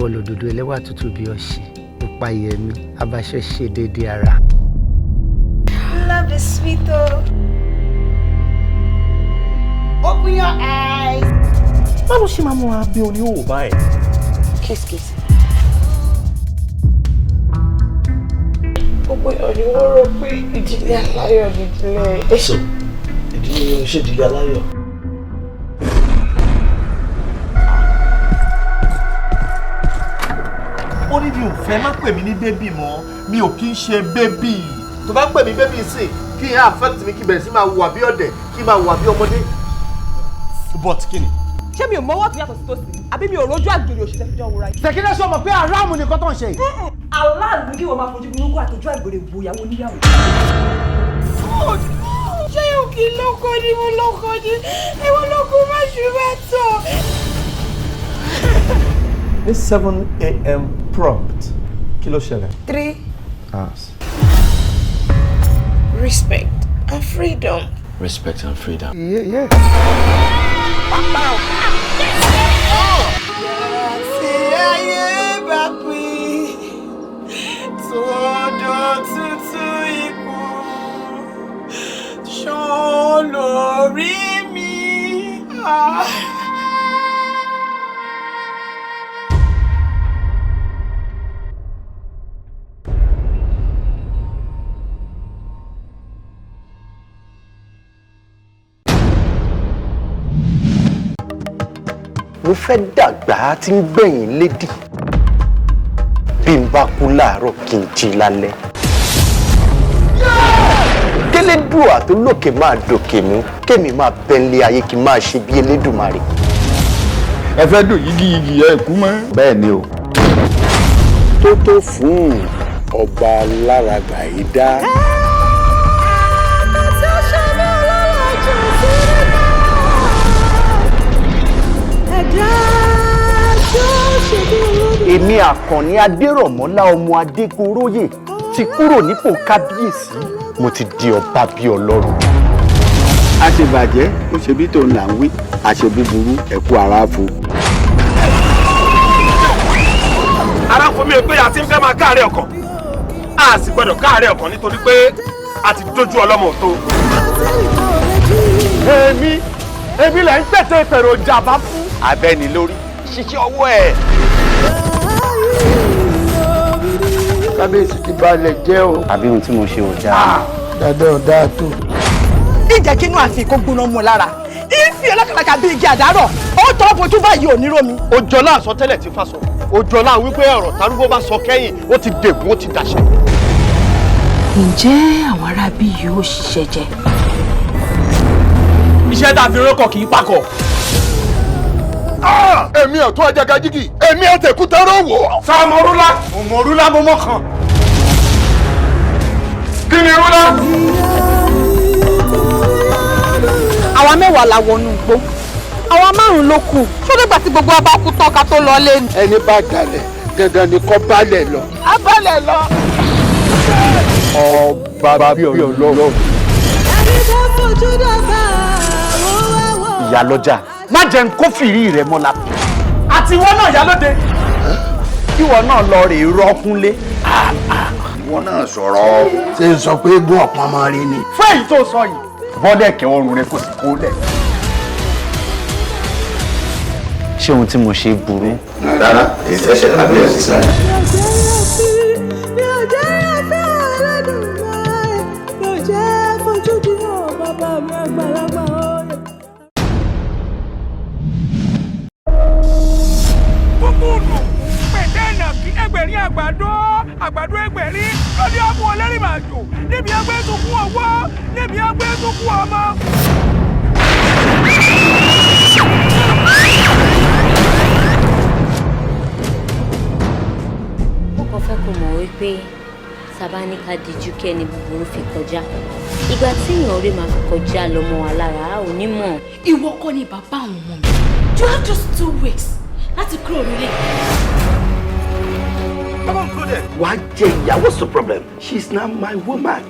Ìwọ lòdòdó ẹlẹ́wà tútù bí ọ̀sìn, pupa yẹmi, abaṣọ ṣe déédéé ara. Love is sweet oh. Open your eyes. Báwo ṣe máa mú abẹ́ oníhòòhò báyìí? Kiss, kiss. Gbogbo èèyàn ni wọ́n rò pé ìdílé aláyọ̀ ni ìdílé. So ìdílé yẹn ṣe ìdílé aláyọ̀. Ó ní mi ò fẹ́, má pè mí ní baby mọ́, mi ò kí ń ṣe baby. Tó bá pè mí baby sí, kí n affect mi, kí bẹ̀rẹ̀ sí máa hùwà bí ọ̀dẹ̀, kí n máa hùwà bí ọmọdé. But kí ni? Ṣé mi ò mọ́wọ́ tó yàtọ̀ sí tòsí ni? Àbí mi ò rójú àgbèrè òṣìṣẹ́ fi jọ wúra yìí? Ṣèkínà, sọ mọ̀ pé aráàmù nìkan tó ń ṣe yìí. Aláàlú ní kí wọ́n máa fojú burúkú àtọjú àgbèrè wo ìyàwó oníyàwó. Ṣé òkè lọ́kọ ni mo lọ́kọ ni? Ìwọ lọ́kọ má ṣe mẹ́tọ̀. Ní 7 a.m. prompt, kí ló ṣẹlẹ̀? 3 Hours. Respect and freedom. Respect and freedom. Yeah. Tí ayé bá pín tọdọ tútù ikú ṣan lórí mi. Ah. Mo fẹ́ dàgbà tí ń gbẹ̀yìn lédì, bí n bá kú láàárọ̀, kí n jí lálẹ́. Kélédùà tó lókè máa dòkè mú, kémi máa bẹ́ńlé ayé, kí n máa ṣe bí Elédùmarè. Ẹ fẹ́ dùn yígiyígi, ẹ kú mọ́. Bẹ́ẹ̀ ni o. Tó tó fún ọba aláràgbà yìí dá. Tí ó ṣe mí ọlọ́run jù sí ẹ̀dá tí ó ṣe bí olódò. Èmi Àkànní Adérọ̀mọ́lá ọmọ Adégoróyè ti kúrò nípò kábíyèsí, mo ti di ọba bíi Ọlọ́run. Àṣebàjẹ́ ó ṣe bí tòun là ń wí, àṣe búburú ẹ̀kú ara fo. Ara fún mi pé a ti ń fẹ́ máa káàárẹ̀ ọkàn, a sì gbọ́dọ̀ káàárẹ̀ ọkàn nítorí pé a ti dójú ọlọ́mọ tó. Èmi lẹ̀ ń pètè ìpèrò jàmbá fún. Abẹ́ni lórí ṣiṣẹ́ ọwọ́ ẹ̀. Kábíyèsí ti balẹ̀ jẹ́ o. Àbí ohun tí mo ṣe ò dáa? Dáadáa ò dáa tó. Ìjẹ́ kí inú ààfin kó gbóná mọ́ lára. Ìfì ọlọ́kàlàkà bíi igi àdárọ̀. Ó tọ́ bojú báyìí ò ní rómi. Ojọlá àsọtẹ́lẹ̀ tí fa sọ, ojọlá wípé ọ̀rọ̀ tarúgbó bá sọ kẹ́yìn, ó ti dègún, ó ti dàṣẹ. Ǹjẹ́ àwọn arábí yóò ṣiṣẹ́ jẹ? Iṣẹ́ tá a fi rókọ̀ kì í pakọ̀. Èmi ọ̀tún ajagajigi, èmi àtẹ̀kútẹ́rọ̀ wò. Sáà mọ̀rúlá. Mo mọ̀rúlá, mo mọ̀ kàn. Kí ni rúlá? Àwa 10 la wọnú igbó. Àwa márùn-ún ló kù. Ṣó dìgbà tí gbogbo wa bá kú tán ká tó lọ lé ni? Ẹni bá dalẹ̀, dandan ni kó balẹ̀ lọ. A balẹ̀ lọ. Ọba bíi Ọlọ́run. Ẹni tó fojú dàgbà ó wá wò. Ìyálọ́jà, má jẹ́ n kófìrí rẹ̀ mọ́la. Àti ìwọ náà, Yálóde. Kíwọ náà lọ rè rọ́kúnlé. Ìwọ náà sọ̀rọ̀. Ṣé n sọ pé eégún ọ̀pọ̀ máa rí ni? Fún èyí tó sọ yìí, bọ́dẹ̀kẹ́ ọrùn rẹ kò sì kó lẹ̀. Ṣé ohun tí mo ṣe burú? Rárá, èyí tẹ́sẹ̀ kábíyèsí sáyẹn. Mi ò jẹ́ afẹ́ Olódùmarè, mi ò jẹ́ fojú di ọ̀ bàbá mi àgbàlagbà ọ̀rẹ́. Kúkúrú pẹ̀tẹ́nà kí ẹgbẹ̀rin àgbàdo, àgbàdo ẹgbẹ̀rin lórí ọmọ ọlẹ́rìnmàjò níbi ẹgbẹ́ sunkún ọwọ́, níbi ẹgbẹ́ sunkún ọmọ. Mo kàn fẹ́ kó mọ̀ wípé sábà ní ká dijú kí ẹni búburú fi kọjá, ìgbà tí èèyàn rí máa fi kọjá lọ́mọ wa lára, a ò ní mọ̀. Ìwọ kọ́ ni bàbá àwọn ọmọ mi. You have just 2 weeks láti kúrò nílé. Wàá jẹ ìyá. What's the problem? She is now my woman.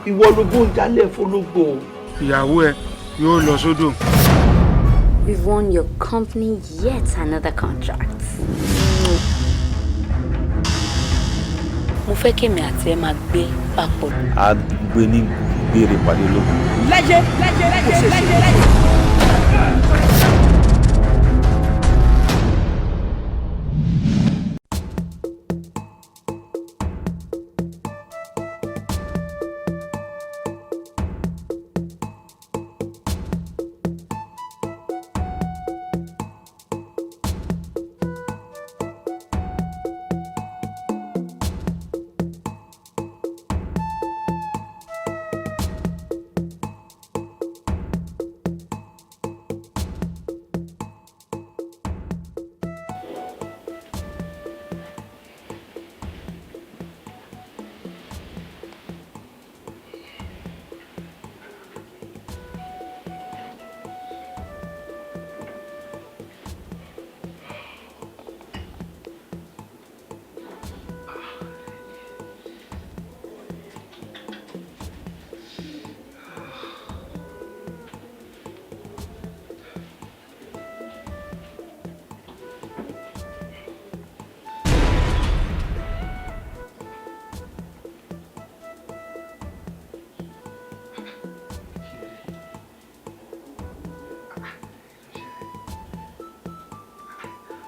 Ìwọ ló gbóúnjalè fọlọ́gbò. Ìyàwó ẹ yóò lọ sódò. We've won your company yet another contract. Mo fẹ́ kémi àti ẹ máa gbé papọ̀. A gbé ní gbére pàdé ológun. Láyé láyé láyé láyé láyé.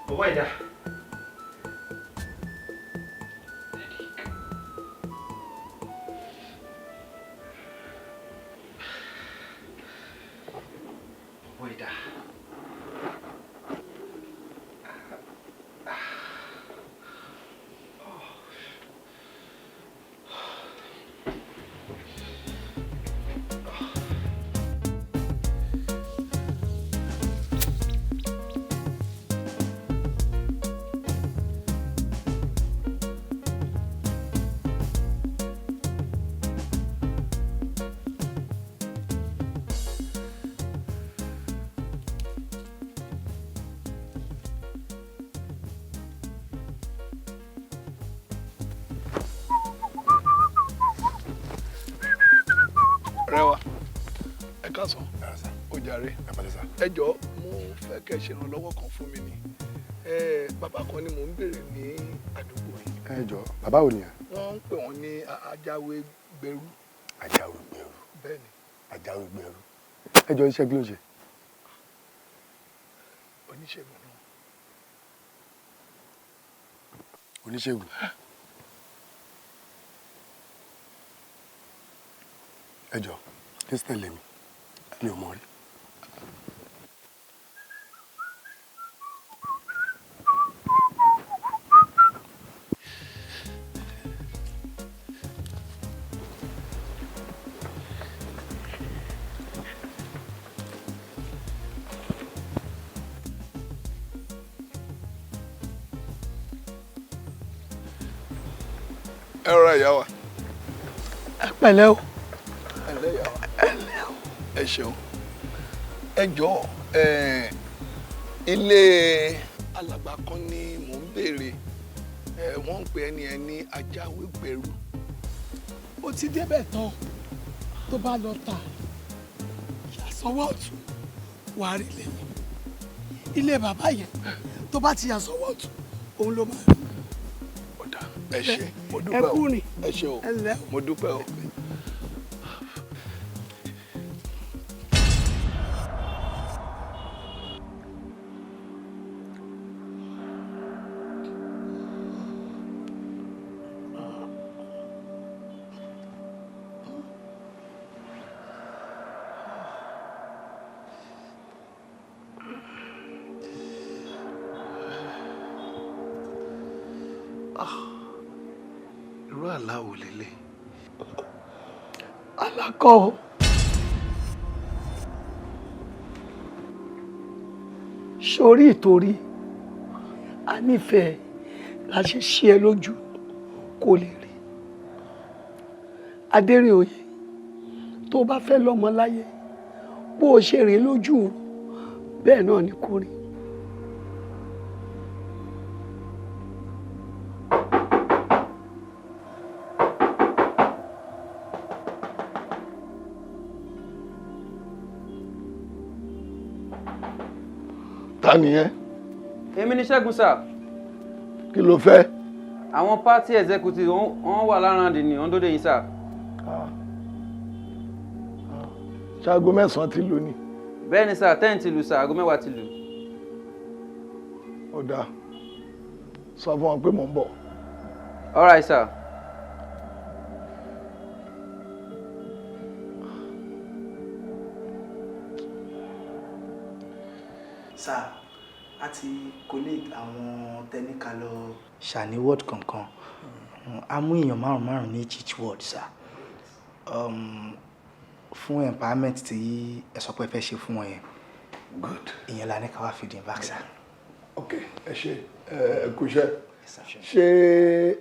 Bọ̀bọ̀ ìdá. Bọ̀bọ̀ ìdá. Rẹwà, ẹ káàsán, ó jàre. Ẹ jọ̀ọ́, mo fẹ́ kẹ́ ṣe ìrànlọ́wọ́ kan fún mi ni. Bàbá kan ni mò ń béèrè ní àdúgbò yìí. Ẹ jọ̀ọ́, bàbá wo nìyẹn? Wọ́n ń pè wọ́n ní Ajáwé Gbèrú. Ajáwé Gbèrú. Bẹ́ẹ̀ni. Ajáwé Gbèrú. Ẹ jọ̀ọ́, iṣẹ́ kí ló ń ṣe? Oníṣègùn náà. Oníṣègùn. Ẹ jọ̀ọ́, Christian lèmi, mi ò mọ̀ rí. Ẹ rọra ìyá wa. Ẹ pẹ̀lẹ́ o. Ẹ ǹlẹ́ ìyá wa. Ẹ ṣeun. Ẹ jọ̀ọ́, ilé alàgbà kan ni mò ń béèrè. Wọ́n ń pè ẹni ẹ ní Ajáwé Gbèrú. Ó ti débẹ̀ tán, tó bá lọ tà yàsọ́wọ́ ọ̀tún wàá rí lẹ́yìn ilé bàbá yẹn, tó bá ti yàsọ́wọ́ ọ̀tún òun ló máa rí. Ọ̀dà, ẹ ṣé, mo dúpẹ́ o. Ẹ ṣé o, mo dúpẹ́ o. Irú àlá wo lélẹ̀? Àlá kọ́ o. Sórí ìtorí a nífẹ̀ẹ́ la ṣe ṣí ẹ lójú kò lè rí. Adéròyè, tó bá fẹ́ lọ́mọ láyé, bó o ṣe rìn lójú bẹ́ẹ̀ náà ni kò rìn. Ta nìyẹn? Èmi ni Ṣẹ́gun sà. Kí ló fẹ́? Àwọn party executive wọ́n wà lára ní wọ́n dóde yín, sir. Ṣaago 9 ti lù ni? Bẹ́ẹ̀ ni sir, 10 ti lù, sir, aago 10 ti lù. Ó dáa, sọ fún wọn pé mò ń bọ̀. All right, sir. Sir, a ti collate àwọn tẹnika lọ ṣàní ward kankan. A mú èèyàn márùn márùn ní each ward, sir, fún empowerment tí ẹ sọ pé ẹ fẹ́ ṣe fún wọn yẹn. Good. Ìyẹn la ní ká wá fi dín back, sir. Ok, ẹ ṣe, ẹ kúṣẹ́. Ṣé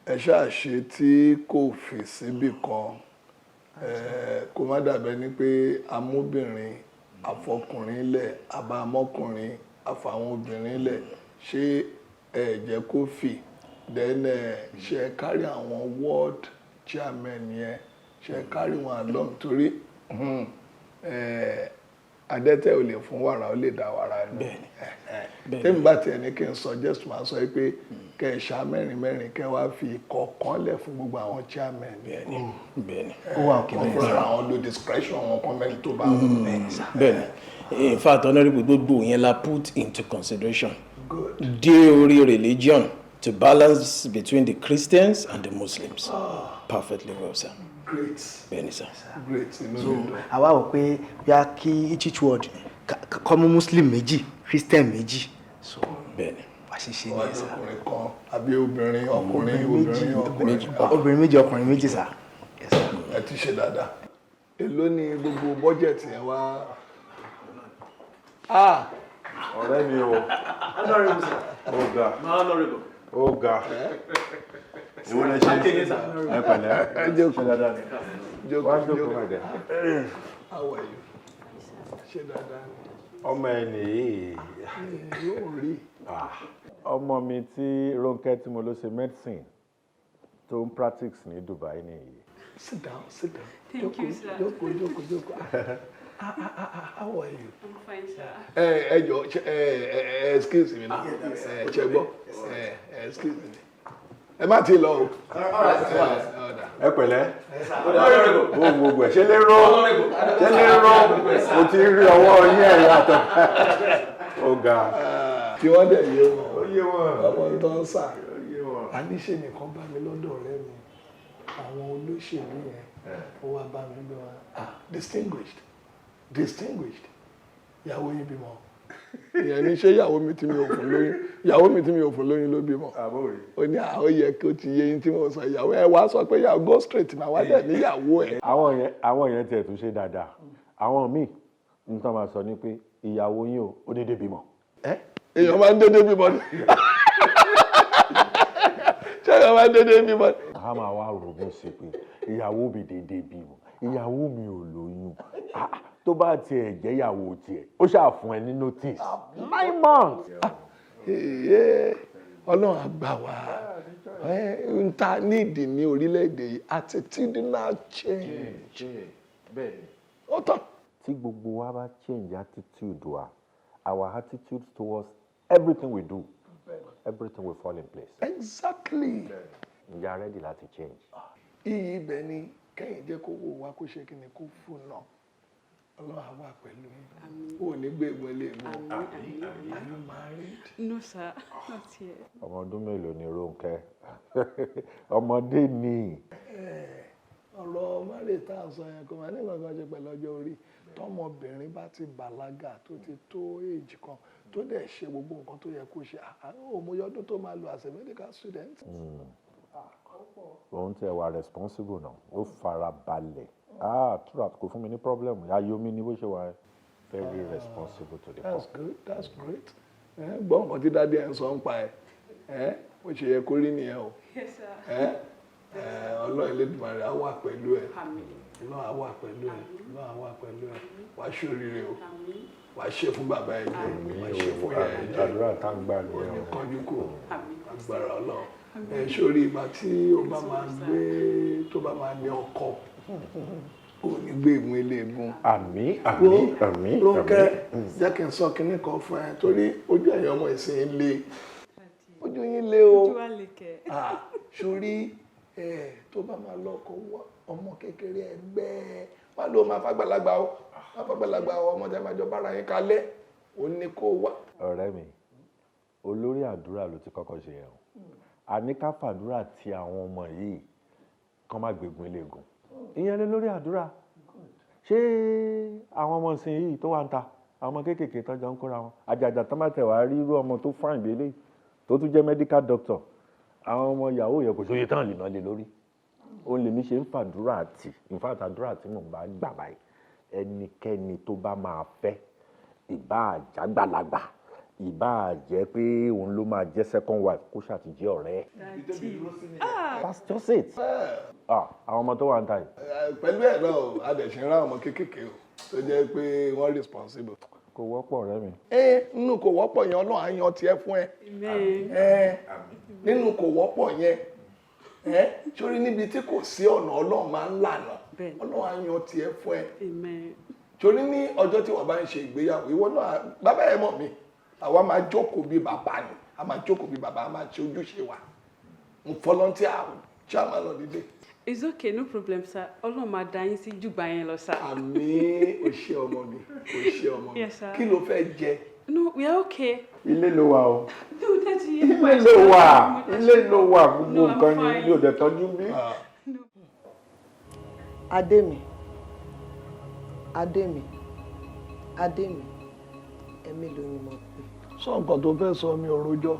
ẹ ṣáà ṣe tí kò fi síbì kan, kó má dàbẹ́ ni pé amóbìnrin àfọkùnrin lẹ̀ àbámọ́kùnrin àfàwọn obìnrin lẹ̀? Ṣé ẹ jẹ́ kó fì? Then ṣe kárí àwọn ward chairman yẹn, ṣe kárí wọn along? Torí adẹ́tẹ̀ ò lè fún wàrà, ó lè dá wàrà nù. Tẹ́mi bá tiẹ̀ ní kí n suggest, máa sọ pé kẹ́ ẹ ṣá mẹ́rin mẹ́rin, kẹ́ wá fi kọ̀ọ̀kan lẹ̀ fún gbogbo àwọn chairman. Bẹ́ẹ̀ni, bẹ́ẹ̀ni. Ó wà òkè. Wọ́n Bẹ́ẹ̀. fúnra àwọn lo discretion wọn kan mẹ́rin tó bá wọn. Bẹ́ẹ̀ni, in fact, honourable, gbogbo yẹn la put into consideration dé orí religion, to balance between the Christians and the Muslims. Ah. Perfectly well, sir. Great. Bẹ́ẹ̀ni, sir. Great, inú So mi dùn. Àwa wò pé bí a kí each ward kọ́ mú Muslim méjì, Christian méjì, so Bẹ́ẹ̀ni. Wàá ṣe ṣe Wọ́n ní á sir. ọkùnrin kan àbí obìnrin, ọkùnrin, obìnrin, ọkùnrin? Obìnrin méjì, ọkùnrin méjì, sir. Ẹ ti ṣe dáadáa. Èló ni gbogbo bọ́jẹ̀tì yẹn wá? Ah! Ọ̀rẹ́ mi o. Honourable, sir. Ó ga. My honourable. Ó ga. Ìwọ lẹ ṣe. Ẹ pẹ̀lẹ́. Ẹ jókòó. Ṣe dáadáa ni? Jókòó. Wá jókòó mẹ́tẹ̀. How are you? Ṣe dáadáa ni? Ọmọ ẹ nìyí. Yóò rí. Ọmọ mi tí Rónkẹ́ tí mo lọ ṣe medicine tó ń practice ní Dubai nìyí. Sit down, sit down. Thank you, sir. Jókòó, jókòó, jókòó. Ah, ah, ah, ah, how are you? I'm fine, sir. Ẹ ẹ jọ, ẹ ẹ excuse me na. Ẹ ṣe gbọ́, ẹ ẹ excuse me. Ẹ má ti lọ o. Ẹ pẹ̀lẹ́. Ó gbogbo ẹ̀ ṣe lérò, ṣe lérò, mo ti rí ọwọ́ yín ẹ̀ yàtọ̀. Ó ga. Tí wọ́n dẹ̀ yé wọn. Ó yé wọn. Ọmọ tó ń sà. Àníṣe nìkan bá mi lọ́dọ̀ ọ̀rẹ́ mi. Àwọn olóṣèlú yẹn, ó wá bá mi gbé wọn. Ah, distinguished, distinguished. Ìyàwó yín bímọ. Ìyẹn ní ṣé ìyàwó mi tí mi ò fún lóyún, ìyàwó mi tí mi ò fún lóyún ló bímọ. Ó ní àwọn yẹ kí ó ti yé yín tí mo sọ ìyàwó ẹ wá sọ pé ìyàwó go straight náà wá dẹ̀ níyàwó ẹ. Àwọn yẹn tiẹ̀ tún ṣe dáadáa. Àwọn míì n tán máa sọ ni pé ìyàwó yín o, ó dédé bímọ. Èèyàn máa ń dédé bímọ ni? Ṣé èèyàn máa ń dédé bímọ ni? A máa wá ronú sí pé ìyàwó mi dédé bímọ, ìyàwó mi ò lóyún. Ah, tó bá tiẹ̀ jẹ́ ìyàwó tiẹ̀, ó ṣáà fún ẹ ní notice 9 months. Ee, Ọlọ́run á gbà wá. N ta nídìí ní orílẹ̀-èdè yìí, attitudinal change. Ó tán. Tí gbogbo wa bá change attitude wa, our attitude towards everything we do, everything will fall in place. Exactly. Ǹjẹ́ a ready láti change? Iyì ibẹ̀ ni kẹ́yìn jẹ́ kó wò wá, kó ṣe kí ni, kó fún náà. Ọlọ́run á wà pẹ̀lú yín. Ó ní gbé ìwé lè mú. Are you married? No, sir. Not yet. Ọmọ ọdún mélòó ni Rónkẹ́? Ọmọdé ni. Ọ̀rọ̀ marriage tá à ń sọ yẹn kò máa ní nǹkan kan ṣe pẹ̀lú ọjọ́ orí. Tọmọbìnrin bá ti bàlágà, tó ti tó age kan, tó dẹ̀ ṣe gbogbo nǹkan tó yẹ kó ṣe, ó mọ iye ọdún tó máa lò as a medical student. Òun tiẹ̀ wà responsible náà, ó fara balẹ̀. Ah, throughout kò fún mi ní problem. Ayọ̀ mi ni bó ṣe wà, very responsible to the That's core. good, that's great. Ẹ gbọ́ nǹkan tí daddy ẹ̀ ń sọ ń pa ẹ̀ ẹ́, bó ṣe yẹ kó rí nìyẹn o. Yes, sir. Ẹ ẹ, Ọlọ́run Elédùmarè á wà pẹ̀lú ẹ. Ọlọ́run á wà pẹ̀lú ẹ. Ọlọ́run á wà pẹ̀lú ẹ. Wàá ṣoríire o, wàá ṣe fún bàbá ẹ jẹ, wàá ṣe fún ìyá ẹ jẹ. Àdúrà tá ń gbà nìyẹn o. Kánjú kò agbára Ọlọ́run ẹ sórí ìgbà tí o bá máa gbé, tó bá máa ní ọkọ, ò ní gbé ìmú eléegun. Àmín, àmín, àmín. Rónkẹ́, Àmín. jẹ́ kí n sọ kinní kan fún ẹ, torí ojú ẹ̀yàn ọmọ ìsìn le. Ojú yín lé o. Ojú wa lè kẹ́. Ah, sórí ẹ tó bá máa lọ́kọ wá ọmọ kékeré ẹgbẹ́ ẹ má ló máa fàgbàlagbà o, má fàgbàlagbà o, ọmọ tẹ máa jọ bára yín kalẹ̀ ó ní kó wá. Ọ̀rẹ́ mi, olórí àdúrà ló ti kọ́kọ́ ṣe yẹn o. Àní ká fàdúrà ti àwọn ọmọ yìí kán má gbégun eléegun. Ìyẹn lé lórí àdúrà. Ṣé àwọn ọmọ ìsìn yìí tó wà ń ta, àwọn ọmọ kéékèèké tó jọ ń kóra wọn, àjàjà tó má tẹ̀ wá rí irú ọmọ tó fáìn bí eléyìí tó tún jẹ́ medical doctor, àwọn ọmọ ìyàwó yẹn kò sóye tán lè ná lé lórí. Òun lèmi ṣe ń fàdúrà tì, in fact àdúrà tí mò ń bá gbà báyìí, ẹnikẹ́ni tó bá máa fẹ́, ìbá àjàgbàlagbà, ìbá jẹ́ pé òun ló máa jẹ́ second wife, kó ṣáà ti jẹ́ ọ̀rẹ́ ẹ̀. That's just it. Ah, àwọn ọmọ tó wà ń ta yìí. Pẹ̀lú ẹ̀ náà o, a dẹ̀ ṣe ń rá ọmọ kéékèèké o tó jẹ́ pé wọ́n responsible. Kò wọ́pọ̀, ọ̀rẹ́ mi. Ẹ nínú kò wọ́pọ̀ yẹn, Ọlọ́run á yan tiẹ̀ fún ẹ. Ẹ nínú kò wọ́pọ̀ yẹn, ẹ sórí níbi tí kò sí ọ̀nà, Ọlọ́run máa ń lànà. Ọlọ́run á yan tiẹ̀ fún ẹ. Torí ní ọjọ́ tí wọ́n bá ń ṣe ìgbéyàwó, ìwọ náà, bàbá ẹ̀ mọ̀ mi, àwa máa jókòó bí bàbá ni, a máa jókòó bí bàbá, a máa ṣe ojúṣe wa. Mo volunteer chairman of the day. It's okay, no problem, sir. Ọlọ́run máa dá yín sí jùgbà yẹn lọ, sir. Àmín, o ṣé ọmọ mi, o ṣé ọmọ mi. Yes, sir. Kí ló fẹ́ jẹ? No, we are okay. Ilé ló wà o. No, Daddy. Ilé ló wà, ilé ló wà, gbogbo nǹkan ni ilé ò dẹ̀ tọ́jú bí. Adé mi, Adé mi, Adé mi, ẹ̀mí ló ní mo pè. Sọ nǹkan tó fẹ́ sọ, mi ò rojọ́.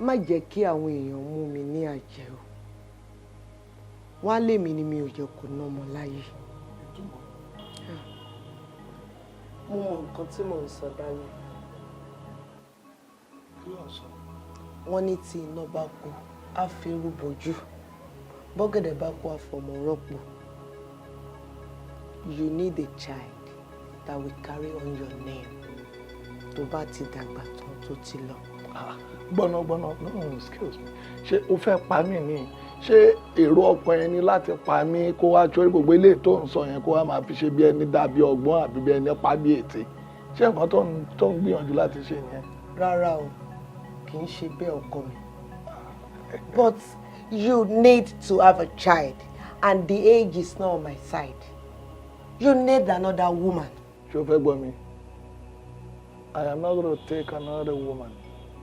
Má jẹ́ kí àwọn èèyàn mú mi ní àjẹ́ o. Wọ́n á lé mi ni mi ò jẹ́ kó ná ọmọ láyé. Mo mọ nǹkan tí mò ń sọ dání. Kí ló ń sọ? Wọ́n ní tí iná bá kú, á fi irú bojú. Bọ́gẹ̀dẹ̀ bá kú, á fọmọ rọ́pò. You need a child that will carry on your name. Tó bá ti dàgbà tán tó ti lọ. Gbọ́nà gbọ́nà, no, excuse me, ṣé o fẹ́ pa mí ni? Ṣé èrò ọkàn ẹni láti pa mí kó wá torí gbogbo eléyìí tó ń sọ yẹn, kó wá máa fi ṣe bí ẹni dàbí ọgbọ́n àbí bí ẹni pa bí ète? Ṣé nǹkan tó ń gbìyànjú láti ṣe nìyẹn? Rárá o, kì í ṣe bẹ́ẹ̀, ọkọ mi. But you need to have a child and the age is not on my side. You need another woman. Ṣé o fẹ́ gbọ́ mi? I am not gonna take another woman.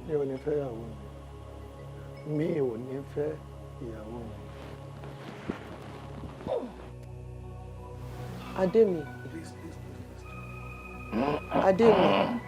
Mi ò ní fẹ́ ìyàwó mi. Mi ò ní fẹ́ ìyàwó mi. Adé mi. Adé mi.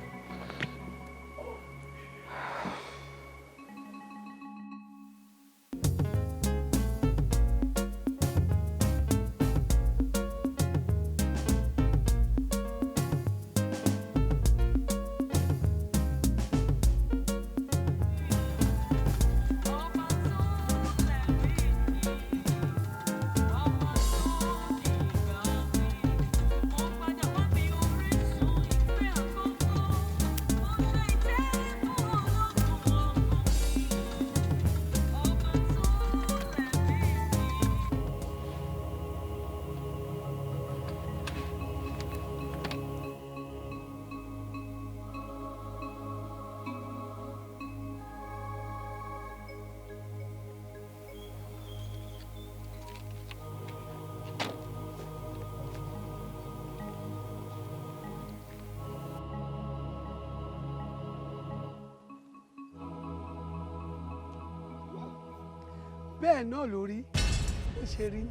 Bẹ́ẹ̀ náà ló rí bó ṣe rí,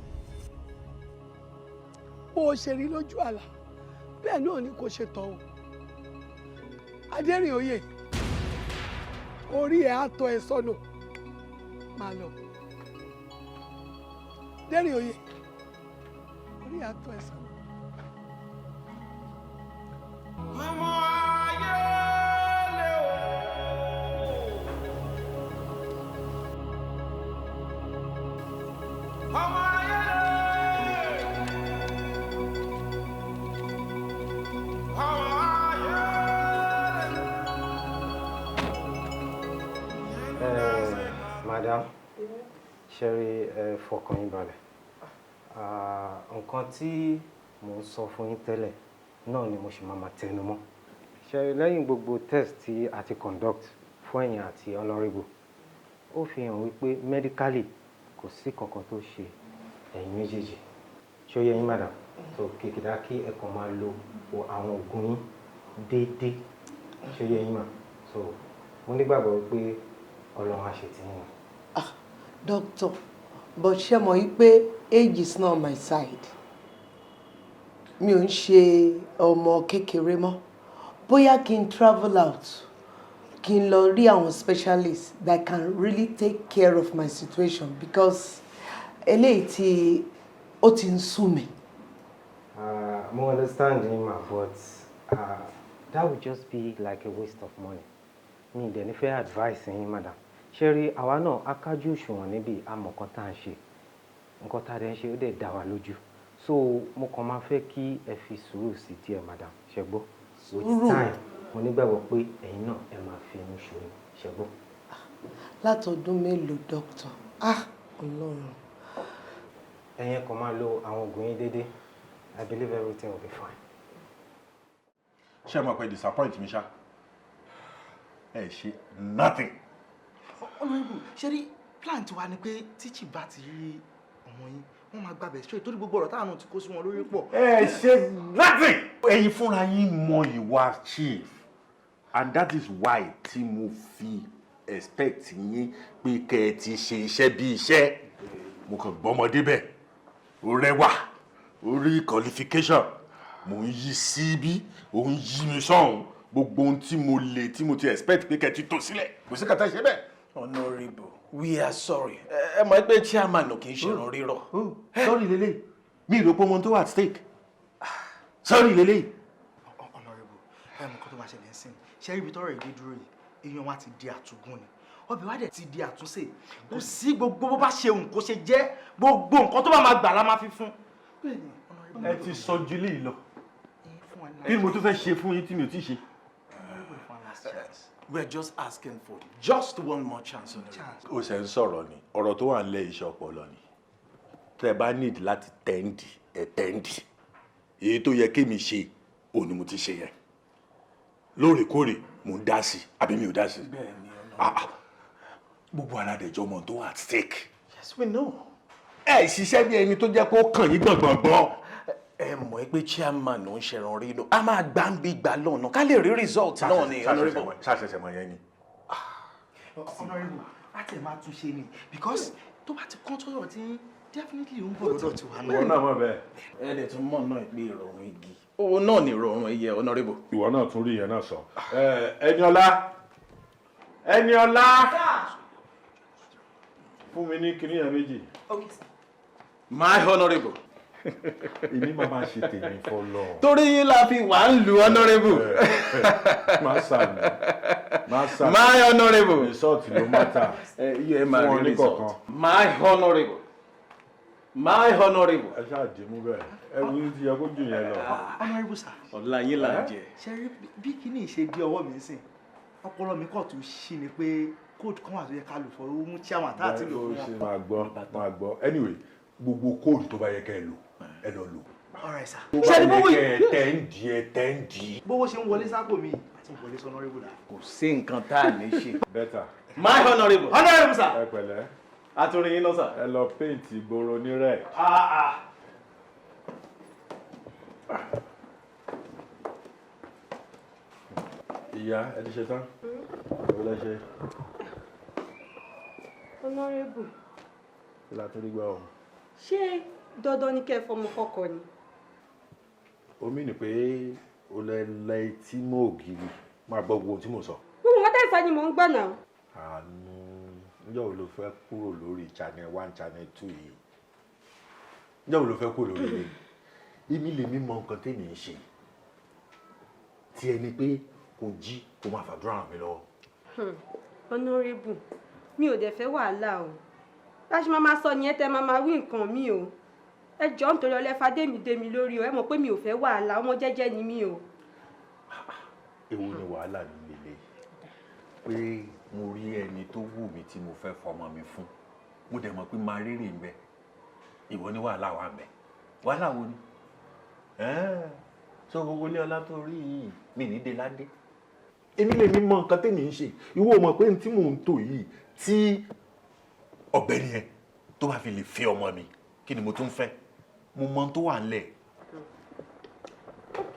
bó ṣe rí lójú àlá, bẹ́ẹ̀ náà ni kò ṣe tọ̀ o. Adérìnoyè, orí ẹ̀ á tọ́ ẹ sọ́nà. Máa lọ, Dérìnoyè, orí ẹ̀ á tọ́ ẹ sọ́nà. Ọmọ ayé lè o. Ọmọ ayé lè. Ọmọ ayé lè. Madam, ṣẹ́rí, ẹ fọkàn yín balẹ̀. Nǹkan tí mò ń sọ fún yín tẹ́lẹ̀ náà ni mo sì máa tẹnu mọ́. Ṣẹ́rí, lẹ́yìn gbogbo test tí a ti conduct Fún ẹ̀yin àti honourable, ó fi hàn wípé medically kò sí kankan tó ṣe ẹ̀yin méjèèjì. Ṣé ó yé yín, madam? So kìkìdá kí ẹ kàn máa lo àwọn oògùn yín déédéé. Ṣé ó yé yín, mà? So mo nígbàgbọ́ wípé Ọlọ́run á ṣe tiyín. Doctor, but ṣé mọ̀ yí pé age is not my side. Mi ò ń ṣe ọmọ kékeré mọ́. Bóyá kí n travel out, kí n lọ rí àwọn specialists that can really take care of my situation, because eléyìí tí ó ti ń sú mi. Mo understand yín, ma, but that would just be like a waste of money. Mi dẹ̀ ní fẹ́ advice yín, madam. Ṣé rí, àwa náà akájú òṣùwọ̀n níbí, àmọ̀ kan tá à ń ṣe. Nǹkan tá a dẹ̀ ń ṣe, ó dẹ̀ dá wa lójú. So mo kàn máa fẹ́ kí ẹ fi sùúrù sí díẹ̀, madam. Ṣé gbọ́? With Sùúrù. time, mo nígbàgbọ́ pé ẹ̀yin náà ẹ máa fi inú ṣoyún. Ṣé gbọ́? Látọdún mélòó, doctor? Ah, Ọlọ́run. Ẹ̀yin kàn máa lo àwọn oògùn yín déédéé. I believe everything will be fine. Ṣé ẹ mọ̀ pé disappoint mi ṣá? Ẹ ṣe nothing. Honourable, ṣe rí, plan tiwa ni pé tí chief bá ti rí ọmọ yín, wọ́n máa gbàbẹ̀ straight, torí gbogbo ọ̀rọ̀ táwọn náà ti kó sí wọn lórí pọ̀. Ẹ ṣe nothing. Ẹ̀yin fúnra yín mọ ìwà chief, and that is why tí mo fi expect yín pé kẹ́ ẹ ti ṣe iṣẹ́ bí iṣẹ́. Mo kàn gbọ́mọdé bẹ́ẹ̀, ó rẹwà, ó rí qualification, mò ń yí sí bí ó ń yí mi sọ́hún. Gbogbo ohun tí mo lè tí mo ti expect pé kẹ́ ẹ ti tó sílẹ̀, kò sí kàtà ṣe bẹ́ẹ̀. Honourable, we are sorry. Ẹ mọ̀ pé chairman ò kì í ṣèràn rírọ̀. Sorry lele, mi ì rò pé ohun tó wà at stake, sorry lele. Honourable, ẹ mọ nǹkan tó máa ṣẹlẹ̀ ń sìn. Ṣe ibi tọ́rọ̀ èdè dúró yìí, èèyàn wa ti di àtúgún ni, ọbẹ̀ wa dẹ̀ ti di àtúnṣe. Kò sí gbogbo bó bá ṣe òun kó ṣe jẹ́, gbogbo nǹkan tó bá máa gbà la máa fi fún. Ẹ ti sọ ju eléyìí lọ. Kí ni mo tún fẹ́ ṣe fún yín tí mi ò tí ì ṣe? We are just asking for just one more chance, Honourable. Ó ṣe ń sọ̀rọ̀ ni. Ọ̀rọ̀ tó wà nílẹ̀, iṣẹ́ ọpọlọ ni. Tẹ́ ẹ bá need láti tẹ́ǹdì, ẹ tẹ́ǹdì. Èyí tó yẹ kémi ṣe òun ni mo ti ṣe yẹn. Lóòrèkóòrè mò ń dá sí, àbí mi ò dá sí? Bẹ́ẹ̀ni. Ah, ah. Gbogbo aládẹjọ́ mọ̀ tó wà at stake. Yes, we know. Ẹ ṣiṣẹ́ bí ẹni tó jẹ́ kó kàn yín gbọ̀ngbọ̀ngbọ̀n. Ẹ mọ̀ pé chairman ò ń ṣẹran rí, a máa gbá ń bí gbà lọ́nà ká lè rí result náà ni, Honourable. Ṣàṣẹṣẹ mọ yẹn ni. Honourable, láti ẹ̀ máa tún ṣe ni, because tó bá ti kán tọ́rọ̀ tí definitely ń bọ̀ lọ́dọ̀ tiwa náà. Ìwọ náà mọ̀ bẹ́ẹ̀. Ẹ dẹ̀ tún mọ̀ náà pé ìrọ̀rùn igi owó náà ni ìrọ̀rùn ẹyẹ, Honourable. Ìwọ náà tún rí ìyẹn náà sọ. Ẹniọlá, Ẹniọlá, fún mi ní kinní yẹn méjì. My Honourable. Èmi máa máa ṣe tèmi fọlọ. Torí yín la fi wà ń lu, Honourable. Má sàmì, má sàmì. My Honourable. Result ló matter. Ẹ máa Fún wọn rí ní result. kọ̀ọ̀kan. My Honourable. My Honourable. Ẹ ṣáà dì mú bẹ́ẹ̀, ẹ wú ti yẹ kó jù yẹn lọ. Honourable sir. Ọ̀la yín là ń jẹ. Ṣe rí bí kíní ṣe dé ọwọ́ mi sìn, ọpọlọ mi kọ̀ tún ṣí ni pé code kan wà tó yẹ ká lò fọ owó mú chairman tá àti lò fún Ṣe wọn. Máa gbọ́, máa gbọ́. Anyway, gbogbo code tó bá yẹ kẹ́ ẹ lò, ẹ lọ lò. All right, sir. Tó Ṣe bá ni yẹ bówó kẹ́ ẹ tẹ́ǹdì, ẹ tẹ́ǹdì. Bówó ṣe ń wọlé sápò mi àti wọlé sí honourable la. Kò sí nǹkan tá a ní ṣe. Better. My Honourable. Honourable sir. Ẹ pẹ̀lẹ́. Àtúrin yín lọ, sir. Ẹ lọ paint ìgboro ní red. Ah, ah. Ìyá, ẹ ti ṣe tán? Ẹ lọ ṣe. Honourable. Kí la tún rí gbọ́ o? Ṣé dandan ni kẹ́ ẹ fọmọ fọkọ ni? Omi ni pé o lẹ lẹ etí mọ́ ògiri, máa gbọ́ gbogbo ohun tí mò ń sọ. Gbogbo nǹkan tẹ́ ẹ̀ sọ ni mò ń gbọ́ náà. Àánú, níjọ́ wo ló fẹ́ kúrò lórí channel one, channel two yìí? Níjọ́ wo ló fẹ́ kúrò lórí ilé? Èmi lèmi mọ nǹkan tèmi ń ṣe. Tí ẹni pé kò jí kó máa fàdúrà ràn mí lọ́wọ́. Honourable, mi ò dẹ̀ fẹ́ wàhálà o. Bá ṣe máa máa sọ nìyẹn, tẹ́ máa máa wí nǹkan mi o. Ẹ jọ̀ọ́, nítorí ọlẹ́fà dé mi lórí o. Ẹ mọ̀ pé mi ò fẹ́ wàhálà, ọmọ jẹ́jẹ́ ni mí o. Èwo ni wàhálà nílé ilé pé mo rí ẹni tó wù mí tí mo fẹ́ fọmọ mi fún, mo dẹ̀ mọ̀ pé máa rírì ń bẹ? Ìwọ ní wàhálà wà ń bẹ. Wàhálà wo ni? So gbogbo ilé ọlá tó rí yìí, mi ní dé ládé. Èmi lè mi mọ nǹkan tèmi ń ṣe. Ìwọ mọ̀ pé tí mò ń tò yìí, tí ọ̀gbẹ́ni yẹn tó bá fi lè fẹ́ ọmọ mi, kí ni mo tún fẹ́? Mo mọ ohun tó wà ńlẹ̀. Ok,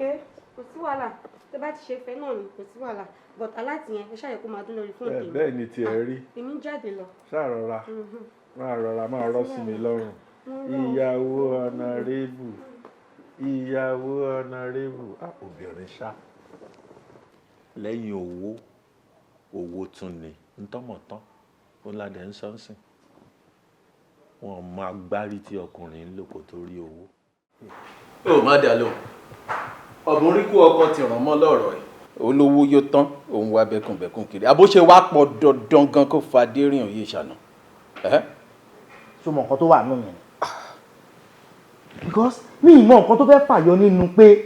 kò sí wàhálà. Tẹ bá ti ṣe fẹ́ náà ni, kò sí wàhálà, but alert yẹn, ẹ ṣàyẹ̀ kó máa dún lórí fóònù tèmi. Bẹ́ẹ̀ ni tiẹ̀ rí. Èmi ń jáde lọ. Ṣáà rọra, máa rọra, máa rọ́ sí mi lọ́rùn. Ìyàwó honourable, ìyàwó honourable, ah, obìnrin ṣá. Lẹ́yìn owó, owó tún ni ntọ́mọ̀tán ó ládẹ́ ń sọ́nsìn. Wọn máa gbárí tí ọkùnrin ń lò kó tó rí owó. Ó má dà lóhùn, ọ̀bùn rí kú ọkọ ti ràn mọ́ lọ́rọ̀ ẹ̀. Olówó yóò tán, òun wá bẹ́kùnbẹ́kùn kiri, àbó ṣe wá pọ̀ dandan gan kó fa dérìn òye ìṣànà. Ṣó mọ nǹkan tó wà nù yẹn? Because mi ì mọ nǹkan tó fẹ́ fàyọ nínú pé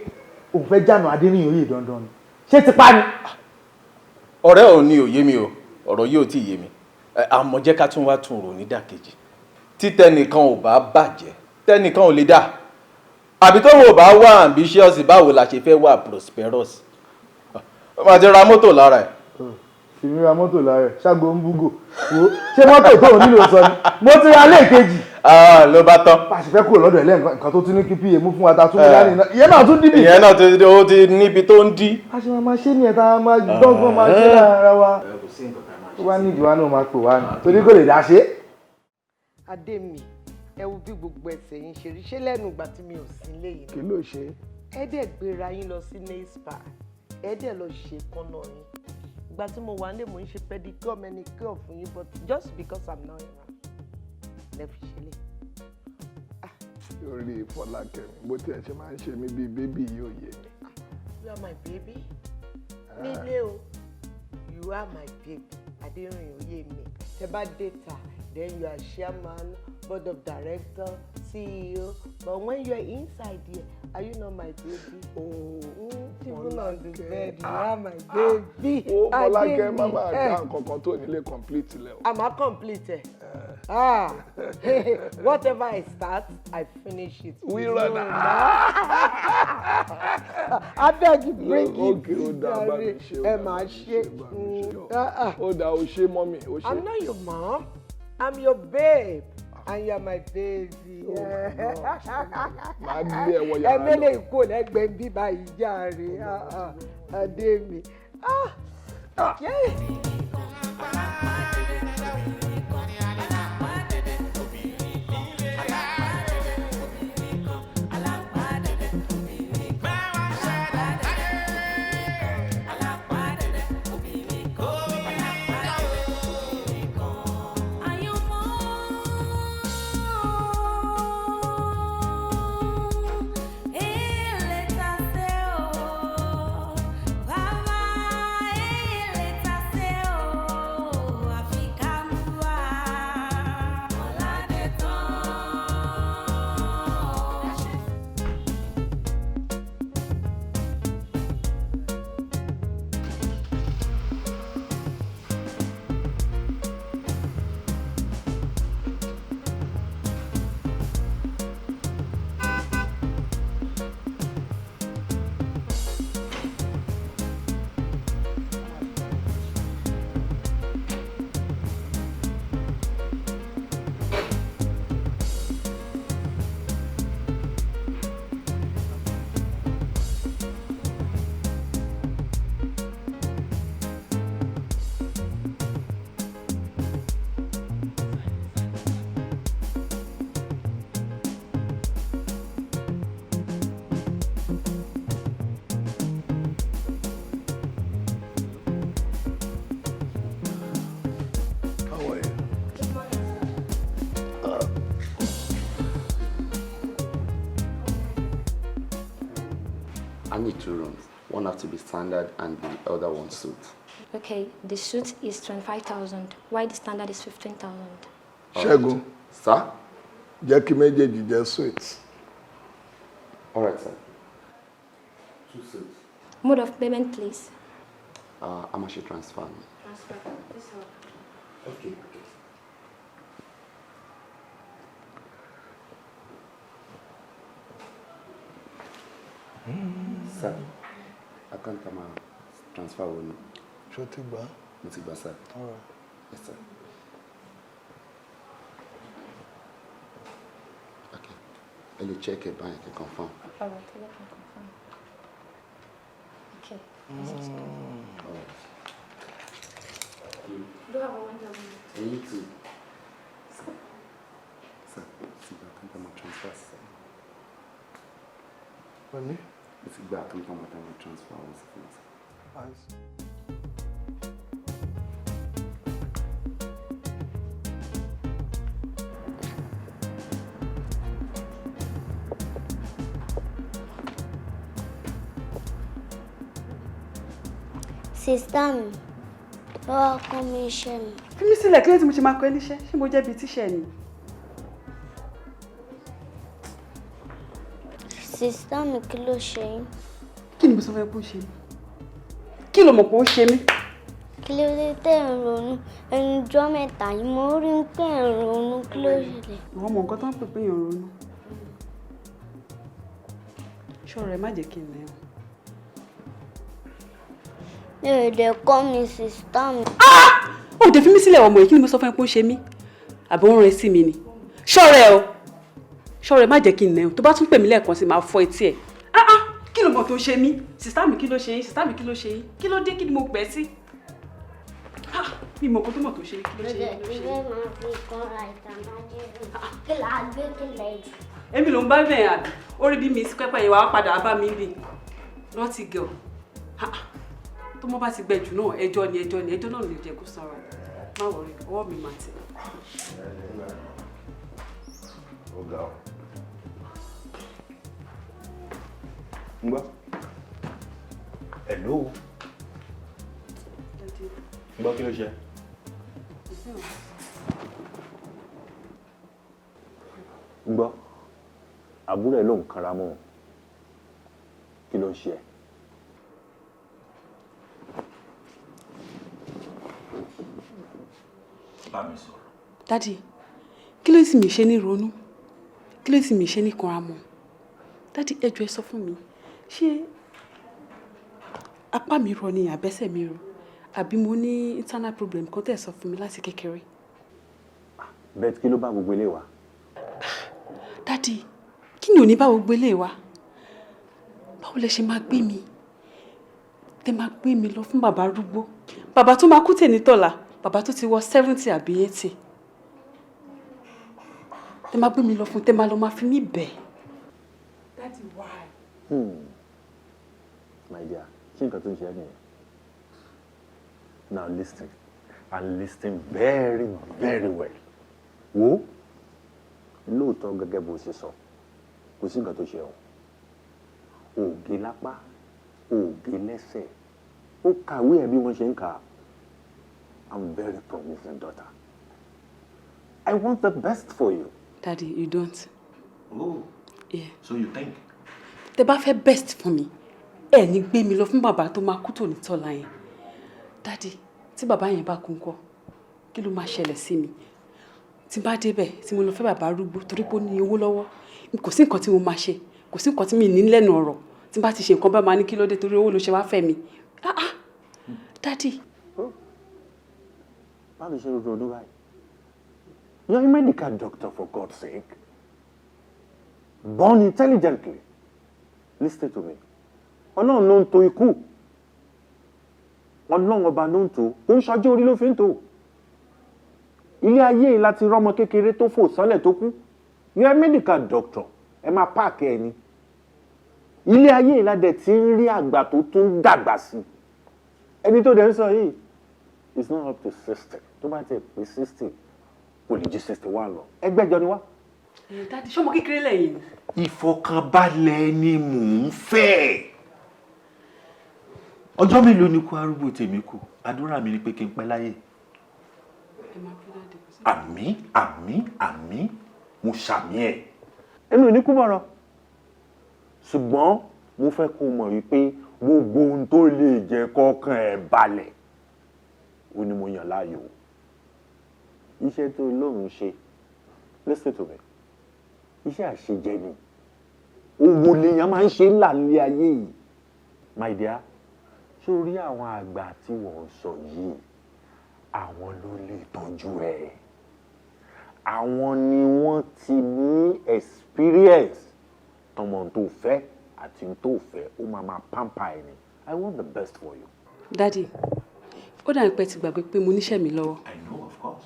òun fẹ́ jánu Adérìnyóyè dandan ni. Ṣé tipa ni? Ọ̀rẹ́ ò ní òye mi o, ọ̀rọ̀ yìí ò tí ì yé mi. Àmọ́ jẹ́ ká tún wá tún rò nídàkejì. Tí tẹnìkan ò bá bàjẹ́, tẹnìkan ò lè dà. Àbí tóun ò bá wà ambitious, báwo la ṣe fẹ́ wà prosperous? Ó máa ti ra mọ́tò lára ẹ̀. Èmi ra mọ́tò lára ẹ̀, ṣáàgó ń búgò. Wo, ṣé mọ́tò tó ò nílò sọ ni? Mo ti ra lẹ́ẹ̀kejì. Ló bá tán. Bá a ṣe fẹ́ kúrò lọ́dọ̀ ẹ̀ lẹ́ẹ̀kan, nǹkan tó tún ní kí pa mú fún wa ta tún mú dání náà. Ìyẹn náà tún dìbì. Ìyẹn náà ti, ó ti níbi tó ń dí. A ṣe máa máa ṣe ní ẹ̀ tá a máa dọ́gbọ́n máa ṣe lára wa. Kò sí nǹkan tá a máa Tó bá nídìí wa náà máa pè wá ni. Torí kò lè dá ṣe. Adé mi, ẹ wo bí gbogbo ẹsẹ̀ yín ṣe rí. Ṣé lẹ́nu ìgbà tí mi ò sí nílé yìí? Kí ló ṣe? Ẹ dẹ̀ gbéra yín lọ sí nail spa, ẹ dẹ̀ lọ ṣe kánná yín. Ìgbà tí mo wà nílé, mò ń ṣe pedicure, manicure fún yín, but just because I'm not around, lẹ fi ṣe lé. Orí Fọlákẹ́mi, bó tiẹ̀ ṣe máa ń ṣe mí bíi baby yìí ò yé mi. You are my baby nílé o, you are my baby. Adérìnyóyè mi, tẹ bá dé ta, then you are chairman, board of director, CEO, but when you are inside here, are you not my baby? Oh, even on the bed, you are my baby. Ó Fọlákẹ́, má máa dá Eh. nǹkan kan tó nílé complete lẹ o. I'm a complete ẹ. Ah, whatever I start, I finish it. We You run. know now. Abeg, you bring it. Okay, ó dáa, bá mi ṣe, ó Ẹ dáa, máa bá mi ṣe. ṣe, bá mi ṣe. Ó dáa, ó ṣe mummy, ó ṣe. I'm not your mom. I'm your babe. And you are my baby. Màá gbé ẹ wọ yàrá Ẹ lọ. mẹ́lẹ̀ kó lẹ́gbẹ̀ẹ́ bí báyìí jàre. Ah, ah, Adé mi. Ah, yeah. How are you? I need two rooms. One have to be standard and the other one suite. Okay, the suite is 25,000, while the standard is 15,000. Ṣẹ́gun. Sir? Jẹ́ kí méjèèjì jẹ́ suite. All right, sir. Two suites. Mode of payment, please. How much you transfer? Transfer. This one. Okay. Sir, account ma transfer one. Ṣó ti gbà á? Mo ti gbà, sir. All right. Yes, sir. Okay. Ẹ lè check ẹ báyìí kẹ́ confirm. All right, let me confirm. Okay, this is good. All right. Do have a wonderful night. And you too. Sir, ti gba account máa transfer, sir. Pẹ̀lú. Mo ti gba account number tá máa transfer owó sí fún mi, sir. Nice. Sister mi, lọ́wọ́ kọ́ mi iṣẹ́ mi. Fi mí sílẹ̀, kí ló tí mo ṣe máa kọ́ ẹ níṣẹ́? Ṣé mo jẹ́ bíi tíṣẹ̀ ni? Sister mi, kí ló ṣe yín? Kí ni mo sọ fún ẹ pé ó ṣe mí? Kí ló mọ̀ pé ó ṣe mí? Kí ló dé tẹ̀ ń ronú? Ẹnu ọjọ́ mẹ́ta yìí mo rí pé ẹ̀ ń ronú, kí ló ṣẹlẹ̀? Ìwọ mọ nǹkan tó ń pè pé èèyàn ronú. Ṣọ́ra ẹ, má jẹ́ kí n nà ẹ́ o. Mi ò dẹ̀ kọ́ mi, sister mi. Ó dẹ̀ fi mí sílẹ̀, ọmọ yìí. Kí ni mo sọ fún ẹ pé ó ṣe mí? Àbí ó ń rẹ sí mi ni? Ṣọ́ra ẹ o. Ṣọ́ra ẹ, má jẹ́ kí n nà ẹ́ o. Tó bá tún pè mí lẹ́ẹ̀kan sí, máa fọ́ etí ẹ̀. Ah ah, kí ló mọ̀ tó ṣe mí? Sister mi, kí ló ṣe yín? Sister mi, kí ló ṣe yín? Kí ló dé? Kí ni mo pẹ́ sí? Ah, mi mọ̀ nǹkan tó mọ̀ tó ṣe yín. Kí ló ṣe yín? Kí ló ṣe yín? Mo dẹ̀ ti fẹ́ máa fi kọ́ra ìtàmájẹ́rì. Kí là á gbé, kí lẹ̀ jù? Èmi ló ń bá bẹ́ẹ̀ àbí? Orí bí mi sí pẹ́pẹ́ yìí, wàá padà bá mi bì. Naughty girl. Ah ah, tó mọ́ bá ti gbẹ jù náà, ẹjọ́ ni, ẹjọ́ ni, ẹjọ́ náà lè jẹ́ kó sanra. Má worry, ọwọ́ mi máa tẹ̀. Ó ga ọ. Ń gbọ́. Hello. Ń gbọ́, kí ló ṣe? Ń gbọ́. Àbúrò ẹ̀ ló ń kanra mọ́ òun. Kí ló ń ṣe ẹ́? Bá mi sọ̀rọ̀. Daddy, kí ló sì mi ṣe ní ronú? Kí ló sì mi ṣe ní kanra mọ́? Daddy, ẹ jọ̀ọ́, ẹ sọ fún mi, ṣé apá mi rọ ni àbẹ́sẹ̀ mi rọ? Àbí mo ní internal problem kan tẹ́ ẹ sọ fún mi láti kékeré? Bẹ́ẹ̀, kí ló bá gbogbo ilé wa? Daddy, kí ni ò ní bá gbogbo ilé wa? Báwo lẹ ṣe máa gbé mi? Tẹ máa gbé mi lọ fún bàbá arúgbó. Bàbá tó máa kú tèmi tọ̀la, bàbá tó ti wọ 70 àbí 80. Tẹ máa gbé mi lọ fún, tẹ máa lọ máa fi mí bẹ̀. Daddy, why? My dear, ṣé nǹkan tó ń ṣe ẹ́ nìyẹn? Now listen, and listen very very well. Wo, lóòótọ́, gẹ́gẹ́ bó ṣe sọ, kò sí nǹkan tó ṣe ọ́. Ògè lápá, ògè lẹ́sẹ̀, ó kàwé ẹ̀ bí wọ́n ṣe ń kà á. I'm very promising daughter. I want the best for you. Daddy, you don't. Oh. Yeah. So you think? Tẹ bá fẹ́ best fún mi, ẹ ní gbé mi lọ fún bàbá tó máa kú tòní tọ́la yẹn. Daddy, tí bàbá yẹn bá kú ńkọ́, kí ló máa ṣẹlẹ̀ sí mi? Tí n bá débẹ̀, tí mo lọ fẹ́ bàbá arúgbó torí pé ó ní owó lọ́wọ́, kò sí nǹkan tí mo máa ṣe, kò sí nǹkan tí mi ní lẹ́nu ọ̀rọ̀. Tí n bá ti ṣe nǹkan bá máa ní kí ló dé, torí owó ló ṣe wá fẹ́ mi. Ah ah, Daddy. Báwo ló ṣe ronú báyìí? You're a medical doctor, for God's sake. Born intelligently. Listen to me. Ọlọ́run ló ń to ikú. Ọlọ́run ọba ló ń to. Kò ń ṣọjọ́ orí ló fi ń to. Ilé ayé yìí láti rọ́mọ kékeré tó fò sánlẹ̀ tó kú. You're a medical doctor. Ẹ máa páàkì ẹ ni. Ilé ayé yìí ládẹ̀ tí ń rí àgbà tó tún dàgbà sí. Ẹni tó dẹ̀ ń sọ yìí is not up to 60. Tó bá tiẹ̀ pé 60, kò lè ju 61 lọ. Ẹgbẹ́jọ ni wá. Daddy, ṣọmọ kékeré lẹ́yìn ni? Ìfọ̀kànbalẹ̀ ni mò ń fẹ́. Ọjọ́ mélòó ni kú arúgbó tèmi kù? Àdúrà mi ni pé kí n pẹ́ láyé. Àmín, àmín, àmín, mo ṣàmì ẹ̀. Èmi ò ní kú bọ̀rọ̀, ṣùgbọ́n mo fẹ́ kó mọ̀ wípé gbogbo ohun tó lè jẹ́ kọ́kàn ẹ̀ balẹ̀ ó ní mo yàn láàyò. Iṣẹ́ tó lóun ṣe, listen to me, iṣẹ́ àṣejẹ ni. Owó lèèyàn máa ń ṣe ńlá nílé ayé yìí. My dear, Sórí àwọn àgbà tí wọ́n ń sọ yìí, àwọn ló lè tọ́jú ẹ̀. Àwọn ni wọ́n ti ní experience tọmọ tó fẹ́ àti tó fẹ́, ó máa máa pamper ẹ̀ ni. I want the best for you. Daddy, ó dàbí pé ti gbàgbé pé mo níṣẹ́ mi lọ́wọ́. I know, of course.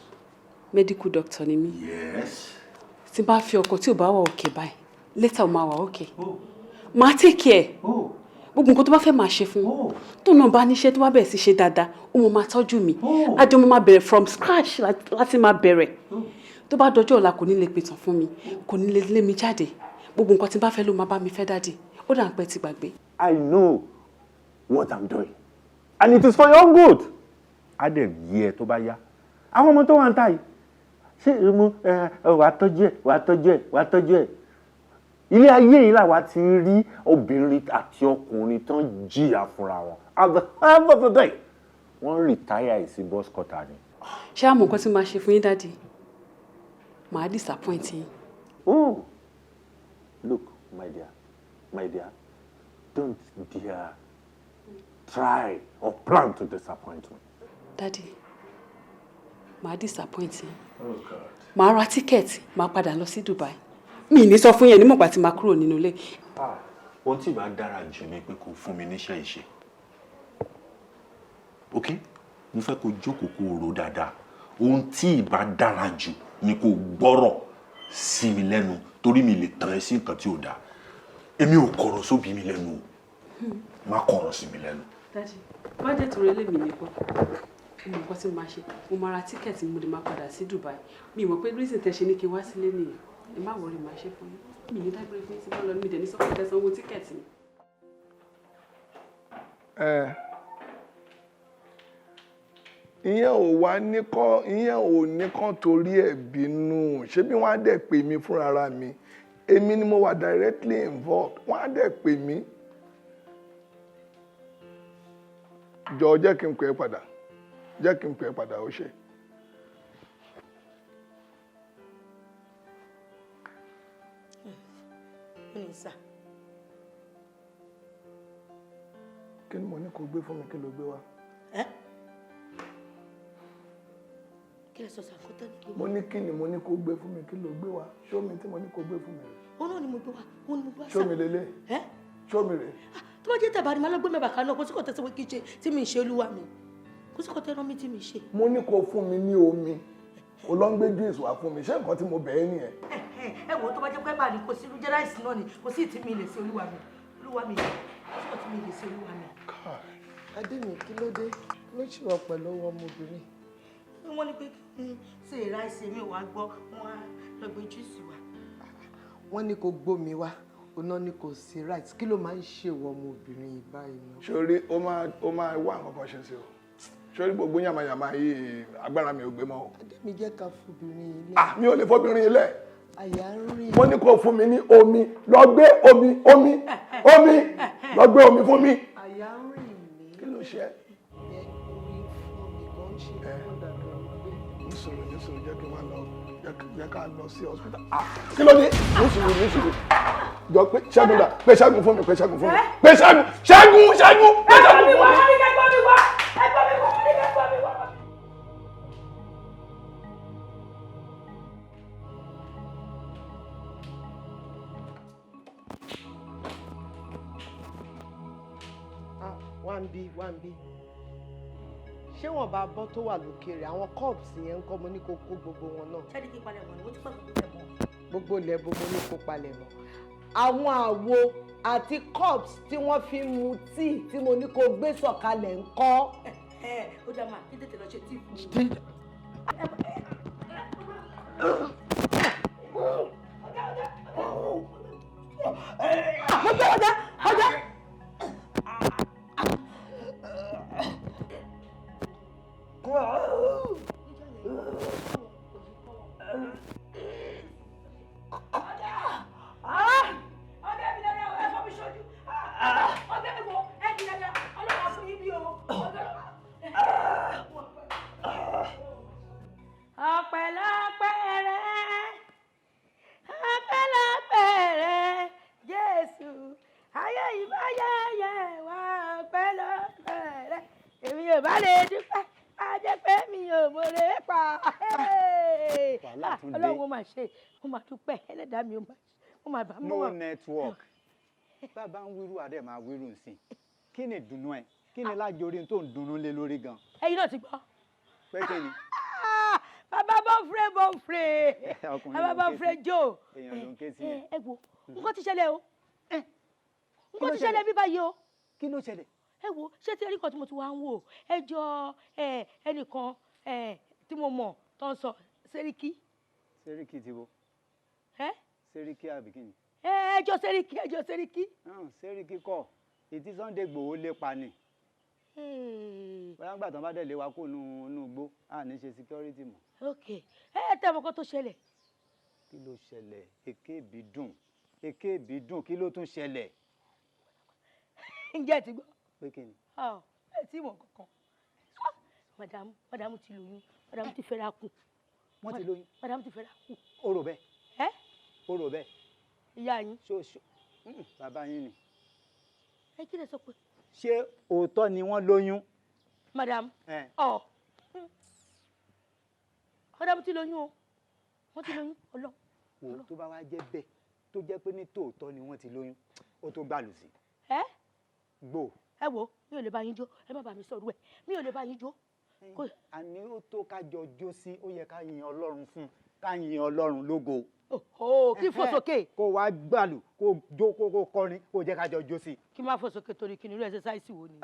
Medical doctor ni mí. Yes. Tí n bá fi ọkọ tí ò bá wà òkè báyìí, later ó máa wà òkè. Màá take care. Gbogbo nǹkan tó bá fẹ́ máa ṣe fún un. Tó náà bá níṣẹ́, tó bá bẹ̀rẹ̀ sí ṣe dáadáa, ó mọ máa tọ́jú mi. Àjọ mo máa bẹ̀rẹ̀ from scratch láti máa bẹ̀rẹ̀. Tó bá dọjọ́ ọ̀la, kò ní lè pìtàn fún mi, kò ní lè lé mi jáde. Gbogbo nǹkan tí n bá fẹ́ ló máa bá mi fẹ́, Daddy. Ó dà ń pẹ́ ti gbàgbé. I know what I'm doing and it is for your own good. Á dẹ̀ yí ẹ tó bá yá. Àwọn ọmọ tó wà ń tà yìí, ṣé mo ẹ wàá tọ́jú ẹ, wàá tọ́jú ẹ, wàá tọ́jú ẹ? Ilé ayé yìí làwa ti rí obìnrin àti ọkùnrin tán jìyà fúnra wọn. At the end of the day, wọ́n retire sí bus cutter ni. Ṣé àmọ́ nǹkan tí màá ṣe fún yín, Daddy? Màá disappoint yín. Oh, look, my dear, my dear, don't dare try or plan to disappoint me. Daddy, màá disappoint yín. Oh God. Màá ra ticket, màá padà lọ sí Dubai. Mi ní sọ fún yẹn nímọ̀gbà tí màá kúrò nínú ilé. Ohun tí ìbá dára jù ni pé kó fún mi níṣẹ́ ìṣe. Ok, mo fẹ́ kó jókòó, kó rò dáadáa. Ohun tí ìbá dára jù ni kó gbọ́rọ̀ sí mi lẹ́nu, torí mi lè tàn ẹ́ sí nǹkan tí ò dáa. Èmi ò kọ̀rọ̀ sóbi mi lẹ́nu o, má kọ̀rọ̀ sí mi lẹ́nu. Daddy, má jẹ́ torí elémi nìkan. Mo mọ nǹkan tí mo máa ṣe. Mo máa ra ticket, mo lè máa padà sí Dubai. Mi mọ̀ pé reason tẹ́ ṣe ní kí n wá sílé nìyẹn. Ẹ má worry, máa ṣe fún yín. Mi ní dágbére fún yín tí bá lọ, mi dẹ̀ ní sọ pé tẹ́ sanwó ticket mi. Ẹ ìyẹn ò wá ní kọ́, ìyẹn ò ní kán torí ẹ̀ bínú. Ṣé bí wọ́n á dẹ̀ pè mí fúnra mi, èmi ni mo wà directly involved, wọ́n á dẹ̀ pè mí. Jọ̀ọ́, jẹ́ kí n pè é padà, jẹ́ kí n pè é padà. Ó ṣe. Mínísà. Kí ni mo ní kó gbé fún mi? Kí ló gbé wá? Ẹ́, kí lẹ sọ sàkótọ́ ní kí Mo ní kí ni mo ní kó gbé fún mi? Kí ló gbé wá? Ṣó mi tí mo ní kó gbé fún mi rè? Òun náà ni mo gbé wá, òun ni mo gbé wá. Ṣó mi lélẹ̀? Ẹ́. Ṣó mi rè? Tó bá jẹ́ tàbá ni màá lọ gbé mẹ́bàá kan náà. Kó sí kò tẹ̀sí kí n ṣe tí mi ń ṣe, olúwa mi. Kó sí kò tẹ́ rán mi tí mi ń ṣe. Mo ní kó fún mi ní omi, o lọ ń gbé juice wá fún mi. Ṣé nǹkan tí mo bẹ̀ ẹ́ nìyẹn? Ẹ wò ó, tó bá jẹ́ pé bá ní kò sí irú jẹ́ rice náà ni, kò sí ìtì mi lè ṣe, olúwa mi, olúwa mi, kò sí kò tí mi lè ṣe, olúwa mi. Adémi, kí ló dé? Kí ló ṣe wọ pẹ̀lú ọmọbìnrin? Wọ́n ní pé kí n ṣe rice, mi ò wá gbọ́, wọ́n á lọ gbé juice wá. Wọ́n ní kó gbómi wá, oná ní kò sí rice. Kí ló máa ń ṣe wọ ọmọbìnrin yìí báyìí náà? Sórí, ó máa wá nǹkan kan ṣe sí o. Sórí gbogbo yàmàyàmà yìí, agbára mi ò gbé mọ́ o. Adémi, jẹ́ ká fobìnrin yìí lẹ̀. Ah, mi ò lè fọ́bìnrin yìí lẹ̀. Àyà ń rìn. Mo ní kó fún mi ní omi. Lọ gbé omi, omi, omi, lọ gbé omi fún mi. Àyà ń rìn mí. Kí ló ṣe é? Orí fún mi gan ṣe kó dàbí ẹni pé. Nísòro, nísòro, jẹ́ kí n wá lọ, jẹ́ ká lọ sí hospital. Ah, kí ló dé? Nísòro, nísòro, jọ pé Ṣẹ́gun dà? Pé Ṣẹ́gun fún mi, pé Ṣẹ́gun fún mi, pé Ṣẹ́gun, Ṣẹ́gun, Ṣẹ́gun, pé Ṣẹ́gun fún mi. Ah, wá ń bí, wá ń bí. Ṣé wọn bá bọ́ tó wà lókèrè, àwọn cups yẹn ń kọ́? Mo ní kó kó gbogbo wọn náà. Ṣé ní kí n palẹ̀ mọ́ ni? Mo ti pẹ́ gbogbo ẹ̀ mọ́. Gbogbo ilẹ̀ bo mo ní kó palẹ̀ mọ́. Àwọn àwo àti cups tí wọ́n fi ń mu tíì tí mo ní kó gbé sọ̀kalẹ̀ ń kọ́? Ẹ ó dá máa kí tètè lọ ṣe tíì fún mi. Mo gbé ọjà ọjà. Ọ̀gá mi dáadáa, ẹ fọ́ mi ṣojú. Ọ̀gá mi wò, ẹ di dáadáa, ọlọ́run á fún yín bí o. Ọpẹ́lọpẹ́ rẹ, ọpẹ́lọpẹ́ rẹ Jésù, ayé ìbáyẹyẹ wá, ọpẹ́lọpẹ́. ò bá lè dúpẹ́, á jẹ́ pé mi ò mọ̀rẹ́ pa. Wàhálà tún dé. Ọlọ́run ó máa ṣe, ó máa dúpẹ́, ẹlẹ́dàá mi ó máa ṣe, ó máa bá mú No wọn. network. Bàbá ń wíru àdé máa wíru nsìn. Kí ni ìdùnnú ẹ? Kí ni lájorí tó ń dunnú lé lórí gan? Ẹ̀yin náà ti gbọ́. Pé kí ni? Ah, bàbá bọ́ǹfrẹ́ bọ́ǹfrẹ́. Ọkùnrin Bàbá ló ń ké sí. bọ́ǹfrẹ́ Joe. Èèyàn ló ń ké sí yẹn. Ẹ wo, nǹkan ti ṣẹlẹ̀ o. Nǹkan ló ti ṣẹlẹ̀ ṣẹlẹ̀? bí báyìí o. Kí ló ṣẹlẹ̀? Ẹ wo, ṣé tí ẹnìkan tí mo ti wá ń wò, ẹ jọ ẹnìkan tí mo mọ̀ tó ń sọ Sẹ́ríkì. Sẹ́ríkì ti wo? Ẹ Sẹ́ríkì àbí kí ni? ẹ jọ Sẹ́ríkì, ẹ jọ Sẹ́ríkì. Sẹ́ríkì kọ́, ètí Sunday Igboho lépa ni. Bóyá ńgbà tán bá dẹ̀ lé wa kó nú igbó, a ní ṣe security mọ́. Ok, ẹ tẹ́ ọmọ kan tó ṣẹlẹ̀. Kí ló ṣẹlẹ̀? Èké ìbí dùn. Èké ìbí dùn, kí ló tún ṣẹlẹ̀? Ǹjẹ́ ẹ ti gbọ́? Pé kí ni? Ah, ẹ tí mọ̀ kankan. Ah, madam, madam ti lóyún, madam ti fẹ́ra kù. Wọ́n ti lóyún. Madam ti fẹ́ra kù. Ó rò bẹ́ẹ̀. Ẹ́? Ó rò bẹ́ẹ̀. Ìyá yín. Ṣó ṣó bàbá yín ni. Ẹ kí lẹ sọ pé? Ṣé òótọ́ ni wọ́n lóyún? Madam. Ẹ. Ọ̀. Madam ti lóyún o. Wọ́n ti lóyún, Ọlọ́run. Wò tó bá wá jẹ́ bẹ́ẹ̀ tó jẹ́ pé ní tòótọ́ ni wọ́n ti lóyún, ó tó gbàlù sí. Ẹ́? Gbò. Ẹ wo, mi ò lè bá yín jó, ẹ má bá mi sọ̀rọ̀ ẹ̀, mi ò lè bá yín jó. Àní ó tó ká jọ jó sí, ó yẹ ká yin Ọlọ́run fún un, ká yin Ọlọ́run lógo. Ó kí fò sókè. Kó wá gbàlù, kó jó, kó kọrin, kó jẹ́ ká jọ jó sí. Kí má fò sókè torí kí ni irú ẹsẹsáìsì wo ni?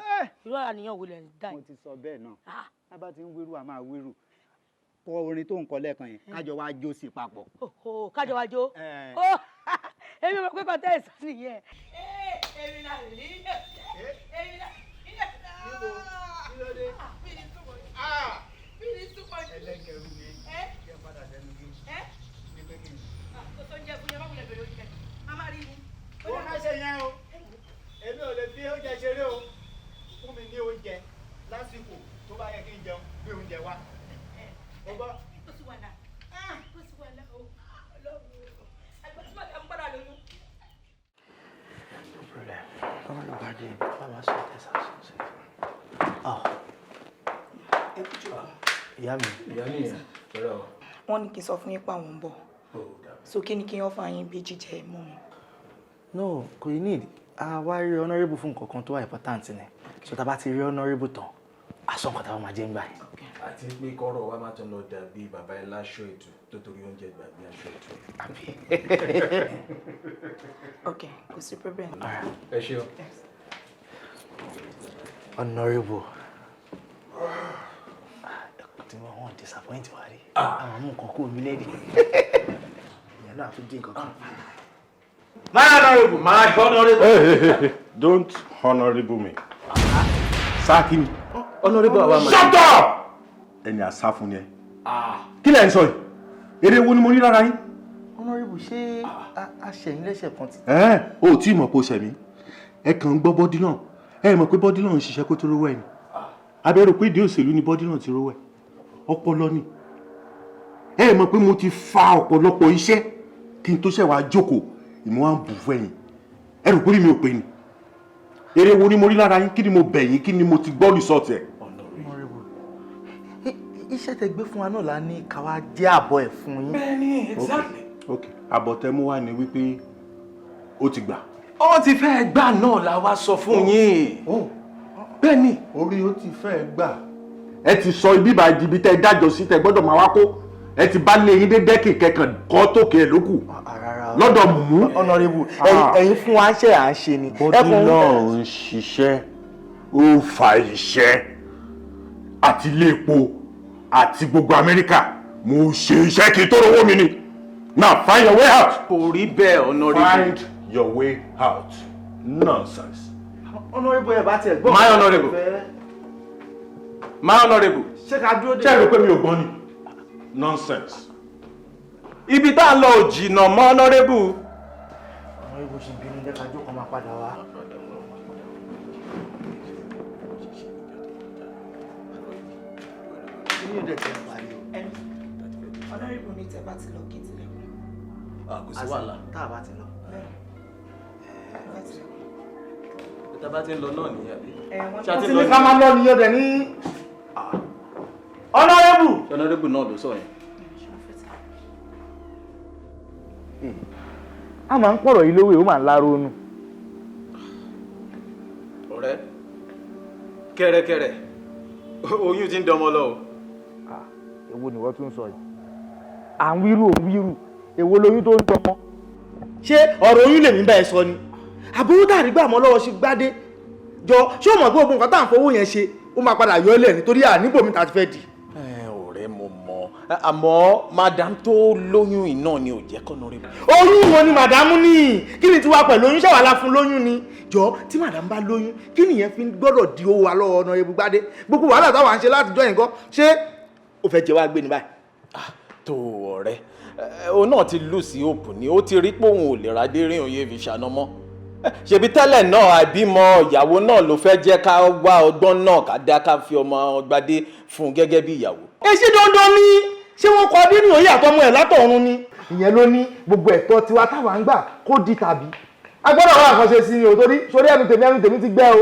Irú àníyàn wo lẹ̀ ń dá Mo yìí? ti sọ bẹ́ẹ̀ náà. Tá bá ti ń wíru, a máa wíru. Kọ orin tó ń kọ lẹ́ẹ̀kan yẹn, ká jọ wá jó sí papọ̀. Ó kájọ wá jó. Ó èmi mọ̀ pé kọ́ tẹ́ ẹ̀ sọ nìyẹn. Èmi náà rí èmi náà rí. Kí ló dé? Mi ní túmọ̀ yìí. Mi ní túmọ̀ yìí. Ẹlẹ́gẹ̀rú ni. Kí ẹ padà sẹ́nu gé. Ní pé kí ni? Kò tó ń jẹ fún yẹn, má wulẹ̀ bèrè oúnjẹ. Má má rí mi. Ó má ṣe yẹn o. Èmi ò lè fi oúnjẹ ṣeré o. Fún mi ní oúnjẹ lásìkò tó bá yẹ kí n jẹun, gbé oúnjẹ wá. O gbọ́? Kò sí wàhálà. Kò sí wàhálà o. Ọlọ́run o. Àgbà tí màdàmú gbọ́dọ̀ lóyún. No problem. Báwo ló bá dé? Bá máa sọ tẹ̀sán sọ sí. Ah. Ìyá mi. Ìyá mi yẹn, ọ̀rẹ́ o. Wọ́n ní kí n sọ fún yín pé àwọn ń bọ̀, so kí ni kí n offer yín bí jíjẹ mímu? No, kò ní need. A wá rí honourable fún nǹkan kan tó wà important ni. So tá a bá ti rí honourable tán, a sọ nǹkan tá a bá máa jẹ ń gbà yẹn. Àti pé kọ́rọ̀ wa má tún lọ dàbí bàbá ẹ láṣọ ètò tó torí oúnjẹ gbàgbé aṣọ ètò. Àbí. Ok, kò sí problem. Ẹ ṣé o. Honourable. Tí wọ́n wọ́n disappoint wa rí. Àwọn mú nǹkan kúrò mílẹ̀dì. Ìyẹn náà tún dín nǹkan kan. My honourable, my honourable. Hey, hey, hey, hey. Don't honourable me. Sáàkì ni. Honourable àwa máa. Shut up! Ẹni àsá fún ni ẹ. Kí lẹ̀ ń sọ yìí? Èrè wo ni mo ní lára yín? Honourable, ṣé a ṣẹ̀yìn lẹ́sẹ̀ kan ti? Ẹ́ẹ̀, o ò tí ì mọ̀ pé o ṣẹ̀ mí. Ẹ kàn ń gbọ́ bọ́dí náà. Ẹ mọ̀ pé bọ́dí náà ń ṣiṣẹ́ kó tó rówó ẹ̀ ni. Abẹ́rò pé ìdí òṣèlú ni bọ́dí náà ti rówó ẹ̀. Ọpọlọ ni. Ẹ mọ̀ pé mo ti fa ọ̀pọ̀lọpọ̀ iṣẹ́ kí n tó ṣẹ̀ wá jókòó. Ìmọ̀ wa ń bù fún ẹ̀yin. Ẹ rò pé mi ò pè ní. Èrè wo ni mo rí lára yín? Kí ni mo bẹ̀ yín? Kí ni mo ti gbọ́ result ẹ̀? Honourable, iṣẹ́ tẹ gbé fún wa náà la ní ká wá jẹ́ àbọ̀ ẹ̀ fún yín. Bẹ́ẹ̀ni, exactly. Ok, àbọ̀ tẹ mú wá ni wípé ó ti gbà. Ó ti fẹ́ gbà náà la wá sọ fún yín. Bẹ́ẹ̀ni. Orí ó ti fẹ́ gbà. Ẹ ti sọ ibi ìbàdí ibi tẹ dájọ́ sí tẹ gbọ́dọ̀ máa wá kó. Ẹ ti bá lé yín dé dẹ́kì kẹkàn kọ́ tókè ẹ̀ lókù. Lọ́dọ̀ mú. Honourable, ẹ̀yin fún wa ṣe à ń ṣe ni. Bọ́dí náà ń ṣiṣẹ́, ó fa iṣẹ́ àti ilé epo àti gbogbo Amẹ́ríkà. Mo ṣe iṣẹ́ kí n tó rówó mi ni. Now find your way out. Kò rí bẹ́ẹ̀, honourable. Find your way out. Nonsense. Honourable, ẹ bá tiẹ̀ gbọ́. My honourable. My honourable. Ṣé ká dúró dé? Ṣé ẹ rò pé mi ò gbọ́n ni? Nonsense. Ibi tá a lọ ò jìnnà mọ́, honourable. Honourable ṣì ń bínú, jẹ́ ká jókòó, máa padà wá. Kí ni ìdẹ̀ tẹ̀ ń pariwo? Honourable ní tẹ́ bá ti lọ kí n tilẹ̀kùn. Kò sí wàhálà. Tá a bá ti lọ. Bẹ́ẹ̀, bá tilẹ̀kùn. Tá a bá ti ń lọ náà nìyẹn àbí? Ṣé a Wọ́n ti ti ń lọ ní ká máa lọ nìyẹn dẹ̀ ní. Honorable. Honorable náà ló sọ yẹn. A máa ń pọ̀rọ̀ yìí lówó, ó máa ń láronú. Ọ̀rẹ́, kẹ́rẹ́kẹ́rẹ́, oyún ti ń dọmọ lọ o. Èwo ni wọ́n tún sọ yìí? À ń wíru, òun wíru, èwo lóyún tó ń tọmọ? Ṣé ọ̀rọ̀ oyún lèmi bá ẹ sọ ni? Àbúrò tàrí gbà mọ́ lọ́wọ́ sí gbádé jọ, ṣé o mọ̀ pé ogun nǹkan tá à ń fowó yẹn ṣe, ó máa padà yọ ẹ́lẹ̀ nítorí àníbòmí tá a ti fẹ́ dì. Ẹ ọ̀rẹ́, mo mọ̀, àmọ́ madam tó lóyún yìí náà ni ò jẹ́ k'Honorable. Oyún wo ni màdámù ní? Kí ni tiwa pẹ̀lú oyún? Ṣàwálà fún lóyún ni? Jọ, tí màdámù bá lóyún, kí nìyẹn fi gbọ́dọ̀ di owó wa lọ́wọ́ Honorable Gbádé? Gbogbo wàhálà táwa ń ṣe látijọ́ yẹn kọ́, ṣé o fẹ́ jẹ wá gbé ni báyìí? Tó ọ̀rẹ́, òun náà ti lose hope ni, ó ti rí pé òun ò lè ra dé rí òye fi ṣàná mọ́. Ṣebí tẹ́lẹ̀ náà àìbímọ ìyàwó náà ló fẹ́ jẹ́ ká wá ọgbọ́n náà ká dá ká fi ọmọ Gbadé fún un gẹ́gẹ́ bí ìyàwó. Èsì dandan ni, ṣé wọ́n kọ adé ní òye àtọmọ ẹ̀ látọ̀run ni? Ìyẹn ló ní gbogbo ẹ̀tọ́ tiwa táwa ń gbà kó di tàbí. A gbọ́dọ̀ wá àkànṣe sí i o, torí sórí ẹnu tèmi, ẹnu tèmi ti gbẹ o.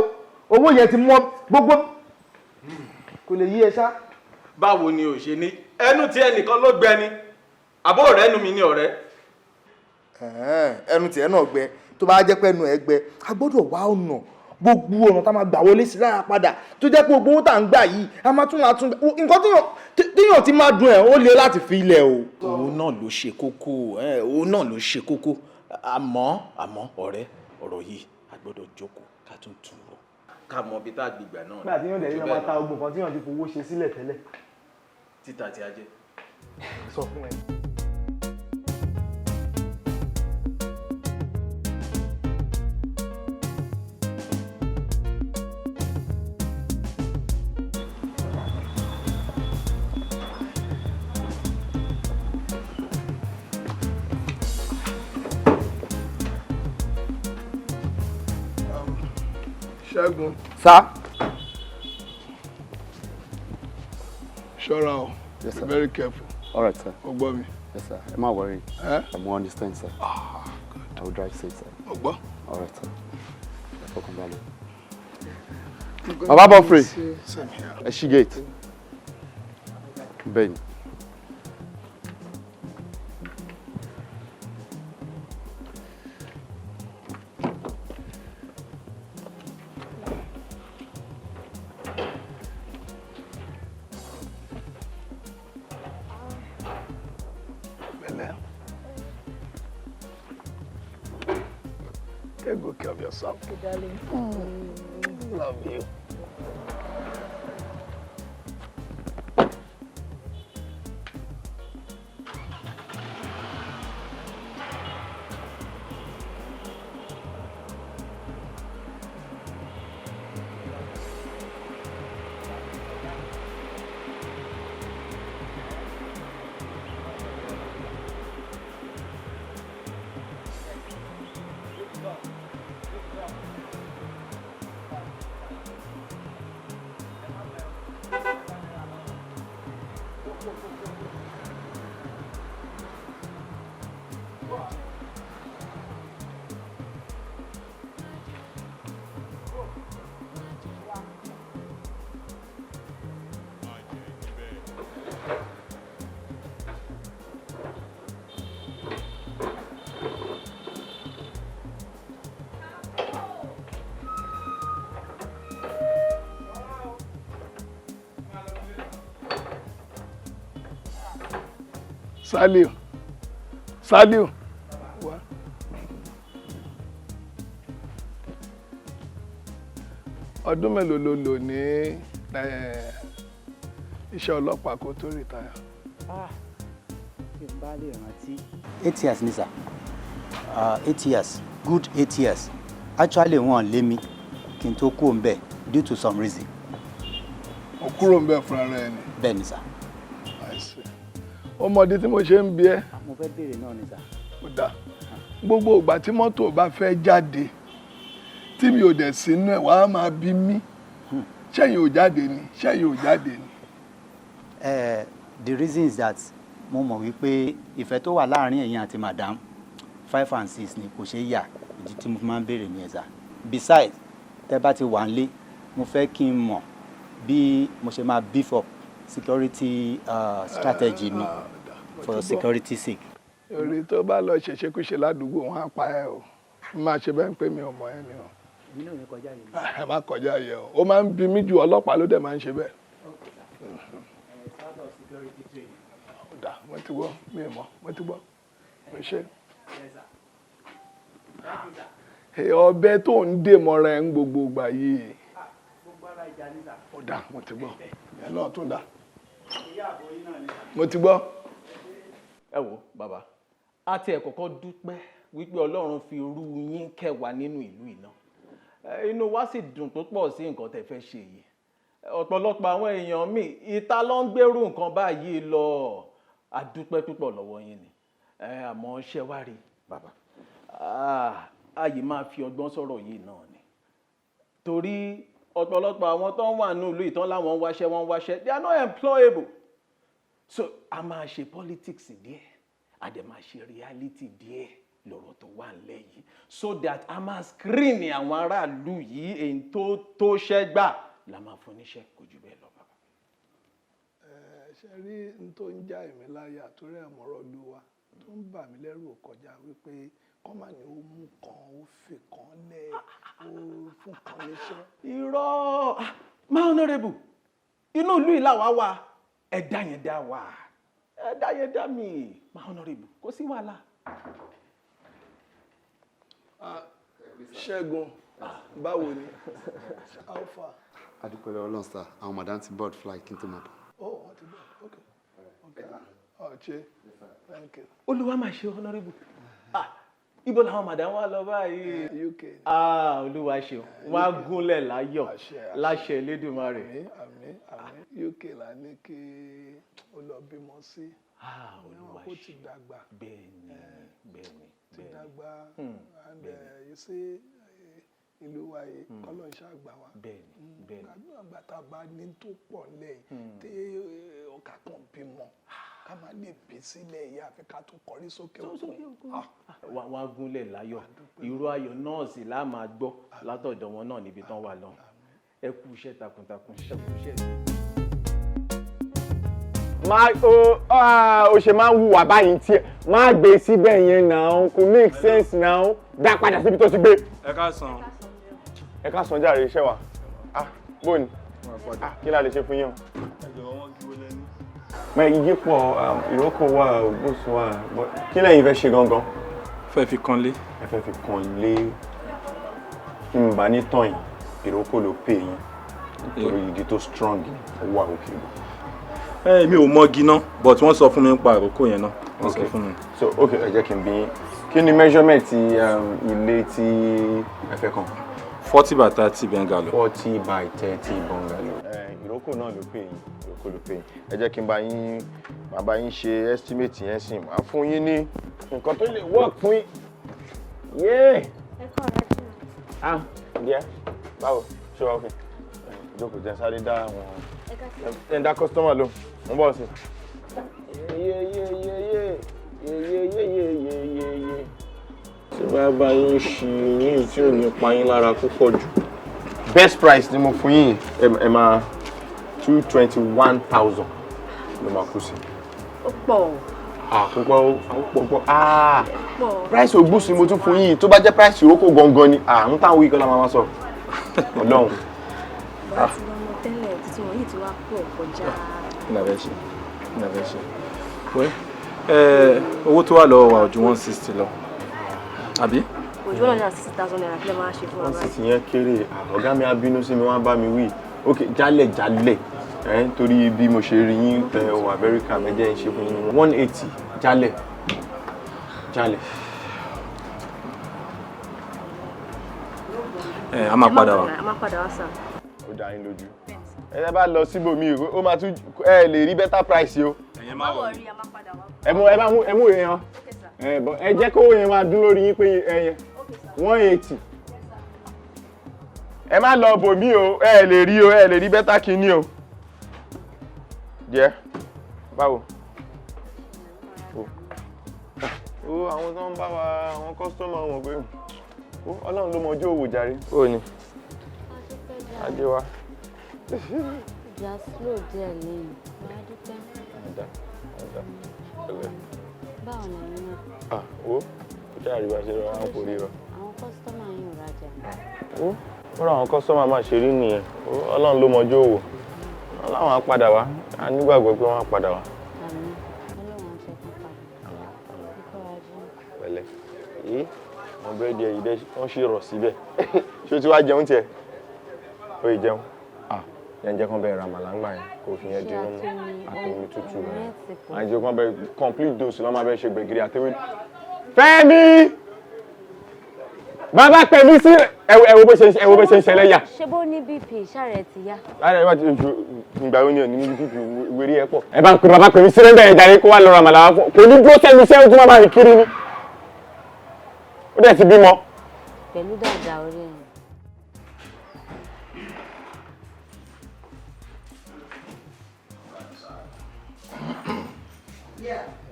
Owó yẹn ti mọ gbogbo, kò lè yí ẹ ṣá. Báwo ni ò ṣe ní ẹnu tí ẹnìkan ló gbẹ ni, àbó ọ̀rẹ́ nu mi ní ọ̀rẹ́. Ẹnu tiẹ̀ náà gbẹ, tó bá jẹ́ pé ẹnu ẹ gbẹ, a gbọ́dọ̀ wá ọ̀nà, gbogbo ọ̀nà tá a máa gbà wọlé sí lára padà, tó jẹ́ pé gbogbo owó tá à ń gbà yìí, a máa tún máa tún nǹkan téèyàn ti máa dùn ẹ̀, ó le láti fi ilẹ̀ o. Òun náà ló ṣe kókó, òun náà ló ṣe kókó, àmọ́ ọ̀rẹ́, ọ̀rọ̀ yìí a gbọ́dọ̀ jókòó ká tún tún rò ká mọ ibi tá a gbìgbà náà. Nígbà tí yóò dẹ̀ yóò máa ta ogun kan tí yóò ti fowó ṣe sílẹ̀ tẹ́lẹ̀. Títà tí a jẹ. Sọ fún ẹ. Ṣẹ́gun. Sir. Ṣọ́ra o. Yes, sir. Be very careful. All right, sir. O gbọ́ mi. Yes, sir. Ẹ má worry. Eh? I understand, sir. Ah, good. I will drive safe, sir. O gbọ́. All right, sir. Ẹ fọkàn balẹ̀. Bàbá Bọ́frey. Same here. Ẹ ṣí gate. Bẹ́ẹ̀ni. Pẹ̀lẹ́. Take good care of yourself. Okay, darling. Love you. Saliu. Saliu. Wá. Ọdún mélòó ló lò ní iṣẹ́ ọlọ́pàá kó tó retire? Tí n bá lè rántí. 8 years ni, sir. 8 years, good 8 years actually. Wọ́n lé mi kí n tó kúrò ńbẹ̀ due to some reason. O kúrò ńbẹ̀ fúnra rẹ ni? Bẹ́ẹ̀ ni, sir. I see. Ọmọdé tí mo ṣe ń bi ẹ́. Mo fẹ́ béèrè náà ni, sir. Ó dáa. Gbogbo ìgbà tí mọ́tò bá fẹ́ jáde tí mi ò dẹ̀ sínú ẹ̀, wàá máa bí mí, ṣẹ́yìn ò jáde ni? Ṣẹ́yìn ò jáde ni? The reason is that mo mọ̀ wípé ìfẹ́ tó wà láàrin ẹ̀yin àti madam, five and six ni, kò ṣeé yà. Ìdí tí mo fi máa ń béèrè nìyẹn, sir. Besides, Tẹ́ bá ti wà nílé, mo fẹ́ kí n mọ̀ bí mo ṣe máa beef up security strategy mi for security sake. Orí tó bá lọ ṣèṣekúṣe ládùúgbò, wọn á pa ẹ o. Má ṣe bẹ́ẹ̀ pé mi ò mọ̀ ẹ́ ni o. Èmi náà ní kọjá yìí. Ẹ má kọjá yẹ o. Ó máa ń bi mí ju, ọlọ́pàá ló dẹ̀ máa ń ṣe bẹ́ẹ̀. Ó dà, mo ti gbọ́, mi ò mọ̀, mo ti gbọ́, mo ṣe. Ọbẹ̀ tó ń dè mọ́ra ẹ̀ ń gbogbo ìgbà yìí. Ó dà, mo ti gbọ́, ẹ̀ náà tún dà, mo ti gbọ́. Ẹ wo bàbá, a ti ẹ̀ kọ́kọ́ dúpẹ́ wípé Ọlọ́run fi irú yín kẹwàá nínú ìlú yìí náà. Inú wa sì dùn púpọ̀ sí nǹkan tẹ́ fẹ́ ṣe yìí. Ọ̀pọ̀lọpọ̀ àwọn èèyàn míì, ìta ló ń gbèrú nǹkan báyìí lọ. A dúpẹ́ púpọ̀ lọ́wọ́ yín ni. Àmọ́ ṣé wá rí bàbá, ààyè máa fi ọgbọ́n sọ̀rọ̀ yìí náà ni, torí ọ̀pọ̀lọpọ̀ àwọn tó ń wà ní ìlú ìtàn láwọn ń wáṣẹ́, wọ́n ń wáṣẹ́, they are not employable. So a máa ṣe politics díẹ̀, a dẹ̀ máa ṣe reality díẹ̀ lọ́rọ̀ tó wà nílẹ̀ yìí, so that a máa screen àwọn aráàlú yìí, èyí tó tó ṣẹ́ gbà la máa fún níṣẹ́. Kò jù bẹ́ẹ̀ lọ, bàbá. Ẹ ṣe rí n tó ń já èmi láyà torí ẹ̀ mọ̀rọ̀ lu wa tó ń bà mí lẹ́rù kọjá wípé kọ́ mà ní ó mú kan, ó fi kan lẹ̀, ó fún kan níṣẹ́. Irọ́, my honourable, inú ìlú yìí làwa wà. Ẹ̀dá yẹn dá wà, ẹ̀dá yẹn dá mi, my honourable, kò sí wàhálà. Ṣẹ́gun, báwo ni? How far? Adúpẹ́ lọ́wọ́ Ọlọ́run sir, àwọn madam ti board flight kí n tó máa bọ̀. Oh, wọ́n ti board. Okay. Oh, ṣe, thank you. Olúwa máa ṣe, honourable. Ah, ibo làwọn madam wà lọ báyìí? UK. Ah, Olúwa ṣeun, wọn á gúnlẹ̀ láyọ̀ láṣẹ Elédùmarè. Àmín, àmín, àmín. UK là ní kí ó lọ bímọ sí. Ah, Olúwa ṣe, ó ti dàgbà. Bẹ́ẹ̀ni, bẹ́ẹ̀ni. Ti dàgbà and you see, ìlú wa yìí, kọ́lọ́ ń ṣàgbà wa. Bẹ́ẹ̀ni, bẹ́ẹ̀ni. Àgbà tá a bá ní tó pọ̀ lẹ́yìn tí ọkà kan bímọ, ká má lè bí sílẹ̀ yìí, àfi ká tún kọrí sókè òkun. Wọ́n á gúnlẹ̀ láyọ̀. Ìró ayọ̀ náà sì lá máa gbọ́ látọ̀dọ̀ wọn náà níbi tán wà lọ. Ẹ kú iṣẹ́ takuntakun, ẹ kú iṣẹ́. Má o o ṣe máa ń hùwà báyìí tiẹ̀, má gbé síbẹ̀ yẹn náà, kò make sense náà. Dá padà síbi tó ti gbé. Ẹ káàsán. Ẹ káàsán jàre, iṣẹ́ wa. Ah, bóni? Ah, kí la lè ṣe fún yín o? Ẹ jọ̀wọ́, wọ́n kí wọlé ní. Mọ igi pọ̀, ìrókò wà, ògbósùn wà. Kí lẹ́yìn fẹ́ ṣe gangan? Fẹ́ fi kan lé. Ẹ fẹ́ fi kan lé. Kí n bá ní tàn yín, ìrókò ló pè yín nítorí igi tó strong ni, ó wà òkè gan. Ẹ mi ò mọ igi náà, but wọ́n sọ fún mi nípa ìrókò yẹn náà. Wọ́n sọ fún mi. So okay, ẹ jẹ́ kí n bí yín, kí ni measurement ti ilé tí ẹ fẹ́ kàn? 40 by 30 bungalow. 40 by 30 bungalow. Ìrókò náà ló pè yín, ìrókò ló pè yín. Ẹ jẹ́ kí n bá yín, màá bá yín ṣe estimate yẹn sìn, màá fún yín ní nǹkan tó lè work fún yín. Yéé! Ẹ kọ́ ọ̀rẹ́ jù. Ah, díẹ̀, báwo? Ṣé wàá okay? Jókòó, jẹ́ sáré dá àwọn ẹ̀ ń dá customer lóhùn, mo ń bọ̀ sí. Yé yé yé yé yé yé yé yé yé yé. Tí bá bá yín ṣe yín tí ò ní pa yín lára púpọ̀ jù. Best price ni mo fún yín, ẹ máa 221,000 ló máa kú sí. Ó pọ̀. Ah, púpọ̀, ó pọ̀ púpọ̀. Ah, Pọ̀. price ògbúsù ni mo tún fún yín, tó bá jẹ́ price ìrókò gangan ni, ah, ń táwọn wíìkọ́ la máa sọ. Ọlọ́run. Bá ti lọ́mọ tẹ́lẹ̀, títí wọn yìí ti wá pọ̀ kọjá. Kí ni a fẹ́ ṣe? Kí ni a fẹ́ ṣe? Wẹ́ ẹ, owó tó wà lọ́wọ́ wa ò ju 160 lọ. Àbí? Òjò ₦160,000, kí lè máa ṣe fún wa Wọ́n sì báyìí? ti yẹn kéré. Ah, ọ̀gá mi á bínú sí mi, wọ́n á bá mi wí. Ok, jálẹ̀ jálẹ̀ ẹ̀, nítorí bí mo ṣe rí yín tẹ wà very calm, ẹ jẹ́ ń ṣe fún yín 180, jálẹ̀ jálẹ̀. Ẹ a máa padà wá. A máa padà wá sir. Ó dá yín lójú? Ẹ bá lọ síbòmíì, ó máa tún ẹ lè rí better price o. Ẹ̀yin má worry, a máa padà wá. Ẹ mú, ẹ bá mú, ẹ mú èèyàn ẹ bọ, ẹ jẹ́ kó yẹn máa dún lórí yín pé ẹ yẹn 180. Ẹ má lọ bòmí o, ẹ lè rí o, ẹ lè rí better kinní o. Jẹ́ báwo o o àwọn tó ń bá wa, àwọn customer wọn pé ó, Ọlọ́run ló mọ ojú òwò jàre. Ó ní Ajé wa. Ìjà slow díẹ̀ lẹ́yìn. Wàá dúpẹ́. Ọ̀dà ọ̀dà pẹ̀lẹ́. Báwo lẹ́yìn náà? Ah, wo, ó ṣáà rí bá ṣe rọra ń forí rọ. Àwọn customer yín ò rajà. Ó rọ àwọn customer máa ṣe rí nìyẹn. Ọlọ́run ló mọjú òwò. Ọlọ́run á padà wá. A nígbàgbọ́ pé wọ́n á padà wá. Àmín. Ọlọ́run á jẹ́ kán padà. Ikọ́ ajé. Pẹ̀lẹ́. Yìí, àwọn búrẹ́dì ẹ̀ yìí dẹ́ wọ́n ṣì rọ̀ síbẹ̀. Ṣé o ti wá jẹun tiẹ̀? O ì jẹun. Ah, yẹn jẹ́ kán bẹ́ẹ̀ ra àmàlà ńgbà yẹn kó o fi yẹn dínú mọ́ àtomi tútù rẹ̀. Àìjẹ́ kán bẹ́ẹ̀ complete dose lọ́ máa bẹ́ẹ̀ ṣe gbẹ̀gìrì àtewé. Fẹ́mi! Bàbá pẹ̀lú sí ẹ wo bó ṣe ẹ wo bó ṣe ń ṣẹlẹ̀ yà. Ṣé bó ní BP ṣàrẹ̀ ti yá? Lára ẹ bá ti ju ìgbà wo ni ò ní ní bíbí wérí ẹ pọ̀. Ẹ bá ń pe bàbá pẹ̀lú sílẹ̀ bẹ́ẹ̀ jàre kó wá lọ ra àmàlà wá fún. Kò ní dúró sẹ́nu iṣẹ́ ó tún máa rìn kiri ni. Ó dẹ̀ ti bímọ. Pẹ̀lú dàda orí ẹ̀.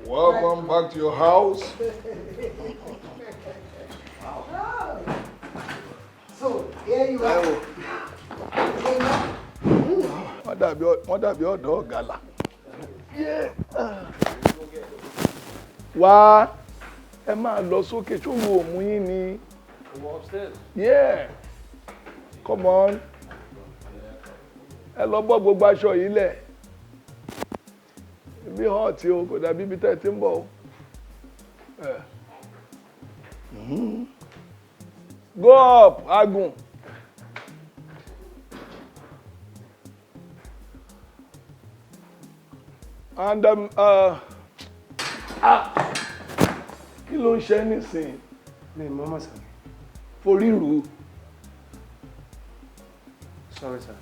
Welcome back to your house. So, here you are. Wọ́n dàbí ọ̀dọ́ ọ̀gàlà. Wá ẹ máa lọ sókè ṣòwò òmù yín ni. Yeah. Come on. Ẹ lọ bọ́ gbogbo aṣọ yìí lẹ̀. Ibi hàn tí o kò dàbí ibi tẹ́ ẹ ti ń bọ̀ o. Go up, Agun. And kí ló ń ṣe nísìnyí? Mi mọ́ mọ́ sir. Forí rù. Sorry sir.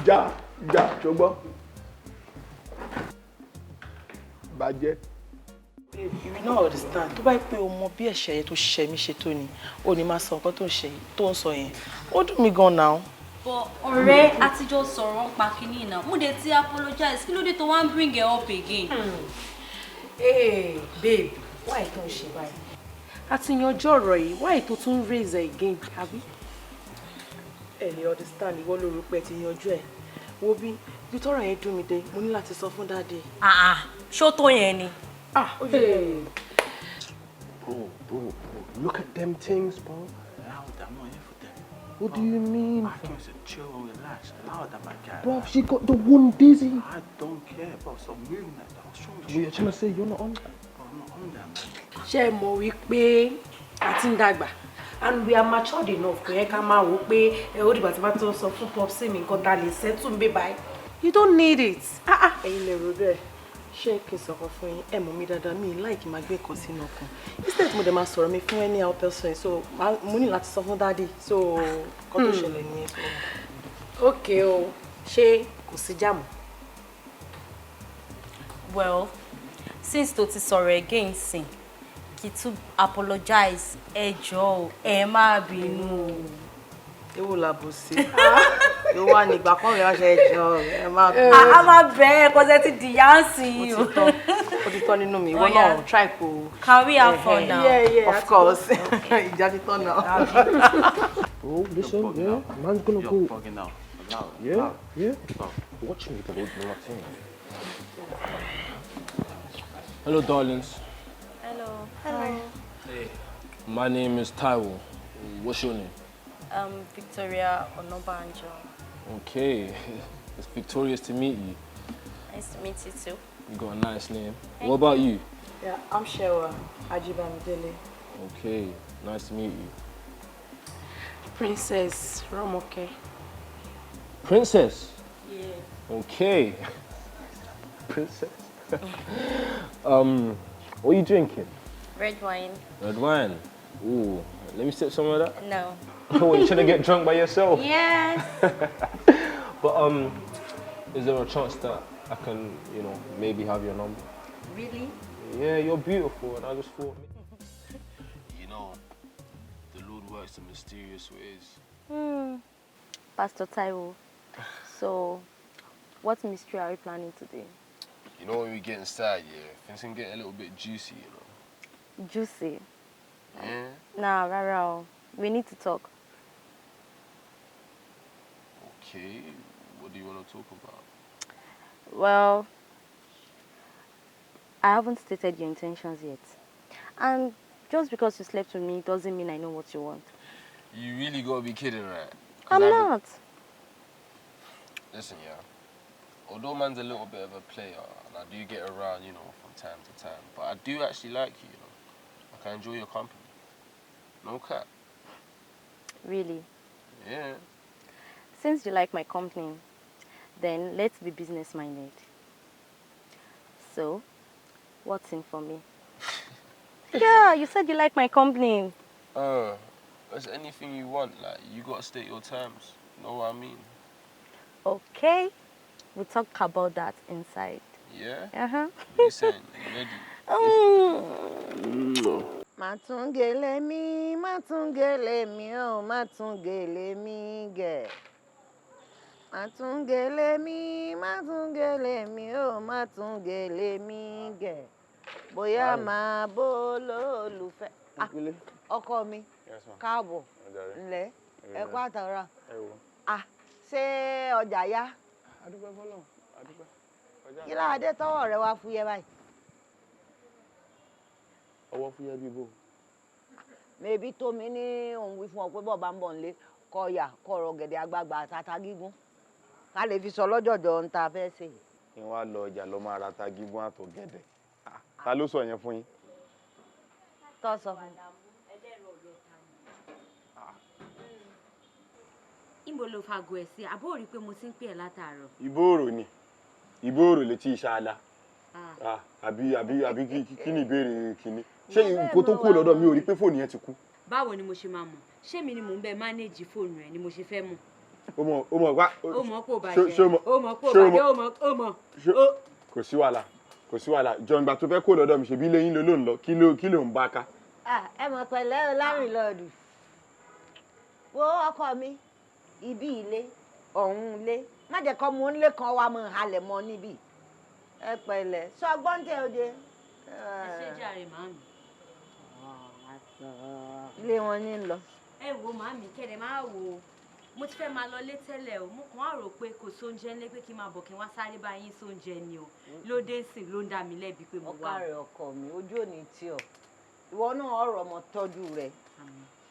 Já já ṣùgbọ́n. Bàjẹ́. Babe, you will not understand. Tó bá yẹ pé o mọ bí ẹ̀ṣẹ̀ yẹn tó ṣẹ̀ mí ṣe tó ni, o ní máa sọ nǹkan tó ń ṣe tó ń sọ yẹn. Ó dùn mí gan now. But ọ̀rẹ́ àtijọ́ sọ̀rọ̀ ń pa kínní náà. Mo dé ti apologize. Kí ló dé tó wá ń bring it up again? Hey, babe, why tó ń ṣe báyìí? A ti yanjú ọ̀rọ̀ yìí, why tó tún raise it again, àbí? Ẹ lè understand, ìwọ ló rò pé ẹ ti yanjú ẹ̀. Wo bí ibi tọ́rọ̀ yẹn dùn mí dé, mo ní láti sọ fún dáadé. Ṣó tó yẹn ni? Ah, ó yẹ. Bro, bro, bro, look at them things, bro. Louder, I'm not here for them. What do you mean? I can say chill and relax. Louder, my guy. Bro, she got the one dizzy. I don't care, bro. Stop moving like that. What's wrong with What you're trying to say? You're not on that. Bro, I'm not on that, man. Ṣé ẹ mọ̀ wípé a ti ń dàgbà and we are matured enough kò yẹ ká máa wò ó pé ẹ ó dìgbà tí bá tó sọ fún popsi mi nǹkan tá a lè settle ń bí báyìí. You don't need it. Ẹ̀yin lè rò bẹ́ẹ̀. Ṣé kí n sọ̀kan fún yín? Ẹ mọ̀ mi dáadáa, mi láì kí n máa gbé nǹkan sínú ọkàn. Instead mo dẹ̀ máa sọ̀rọ̀ mi fún any other person, so mo ní láti sọ fún dáàdì. So nǹkan tó ṣẹlẹ̀ nìyẹn. Okay o, ṣé kò sí jáàmù? Well, since tó ti sọ̀rọ̀ again sin, kí tún apologize, ẹ jọ̀ọ́ o, ẹ má bínú o. Ewo làbò sí. Yóò wà nígbà kan rẹ̀ wá ṣe ẹjọ́ ẹ má bínú. A máa bẹ̀ ẹ́ kọ́sẹ́ ti dìyà ń sìn yìí o. Ó ti tán nínú mi, ìwọ náà try kò. Can we have fun now? Yeah, yeah, of course. Ìjà ti tán náà. Bro, listen, yeah, man's gonna You're go. bugging out. Loud, Yeah, loud. yeah. Stop. Watch me, bro. Do my thing. Hello, darlings. Hello. Hello. Hey. My name is Taiwo. What's your name? Victoria Onobanjo. Okay. It's victorious to meet you. Nice to meet you too. You got a nice name. What about you? Yeah, I'm Shewa Ajibamidele. Okay. Nice to meet you. Princess Romoke. Princess. Yeah. Okay. Princess. What are you drinking? Red wine. Red wine. Ooh, let me sip some of that. No. What, you trying to get drunk by yourself? Yes. But is there a chance that I can, you know, maybe have your number? Really? Yeah, you're beautiful, and I just thought. You know, the Lord works in mysterious ways. Pastor Taiwo, so what mystery are we planning today? You know, when we get inside, yeah, things can get a little bit juicy, you know. Juicy. Yeah. Nah, rárá o. We need to talk. Okay, what do you want to talk about? Well, I haven't stated your intentions yet. And just because you slept with me doesn't mean I know what you want. You really gotta be kidding, right? 'Cause I'm I haven't- not. Listen, yeah. Although man's a little bit of a player, and I do get around, you know, from time to time, but I do actually like you, you know. Like, I enjoy your company. No cap. Really. Yeah. Since you like my company, then let's be business minded. So, what's in for me? Yeah, you said you like my company. It's anything you want. Like, you gotta state your terms. You know what I mean? Okay. We'll talk about that inside. Yeah? Uh-huh. Listen, you ready? Mm. Má tún gèlè mi, má tún gèlè mi, ó má tún gèlè mi gẹ̀. Má tún gèlè mi, má tún gèlè mi, ó má tún gèlè mi gẹ̀. Bóyá máa bó lólùfẹ́. Ah, ọkọ mi, Yes, ma'am. káàbọ̀, Ọjà rẹ. ǹlẹ́, ẹ kú àtàrà. Ẹ wò. Ah, ṣé ọjà yá? Adúpẹ́ fọlọ́run, adúpẹ́. Ọjà Kí láadé tọwọ́ rẹ wá fúyẹ́ báyìí? Ọwọ́ fúyẹ́ bí bò. Mẹbi tómi ní òun wí fún ọ pé bọ́ọ̀ bá ń bọ̀ nílé kọ yà kọ̀rọ̀ gẹ̀dẹ̀ àgbààgbà àtàtà gígùn ká lè fi sọ lọ́jọ̀jọ̀ ń ta fẹ́ ṣe. Kí n wá lọ ọjà lọ máa ra ta gígùn àtọ̀gẹ̀dẹ̀. Ah, ta ló sọ yẹn fún yín? Tọ́ sọ fún mi. Níbo lo fago ẹ̀ sí? Àbó rí i pé mo ti ń pè ẹ́ látàárọ̀. Ìbòòrò ni. Ìbòòrò létí ìṣáálá. Ah. Ah, àbí kí ni ìbéèrè kìíní? Ṣé nǹkan tó kú lọ́dọ̀ mi ò rí pé fóònù yẹn ti kú? Báwo ni mo ṣe máa mọ̀? Ṣé mi ni mò ń bẹ mánéèjì fóònù ẹ̀ ni mo ṣe fẹ́ mọ̀? Ó mọ̀ wá. Ó mọ̀ pé ó Ṣé bàjẹ́. ó mọ̀? Ó mọ̀ pé ó Ṣé ó bàjẹ́. mọ̀? Ó mọ̀, ó mọ̀. Kò sí wàhálà, kò sí wàhálà. Jọ ìgbà tó fẹ́ kó lọ́dọ̀ mi, ṣèbí lẹ́yìn ló ń lọ, kí ló ń bá ká? Ah, ẹ mọ̀ pẹ̀lẹ́ o lárìnlọ́ọ̀dù. Wo ọkọ mi, ibi ilé, ọ̀hún ilé, má jẹ́ kọ́ mu nílé kan wá mọ̀ halẹ̀ mọ́ níbí. Ẹ pẹ̀lẹ́, sọ gbọ́n tẹ oje. Ẹ ṣé jàre màámi. Ilé wọn ní lọ. Ẹ wo màámi, kẹ́lẹ̀ máa wò ó. Mo ti fẹ́ máa lọ lé tẹ́lẹ̀ o. Mo kàn á rò pé kò sóúnjẹ ńlé pé kí n máa bọ̀ kí n wá sáré bá yín sóúnjẹ ni o. Lóde sìn ló ń dá mi lẹ́bi pé mo wá. Ọkàrẹ̀ ọkọ mi, ojú ò ní tí ọ. Ìwọ náà ọ̀rọ̀ ọmọ tọ́jú rẹ̀.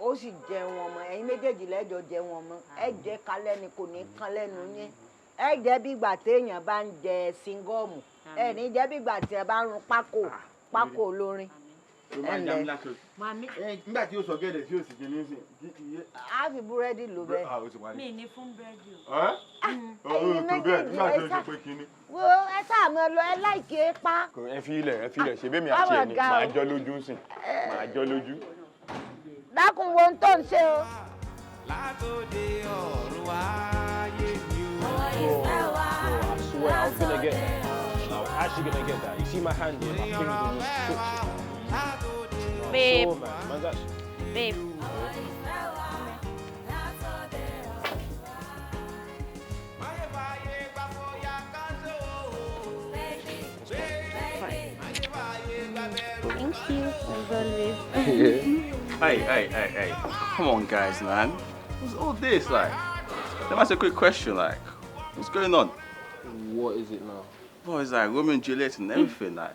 Ó sì jẹun ọmọ, ẹ̀yin méjèèjì lẹ́jọ́ jẹun ọmọ. Ẹ jẹ́ kalẹ́ ni kò ní kán lẹ́nu yín. Ẹ jẹ́ bí ìgbà téèyàn bá ń jẹ síngọ́ọ̀mù. Ẹ ní jẹ́ bí ìgbà tí ẹ bá ń run pákó olórin. Ló máa ń já mi láṣọ. Màmí. Nígbà tí ó sọ gẹ̀dẹ̀ tí ó sì kíní sí. Á fi búrẹ́dì lò bẹ́ẹ̀. Ah, ó ti parí. Mi ní fún búrẹ́dì o. Ẹ́ Ẹ̀yin ọ̀ tó bẹ́ẹ̀ méjèèjì nígbà tí ẹ ó sá ṣe pé kíní. Wo ẹ sáà mọ lọ ẹ láìkí ẹ pa. Ẹ fi ilẹ̀, ẹ fi ilẹ̀, ṣe bẹ́ẹ̀ mi àti Báwo ẹ̀ ni ga o? màá jọ lójú sìn, màá jọ lójú. Dákun wo ohun tó ń ṣe o. Látòde ọ̀run ayé mi o. Bro, I swear I was gonna get that. I was actually gonna get that. You see my hand here, my fingers are just twitching. Babe. Sure, man. Man's actually. Babe. Thank you, as always. Hey, hey, hey, hey. Come on, guys, man. What's all this, like? Let me ask you a quick question, like, what's going on? What is it now? Bro, it's like Romeo and Juliet and everything, like.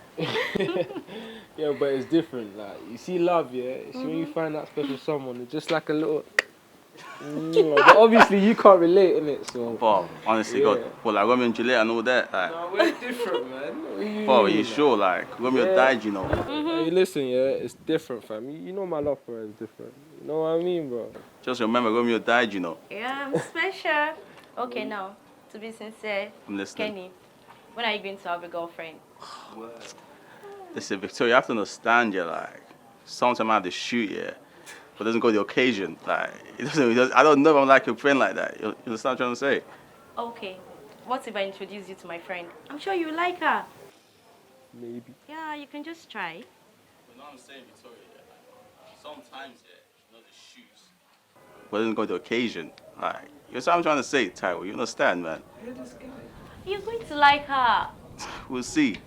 Yeah, but it's different. Like, you see love, yeah? It's when you find that special someone, it's just like a little. But obviously, you can't relate, innit? So. Bro, honestly, Yeah. God, well, like Romeo and Juliet and all that, like. No, we're different, man. What do you Bro, mean, you like? sure? Like, Romeo Yeah. died. Hey, listen, yeah, it's different, fam. You know my love for her is different. You know what I mean, bro? Just remember, Romeo died. Yeah, I'm special. Okay, now, to be sincere, I'm listening. Kenny, when are you going to have a girlfriend? Listen, Victoria, you have to understand, yeah, like, sometimes I have to shoot, yeah, but it doesn't go to the occasion. Like, it doesn't, I don't know if I'm like your friend like that. You understand what I'm trying to say? Okay, what if I introduce you to my friend? I'm sure you like her. Maybe. Yeah, you can just try. You know what I'm saying, Victoria? Yeah, like, sometimes, yeah, you know the shoes. But it doesn't go to the occasion. Like, you know what I'm trying to say, Taiwo? You understand, man? You're going to like her. We'll see.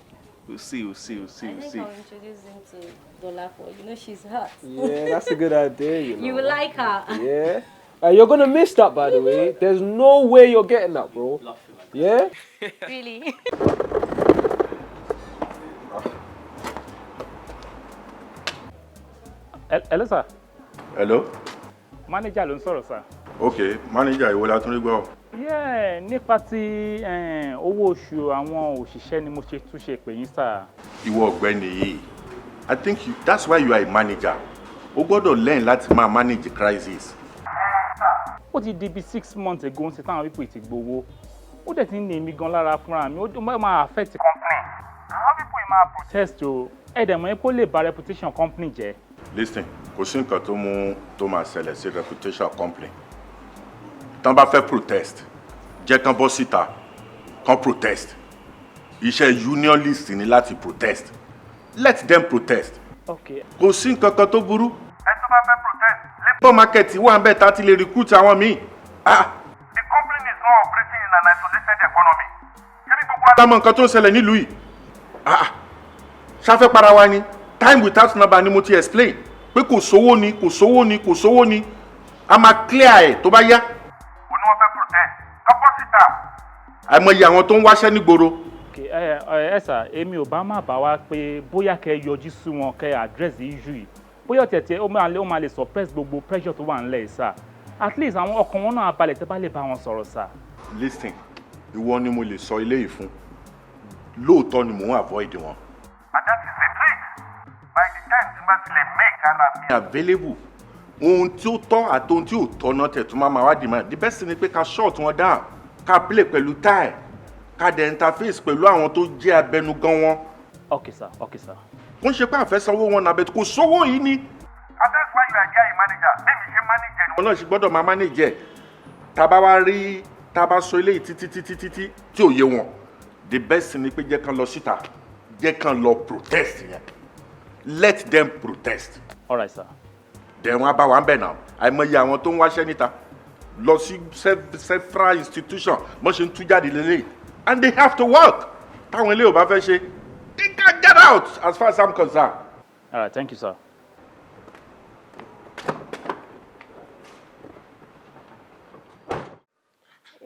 We'll see, we'll see, we'll see, I we'll think see. I'll introduce him to Dolapo. You know she's hot. Yeah, that's a good idea, you know. You will like her. Yeah. You're gonna miss that, by the way. There's no way you're getting that, bro. Yeah? Really? Hello, sir. Hello. Manager ló ń sọ̀rọ̀, sir. Ok, manager, ìwọ la tún rí gbọ́. Yeah, nípa ti owó oṣù àwọn òṣìṣẹ́ ni mo ṣe túnṣe pè yín, sir. Ìwọ ọ̀gbẹ́ni yìí, I think that's why you are a manager. O gbọ́dọ̀ learn láti máa manage crisis. Ó ti di bí 6 months ago ń ṣe táwọn people ti gbowó. Ó dẹ̀ ti ń ní èmi gan lára fúnra mi, ó máa affect company. Àwọn people yìí máa protest o. Ẹ dẹ̀ mọ̀ pé ó lè bà reputation company jẹ́. Listen, kò sí nǹkan tó mú tó máa ṣẹlẹ̀ sí reputation company. Tán bá fẹ́ protest, jẹ́ kán bọ́ síta, kán protest. Iṣẹ́ unionist ni láti protest. Let them protest. Okay. Kò sí nǹkan kan tó burú. Ẹ tó bá fẹ́ protest, labour market wà ń bẹ̀ tá a ti lè recruit àwọn míì. Ah! The company is not operating in an isolated economy. Ṣé gbogbo Alámọ̀ nǹkan tó ń ṣẹlẹ̀ nílùú yìí. Ah! Ṣáfẹ́ para wa ni. Time without number ni mo ti explain pé kò sówó ni, kò sówó ni, kò sówó ni. A máa clear ẹ̀ tó bá yá. O ní wọ́n fẹ́ protest? Kápọ́ síta. Àìmọye àwọn tó ń wáṣẹ́ nígboro. Okay, ẹ sà, èmi ò bá má bá wa pé bóyá kẹ́ yọjú sí wọn, kẹ́ address the issue yìí, bóyá tẹ̀tẹ̀ ó máa lè suppress gbogbo pressure tó wà ńlẹ̀ yìí, sà. At least àwọn ọkàn wọn náà á balẹ̀ tẹ́ bá lè bá wọn sọ̀rọ̀, sà. Listen, ìwọ ni mo lè sọ eléyìí fún. Lóòótọ́ ni mò ń avoid wọn. And that is the trick. By the time tí bá ti lè make ara mi available, ohun tí ó tọ́ àti ohun tí ò tọ́ náà tẹ̀ tún máa ma wá demand. The best thing ni pé ká shut wọn down, ká play pẹ̀lú time, ká dẹ̀ interface pẹ̀lú àwọn tó jẹ́ abẹnugan wọn. Okay, sir. Okay, sir. Kò ń ṣe pé àfẹ́sánwó wọn nàbẹ̀, kò sówó yìí ni. And that's why you are there, a manager. Bẹ́ẹ̀ mi ṣe manager ni. Wọn náà ṣe gbọ́dọ̀ máa manage ẹ̀. Tá a bá wá rí, tá a bá sọ eléyìí títí títí títí tí ò yé wọn, the best thing ni pé jẹ́ kán lọ síta, jẹ́ kán lọ protest yẹn. Let them protest. All right, sir. Dẹ̀ wọ́n á bá wa ń bẹ̀ náà. Àìmọye àwọn tó ń wáṣẹ́ níta lọ sí several institution bọ́n ṣe ń tú jáde lélẹ̀, and they have to work. Táwọn ilé ò bá fẹ́ ṣe, they can get out as far as I'm concerned. All right, thank you, sir.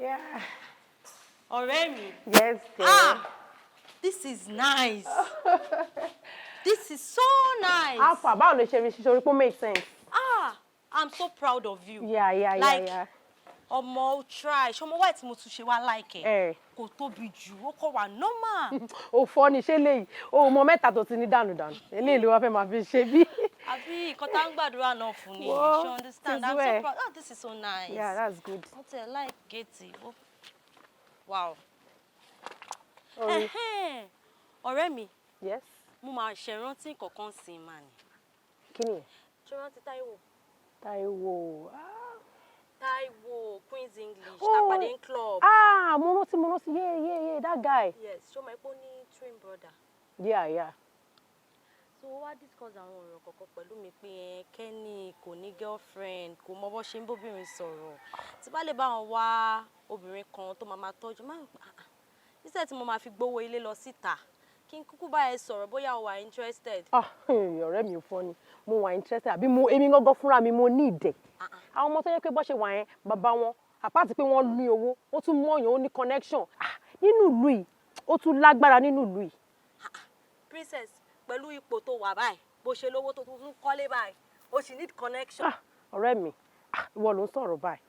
Yeah. Ọ̀rẹ́ mi. Yes, dear. Ah, this is nice. This is so nice. Alpha, báwo lè ṣe rí ṣíṣe orí pé ó make sense? Ah, I'm so proud of you. Yeah. Like, ọmọ, ó try. Ṣọmọ white mo tún ṣe wá like ẹ. Kò tóbi jù, ó kọ̀ wà normal. Ò fọ́ ni ṣé léyìí, o mọ mẹ́ta tó ti ní dànù dànù. Eléyìí ló wá fẹ́ máa fi ṣe bí. Àbí nǹkan tá ń gbàdúrà náà fún ni. Wo, You understand? it is I'm so well. proud. Oh, this is so nice. Yeah, that's good. Mo tẹ̀ like gate. Oh. Wow. Orí. Ẹhẹ́n. Ọ̀rẹ́ mi. Yes. Mo máa ṣe rántí nǹkan sí i mà ní. Kí ni? Ṣé o rántí Táíwò? Táíwò. Táíwò Queen's English, Oh. tá a pàdé ní club. Ah, mo rántí, mo rántí. Yeah, that guy. Yes, ṣé o mọ̀ pé ó ní twin brother? Yeah. So ó wá discuss àwọn ọ̀rọ̀ kọ̀ọ̀kan pẹ̀lú mi pé ẹ Kenny kò ní girlfriend, kò mọ bó ṣe ń bóbìnrin sọ̀rọ̀. Tí bá lè bá wọn wá obìnrin kan tó máa máa tọ́jú, máa ń pa ah, instead tí mo máa fi gbówó ilé lọ síta, kí n kúkú bá ẹ sọ̀rọ̀ bóyá o wà interested. Ah, ọ̀rẹ́ mi ò fọ́ ni. Mo wà interested, àbí mo èmi gángan fúnra mi mo ní ìdẹ̀. Àwọn ọmọ tó yẹ pé bọ́ ṣe wà yẹn, bàbá wọn, àpáàtì pé wọ́n ní owó, ó tún mọ̀yàn, ó ní connection. Ah, nínú ìlú yìí, ó tún lágbára nínú ìlú yìí. Princess, pẹ̀lú ipò tó wà báyìí, bó ṣe lówó tó tún kọ́lé báyìí, o sì need connection. Ah, ọ̀rẹ́ mi, ah, ìwọ ló ń sọ̀rọ̀ báyìí.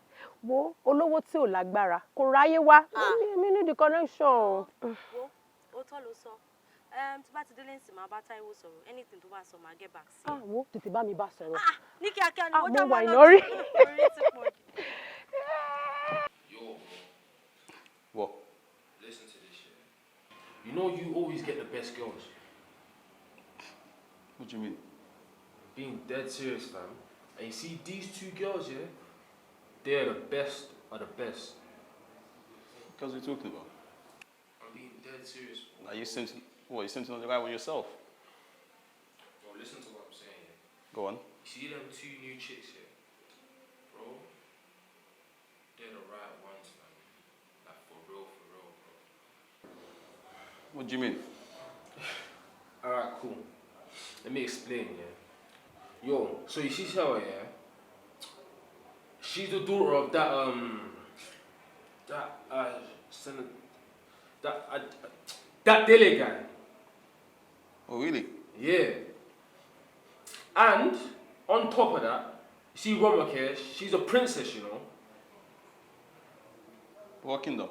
Wo olówó tí ò lágbára, kò ráyé wá. Mi need the connection. Wo, òótọ́ ló sọ. Tí bá ti délé nsìn, máa bá Táíwò sọ̀rọ̀. Anything tó bá sọ, máa get back sí. Ah, wo, tètè bá mi bá sọ̀rọ̀. Ní kíákíá ni Ah, mo mo já wà máa lọ. ìnárí. Orí ti pọ̀ jù. Yo, What? Listen to this shit. You know you always get the best girls. What do you mean? Being dead serious, fam. And you see these two girls, yeah? They're the best of the best. What girls are you talking about? I'm being dead serious. Like you seem to, what, you seem to know the right one yourself. Bro, listen to what I'm saying, yeah? Go on. You see them two new chicks here? Bro, they're the right ones, man. Like for real, bro. What do you mean? Alright, cool. Let me explain, yeah. Yo, so you see Sarah, yeah? She She's the daughter of that that Senate, that Dele guy. Oh, really? Yeah. And on top of that, you see Romoke, she's a princess, you know. What kingdom?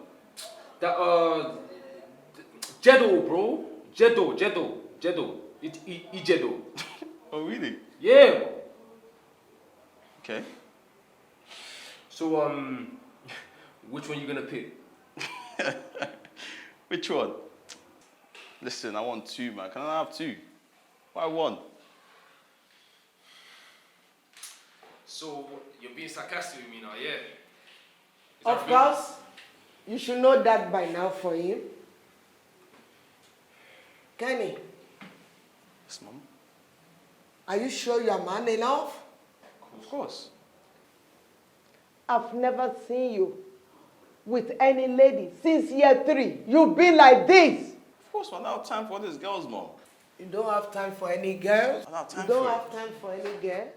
That Jedo, bro. Jedo, Jedo, Jedo. Ijedo. Oh, really? Yeah. Okay. So which one you gonna pick? Which one? Listen, I want two, man. Can I have two? Why one? So you're being sarcastic with me now, yeah? Is that Of real? course, you should know that by now for him. Kenny, Yes, mom. are you sure you are man enough? Of course. I've never seen you with any lady since year 3. You've been like this. Of course, man. I don't have time for these girls, mom. You don't have time for any girls. I don't have time You don't for it. have time for any girl.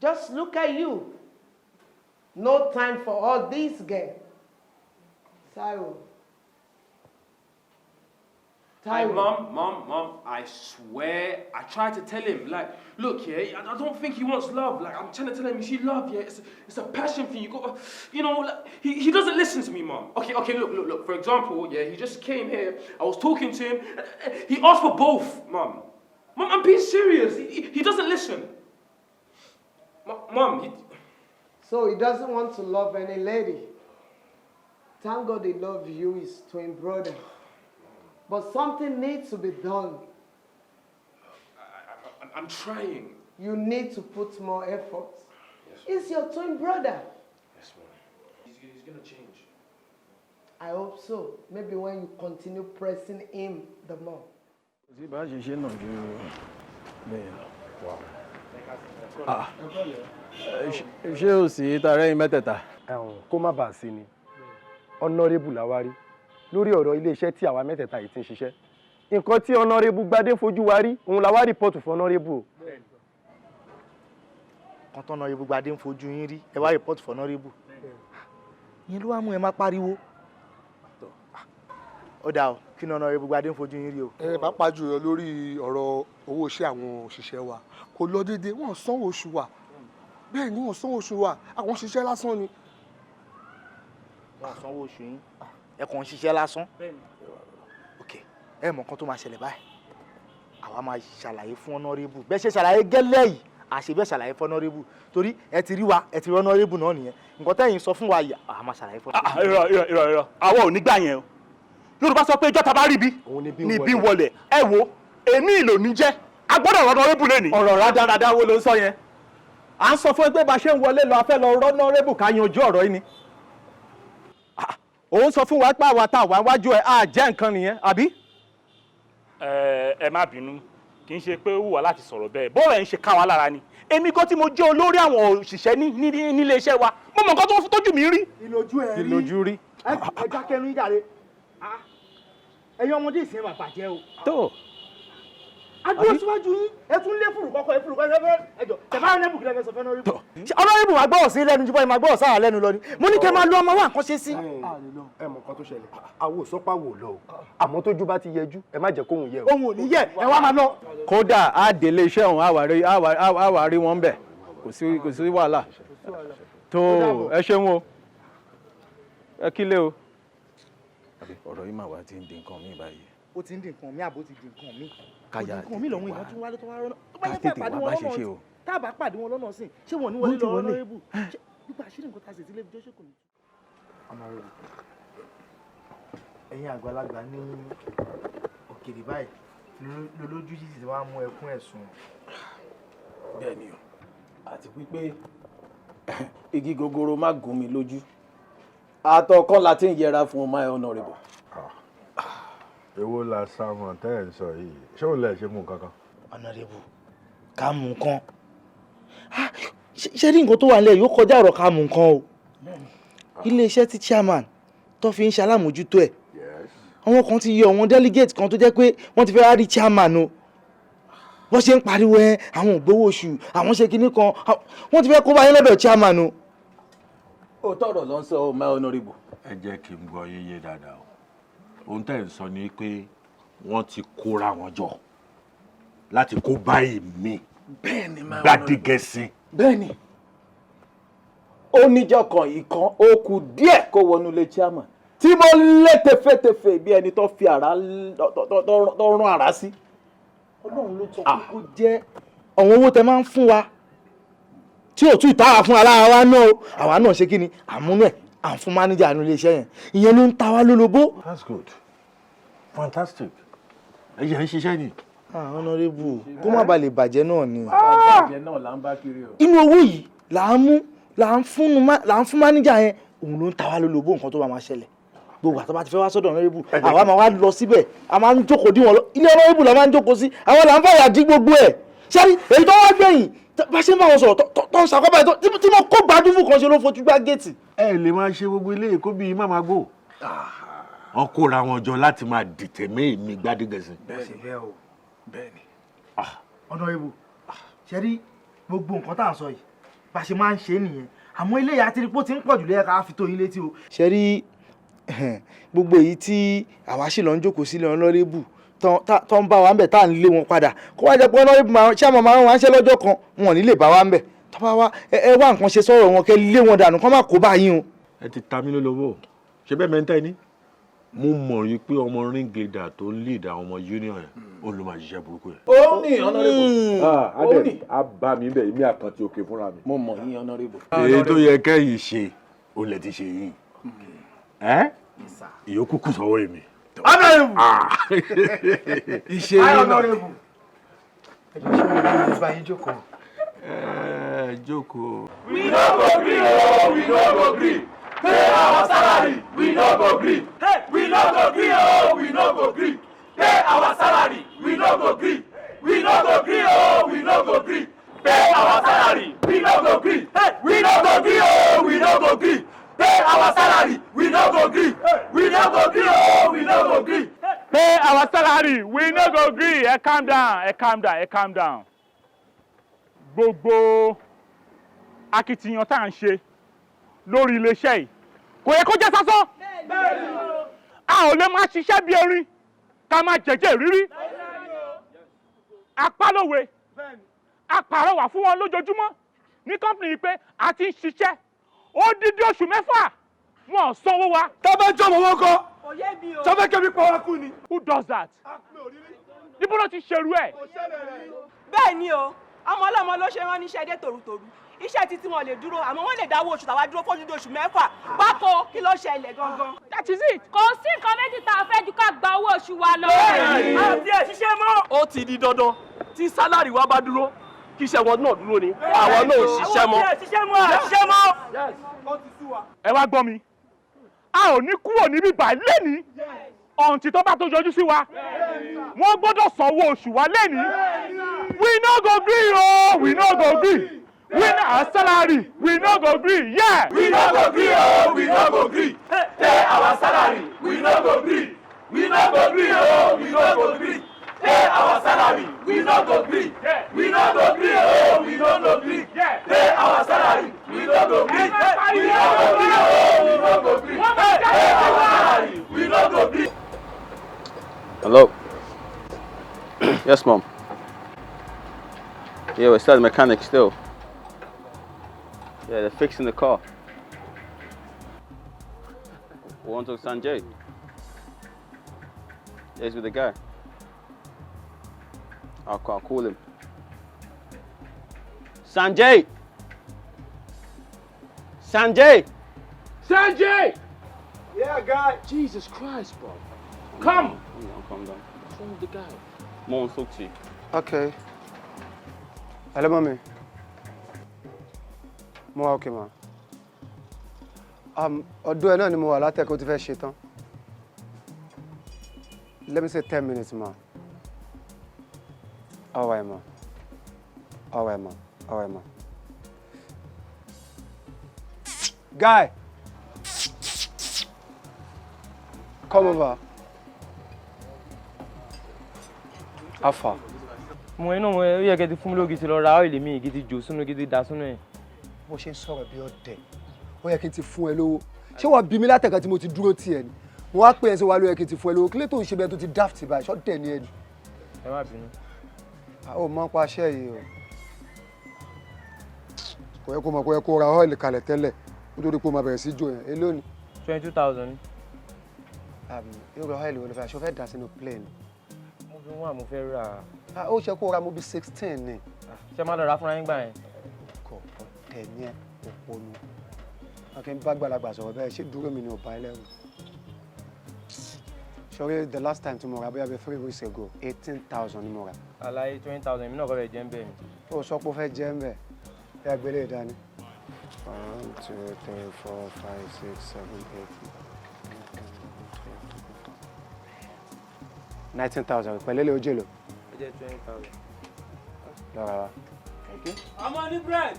Just look at you. No time for all these girls. Taiwo. Hey, Taiwo. mom, mom, mom, I swear, I tried to tell him, like, look, yeah, I don't think he wants love. Like, I'm trying to tell him, you see, love, yeah, it's a passion thing. You got to, you know, like, he doesn't listen to me, mom. Okay, okay, look, look, look. For example, yeah, he just came here. I was talking to him. He asked for both, mom. Mom, I'm being serious. He doesn't listen. Mom, he... So he doesn't want to love any lady. Thank God he loves you, his twin brother. But something needs to be done. I'm trying. You need to put more effort. He's your twin brother. Yes, mom. He's gonna change. I hope so. Maybe when you continue pressing him the more. Kò sí bá a ṣe ṣe náà ju bẹ́ẹ̀ lọ. Ah, ṣé o sì tààrẹ yín mẹ́tẹ̀ẹ̀ta? Ẹ̀hún kó má bàa sí ni honourable la wá rí lórí ọ̀rọ̀ iléeṣẹ́ tí àwa mẹ́tẹ̀ẹ̀ta yìí ti ń ṣiṣẹ́. Nǹkan tí honourable Gbadé fojú wa rí òun la wá report fún honourable o. Kan tán honourable Gbadé ń fojú yín rí, ẹ wá report fún honourable, ìyẹn ló wá mú ẹ má pariwo. Ó dáa o, kí ni honourable Gbadé ń fojú yín rí o? Ẹ pàápàá jùlọ lórí ọ̀rọ̀ owó iṣẹ́ àwọn òṣìṣẹ́ wa, kò lọ déédéé. Wọ́n sanwó oṣù wa, bẹ́ẹ̀ ni wọ́n sanwó oṣù wa, àwọn ṣiṣẹ́ lásán ni. Wọn sanwó oṣù yín, ẹ kàn ń ṣiṣẹ́ lásán. Ok, ẹ mọ̀ nǹkan tó máa ṣẹlẹ̀ báyìí. Àwa máa ṣàlàyé fún honourable bẹ́ẹ̀ ṣe ṣàlàyé gẹ́lẹ́ yìí, àṣẹ bẹ́ẹ̀ ṣàlàyé fún honourable, torí ẹ ti rí wa, ẹ ti rí honourable náà nìyẹn. Nǹkan tẹ́yìn sọ fún wa yìí, àwa máa ṣàlàyé fún Ah, irọ́, irọ́, irọ́, irọ́, àwa ò ní gbà yẹn o. Yorùbá sọ pé ìjọ́ ta bá rí bí níbí wọlé. Ẹ wo, èmi ìlò ní jẹ́ a gbọ́dọ̀ rọ́nà rébù lẹ́ni. Ọ̀rọ̀ rádaràda wo ló ń sọ yẹn? À ń sọ fún ẹ pé bá a ṣe ń wọlé lọ, a fẹ́ lọ rọ́nà rébù ká yanjú ọ̀rọ̀ yìí ni. Ah, òun sọ fún wa pé àwa tá a wà wájú ẹ á jẹ́ nǹkan nìyẹn, àbí? Ẹ ẹ má bínú, kì í ṣe pé ó wù wá láti sọ̀rọ̀ bẹ́ẹ̀. Bọ́ọ̀rọ̀ ẹ̀ ń ṣe ká wa lára ni. Èmi gan tí mo jẹ́ olórí àwọn òṣìṣẹ́ ní nílé iṣẹ́ wa, mo mọ̀ nǹkan tó tójú mi rí. Ìlójú ẹ rí? Ìlójú rí. Ẹ dákẹ́ nu jàre. Ẹ̀yin ọmọdé ìsìn máa bàjẹ́ o. Tó. Adúró síwájú yín, ẹ tún lé fùrù kọ́kọ́ ẹ fùrù kọ́kọ́ ẹ fẹ́. Ẹ jọ, tẹ̀bá ọ̀nẹ́bù, kí lẹ fẹ́ sọ fẹ́ náà rí? Honourable máa gbọ́rọ̀ sí lẹ́nu jùbọ́, ẹ máa gbọ́rọ̀ sáà lẹ́nu lọ ni. Mo ní kẹ́ máa lo ọmọ wa nǹkan ṣe sí. Ẹ mọ nǹkan tó ṣẹlẹ̀, àwọn òsọpá wò lọ o, àmọ́ tójú bá ti yẹjú, ẹ má jẹ́ kóhun yẹ o. Ohun ò ní yẹ, ẹ wá máa lọ. Kódà á délé iṣẹ́ òun, á wà rí wọn bẹ̀. Kò sí wàhálà tó. Ẹ ṣeun o, ẹ kílé o. Ọ̀rọ̀ yìí mà wá ti ń di nǹkan mi báyìí. Ó ti ń di nǹkan mi àbó ti di nǹkan mi? Káyà Ó di nǹkan mi lọ́wọ́ èèyàn tún wálé tó wá rọ́nà. Tó bá ká yẹ pé tètè pàdé wá wọn bá ṣe lọ́nà ṣe o. Tá a bá pàdé wọn lọ́nà sìn, ṣé wọn ní wọlé Wọ́n ti lọ wọlé. Honourable? Ṣé nípa àṣírí nǹkan tá a sì ti lé fi jọ́ ṣèkùn ní. Honourable, ẹ̀yin àgbàlagbà ní òkèèrè báyìí lolójú yìí ti wá mú ẹkún ẹ̀sùn. Bẹ́ẹ̀ ni o, àti wípé igi gogoro má gún mi lójú, àtọkàn la ti ń yẹra fún ọmọ ẹ, honourable. Èwo la sáwọn tẹ́ ẹ̀ ń sọ yìí? Ṣé òun lè ṣe mú nǹkan kan? Honourable, ká mú nǹkan. Ah, ṣé rí nǹkan tó wà nílẹ̀ yóò kọjá ọ̀rọ̀ ká mú nǹkan o. Iléeṣẹ́ tí chairman tó fi ń ṣe alámòjútó ẹ̀, àwọn kan ti yọ àwọn delegate kan tó jẹ́ pé wọ́n ti fẹ́ wá rí chairman o. Bó ṣe ń pariwo ẹ, àwọn ò gbowó oṣù, àwọn ṣe kinní kan, wọ́n ti fẹ́ kó báyìí lọ́dọ̀ chairman o. Ó tọrọ ló ń sọ ọ, my honourable. Ẹ jẹ́ kí n gbọ́ yéye dáadáa o. Ohun tẹ́ ẹ̀ ń sọ ni pé wọ́n ti kóra wọn jọ láti kó báyìí mi Bẹ́ẹ̀ni, my honourable. Gbádégẹṣin. Bẹ́ẹ̀ni, ó níjọ́ kan ìkan ó kù díẹ̀ kó wọnú ilé chairman tí mo lé tefetefe bí ẹni tó fi àrá tó rán àrá sí. Ọlọ́run ló sọ pé kó jẹ́ àwọn owó tẹ máa ń fún wa tí ò tún ìtara fún alára wa náà o, àwa náà ṣe kí ni àmúnú ẹ̀ à ń fún mánéjà nínú iléeṣẹ́ yẹn, ìyẹn ló ń ta wá lólobó. That's good, fantastic. Ẹ yẹ ń ṣiṣẹ́ ni. Ah, honourable, kó má ba lè bàjẹ́ náà ni. Bàjẹ́ náà là ń bá kiri o. Inú owó yìí là ń mú, là ń fún mánéjà yẹn, òun ló ń ta wá lólobó. Nǹkan tó bá máa ṣẹlẹ̀, gbogbo àtọ́ bá ti fẹ́ wá sọ́dọ̀ honourable, àwa máa wá lọ síbẹ̀, a máa ń jókòó dí wọn lọ. Ilé honourable la máa ń jókòó sí, àwa là ń fàyà dí gbogbo ẹ̀. Ṣáà èyí tó wá gbẹ̀yìn, bá ṣe ń bá wọn sọ̀rọ̀ tó ń ṣàkóbá ẹ̀, tí mo kó gbádùn fún kan ṣe ló fojú gbá géètì. Ẹ lè máa ṣe gbogbo ilé kó bíi má máa gbó. Wọn kóra wọn jọ láti máa dìtẹ̀ mé mi Gbádégẹṣin. Bẹ́ẹ̀ o, bẹ́ẹ̀ ni, honourable. Ṣe rí gbogbo nǹkan tá à ń sọ yìí, bá ṣe máa ń ṣe é nìyẹn, àmọ́ ilé ìyá tìrìpó ti ń pọ̀ jù lẹ́yìn ká fi tó yín létí o. Ṣe rí gbogbo èyí tí àwa sì lọ ń jókòó sílẹ̀ honourable tó ń bá wa ń bẹ̀, tá à ń lé wọn padà, kó wá jẹ́ pé honourable máa ṣé àmọ́ máa ń wá ń ṣe lọ́jọ́ kan, wọn ò ní lè bá wa ń bẹ̀. Tó bá wá, ẹ wá nǹkan ṣe sọ̀rọ̀ wọn, kẹ́ lé wọn dànù, kó má kó bá yín o. Ẹ ti ta mí lólobó. Ṣe bẹ́ẹ̀ mẹ́ńtẹ́ ni mo mọ̀ yìí pé ọmọ ringleader tó ń lead àwọn ọmọ union yẹn, ó ló máa ṣiṣẹ́ burúkú yẹn. Ó ní, honourable. Ó ní a bá mi bẹ̀, èmi àkàntì òkè fúnra mi. Mo mọ̀ yín, honourable. Èyí tó yẹ kẹ́yìn ṣe, ó lè ti ṣe yìí, ẹ́ ìyókù kù sọ́wọ́ èmi. Honourable. Ìṣe yín náà. Honourable, ẹ jẹ́ ṣé mo lè bá yín jókòó? Ẹ jókòó. We no go gree oh, we no go gree. Pay our salary, we no go gree. Hey, we no go gree oh, we no go gree. Pay our salary, we no go gree. We no go gree oh, we no go gree. Pay our salary, we no go gree. Hey, we no go gree oh, we no go gree. Pay our salary, we no go gree. We no go gree oh, we no go gree. Pay our salary, we no go gree. Ẹ calm down, ẹ calm down, ẹ calm down. Gbogbo akitiyan tá à ń ṣe lórí iléeṣẹ́ yìí kò yẹ kó jẹ́ sásán. A ò lè máa ṣiṣẹ́ bí erin ká máa jẹ̀jẹ̀ rírí. Apálòwe a pàrọwà fún wọn lójoojúmọ́ ní company yìí pé a ti ń ṣiṣẹ́ odidi oṣù 6, wọn ò sanwó wa. Tọ́bẹ̀ jọ̀mọ̀ wọn kọ́ tọ́bẹ̀ kẹ́mi pa wá kú ni. Who does that? Níbo ló ti ṣerú ẹ̀? Bẹ́ẹ̀ ni o, ọmọ ọlọ́mọ ló ṣe rán níṣẹ́ dé tòrutòru. Iṣẹ́ títí wọn lè dúró, àmọ́ wọ́n lè dáwọ́ oṣù tàwa dúró fódìdí oṣù 6 báko. Kí ló ṣẹlẹ̀ gangan? That is it. Kò sí nǹkan méjì tá a fẹ́ ju ká gba owó oṣù wa lọ. Àti ẹ̀ ṣiṣẹ́ mọ́. Ó ti di dandan, tí salary wa bá dúró, kí iṣẹ́ wọn náà dúró ni. Àwọn náà ò ṣiṣẹ́ mọ́. Àwọn tí ẹ̀ ṣiṣẹ́ mọ́, à ṣiṣẹ́ mọ́. Ẹ wá gbọ́ mi, a ò ní kúrò níbí báyìí lẹ́ni ọ̀ǹtí tó bá tó yọjú sí wa. Wọ́n gbọ́dọ̀ sanwó oṣù wa lẹ́ni. We no go gree o, we no go gree. We no our salary, we no go gree, yeah. We no go gree oh, we no go gree. Pay our salary, we no go gree. We no go gree oh, we no go gree. Pay our salary, we no go gree. We no go gree oh, we no go gree. Pay our salary, we no go gree. We no go gree oh, we no go gree. Pay our salary, we no go gree. Hello. Yes, Mom. Yeah, we're still at the mechanic still. Yeah, they're fixing the car. We want to Sanjay. Yeah, he's with the guy. I'll call him. Sanjay! Sanjay! Sanjay! Yeah, guy. Jesus Christ, bro. Come! Calm down, calm down. What's wrong with the guy? Mom wants to talk to you. Okay. Hello, mommy. Mo wà okay, ma. Ọ̀dọ̀ ẹ náà ni mo wà látẹ̀kọ́ tí fẹ́ ṣe tán. Let me say 10 minutes, ma. All right, ma. All right, ma. All right, ma. Guy! Come over. How far? Mo iná mo, ó yẹ kẹ́ ti fún mi lógi, ti lọ ra oil mi, kí ti jò sínú, kí ti dà sínú ẹ̀. Bó ṣe ń sọ̀rọ̀ bí ọ̀dẹ̀, Ó yẹ kí n ti fún ẹ lówó. Ṣé wọ́n bí mi látẹ̀kẹ́ tí mo ti dúró tì ẹ ni? Mo wá pè ẹ́ sí wa, ló yẹ kí n ti fún ẹ lówó. Kí ló tó ń ṣe bẹ́ẹ̀ tó ti daft báyìí? Ṣọ́dẹ̀ ni ẹ ni? Ẹ má bínú. Ó mọ̀ ń pa iṣẹ́ yìí o. Kò yẹ kó mọ̀, kó yẹ kó ra oil kalẹ̀ tẹ́lẹ̀ kó tó di pé ó máa bẹ̀rẹ̀ sí jó yẹn. Èló ni? 22,000. Irú oil wo ló fẹ́? Ṣo fẹ́ dà sínú plane? Mo fi wọ́n, àmọ́ fẹ́ rà. Ah, ó ṣe kó ra Mobil 16 ni. Ṣé máa lọ rà fúnra yín gbà yẹn? Kò tẹ̀ ní ẹ̀ òponu. Wọn kì í bá gbàlagbà sọ̀rọ̀ bẹ́ẹ̀. Ṣé dúró mi ni ò bá ẹ lẹ́rù? Sorry, the last time tí mo rà, bóyá bíi 3 weeks ago, 18,000 ni mo rà. Àlàyé 20,000, èmi náà kọ́ fẹ́ jẹ́ ń bẹ̀ ni. Ó sọ pé ó fẹ́ jẹ́ ń bẹ̀. Ẹ gbélé ìdání. One, two, three, four, five, six, seven, eight, nine, ten, eleven, 12, 19,000 pẹ̀lú ilé ojú èlò. Ó jẹ́ 20,000. Lọ́ra wa. I'm on the bread.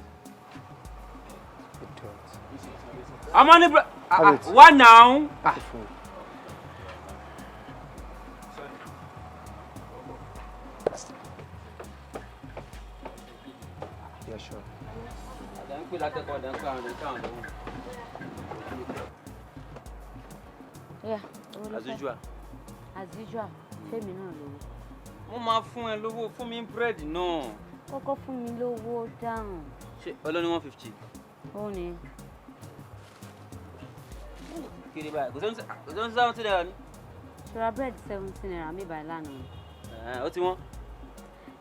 Idiot. I'm on the bread. Have it. What now? Ah. Yeah, sure. Àdá ń pè látẹ̀kọ̀, àdá ń pè àwọn, àdá ń pè àwọn lọ́wọ́. Yeah, owó ló As fẹ́. usual. As usual, fẹ́mi náà lówó. Mo máa fún ẹ lówó, fún mi ní búrẹ́dì náà. Kọ́kọ́ fún mi lówó, dáhùn. Ṣé ọlọ́ni 150? Ó ní. Kiri báyìí, kò sẹ́ni ₦70 ni. Ṣọ́ra búrẹ́dì ₦70 mi báyìí lánàá. Ẹ̀hẹ́n, ó ti wọ́n.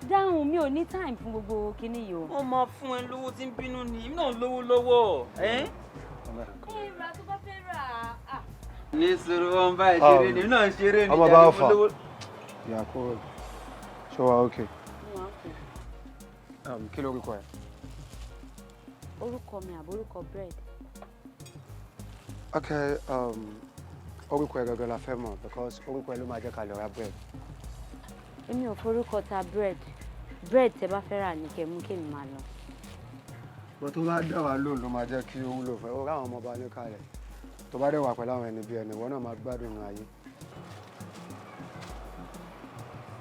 Dáhùn, mi ò ní time fún gbogbo kinní yìí o. Wọ́n máa fún ẹ lówó tí ń bínú ni, èmi náà lówó lọ́wọ́. Ẹ́ Ẹ rà tó bá fẹ́ rà á. Ní sùúrù, wọn bá ẹ ṣeré ni, èmi náà ń ṣeré ni. Ọmọ jàre, bá mo fà. lówó. Ìyá kúrò. Ṣé wàá okay? Kí lorúkọ ẹ? Orúkọ mi àbórúkọ bread? Okay, orúkọ ẹ gangan la fẹ́ mọ̀, because orúkọ ẹ ló máa jẹ́ ká lọ ra bread. Èmi ò forúkọ ta bread. Bread tẹ bá fẹ́ rà ní kẹ́ mú, kémi máa lọ. Bó tó bá dá wa lóhùn ló máa jẹ́ kí ó wúlò fún ẹ. Ó ráwọn ọmọ ọba ní kalẹ̀. Tó bá dẹ̀ wà pẹ̀lú àwọn ẹni bí ẹni, ìwọ náà máa gbádùn ayé.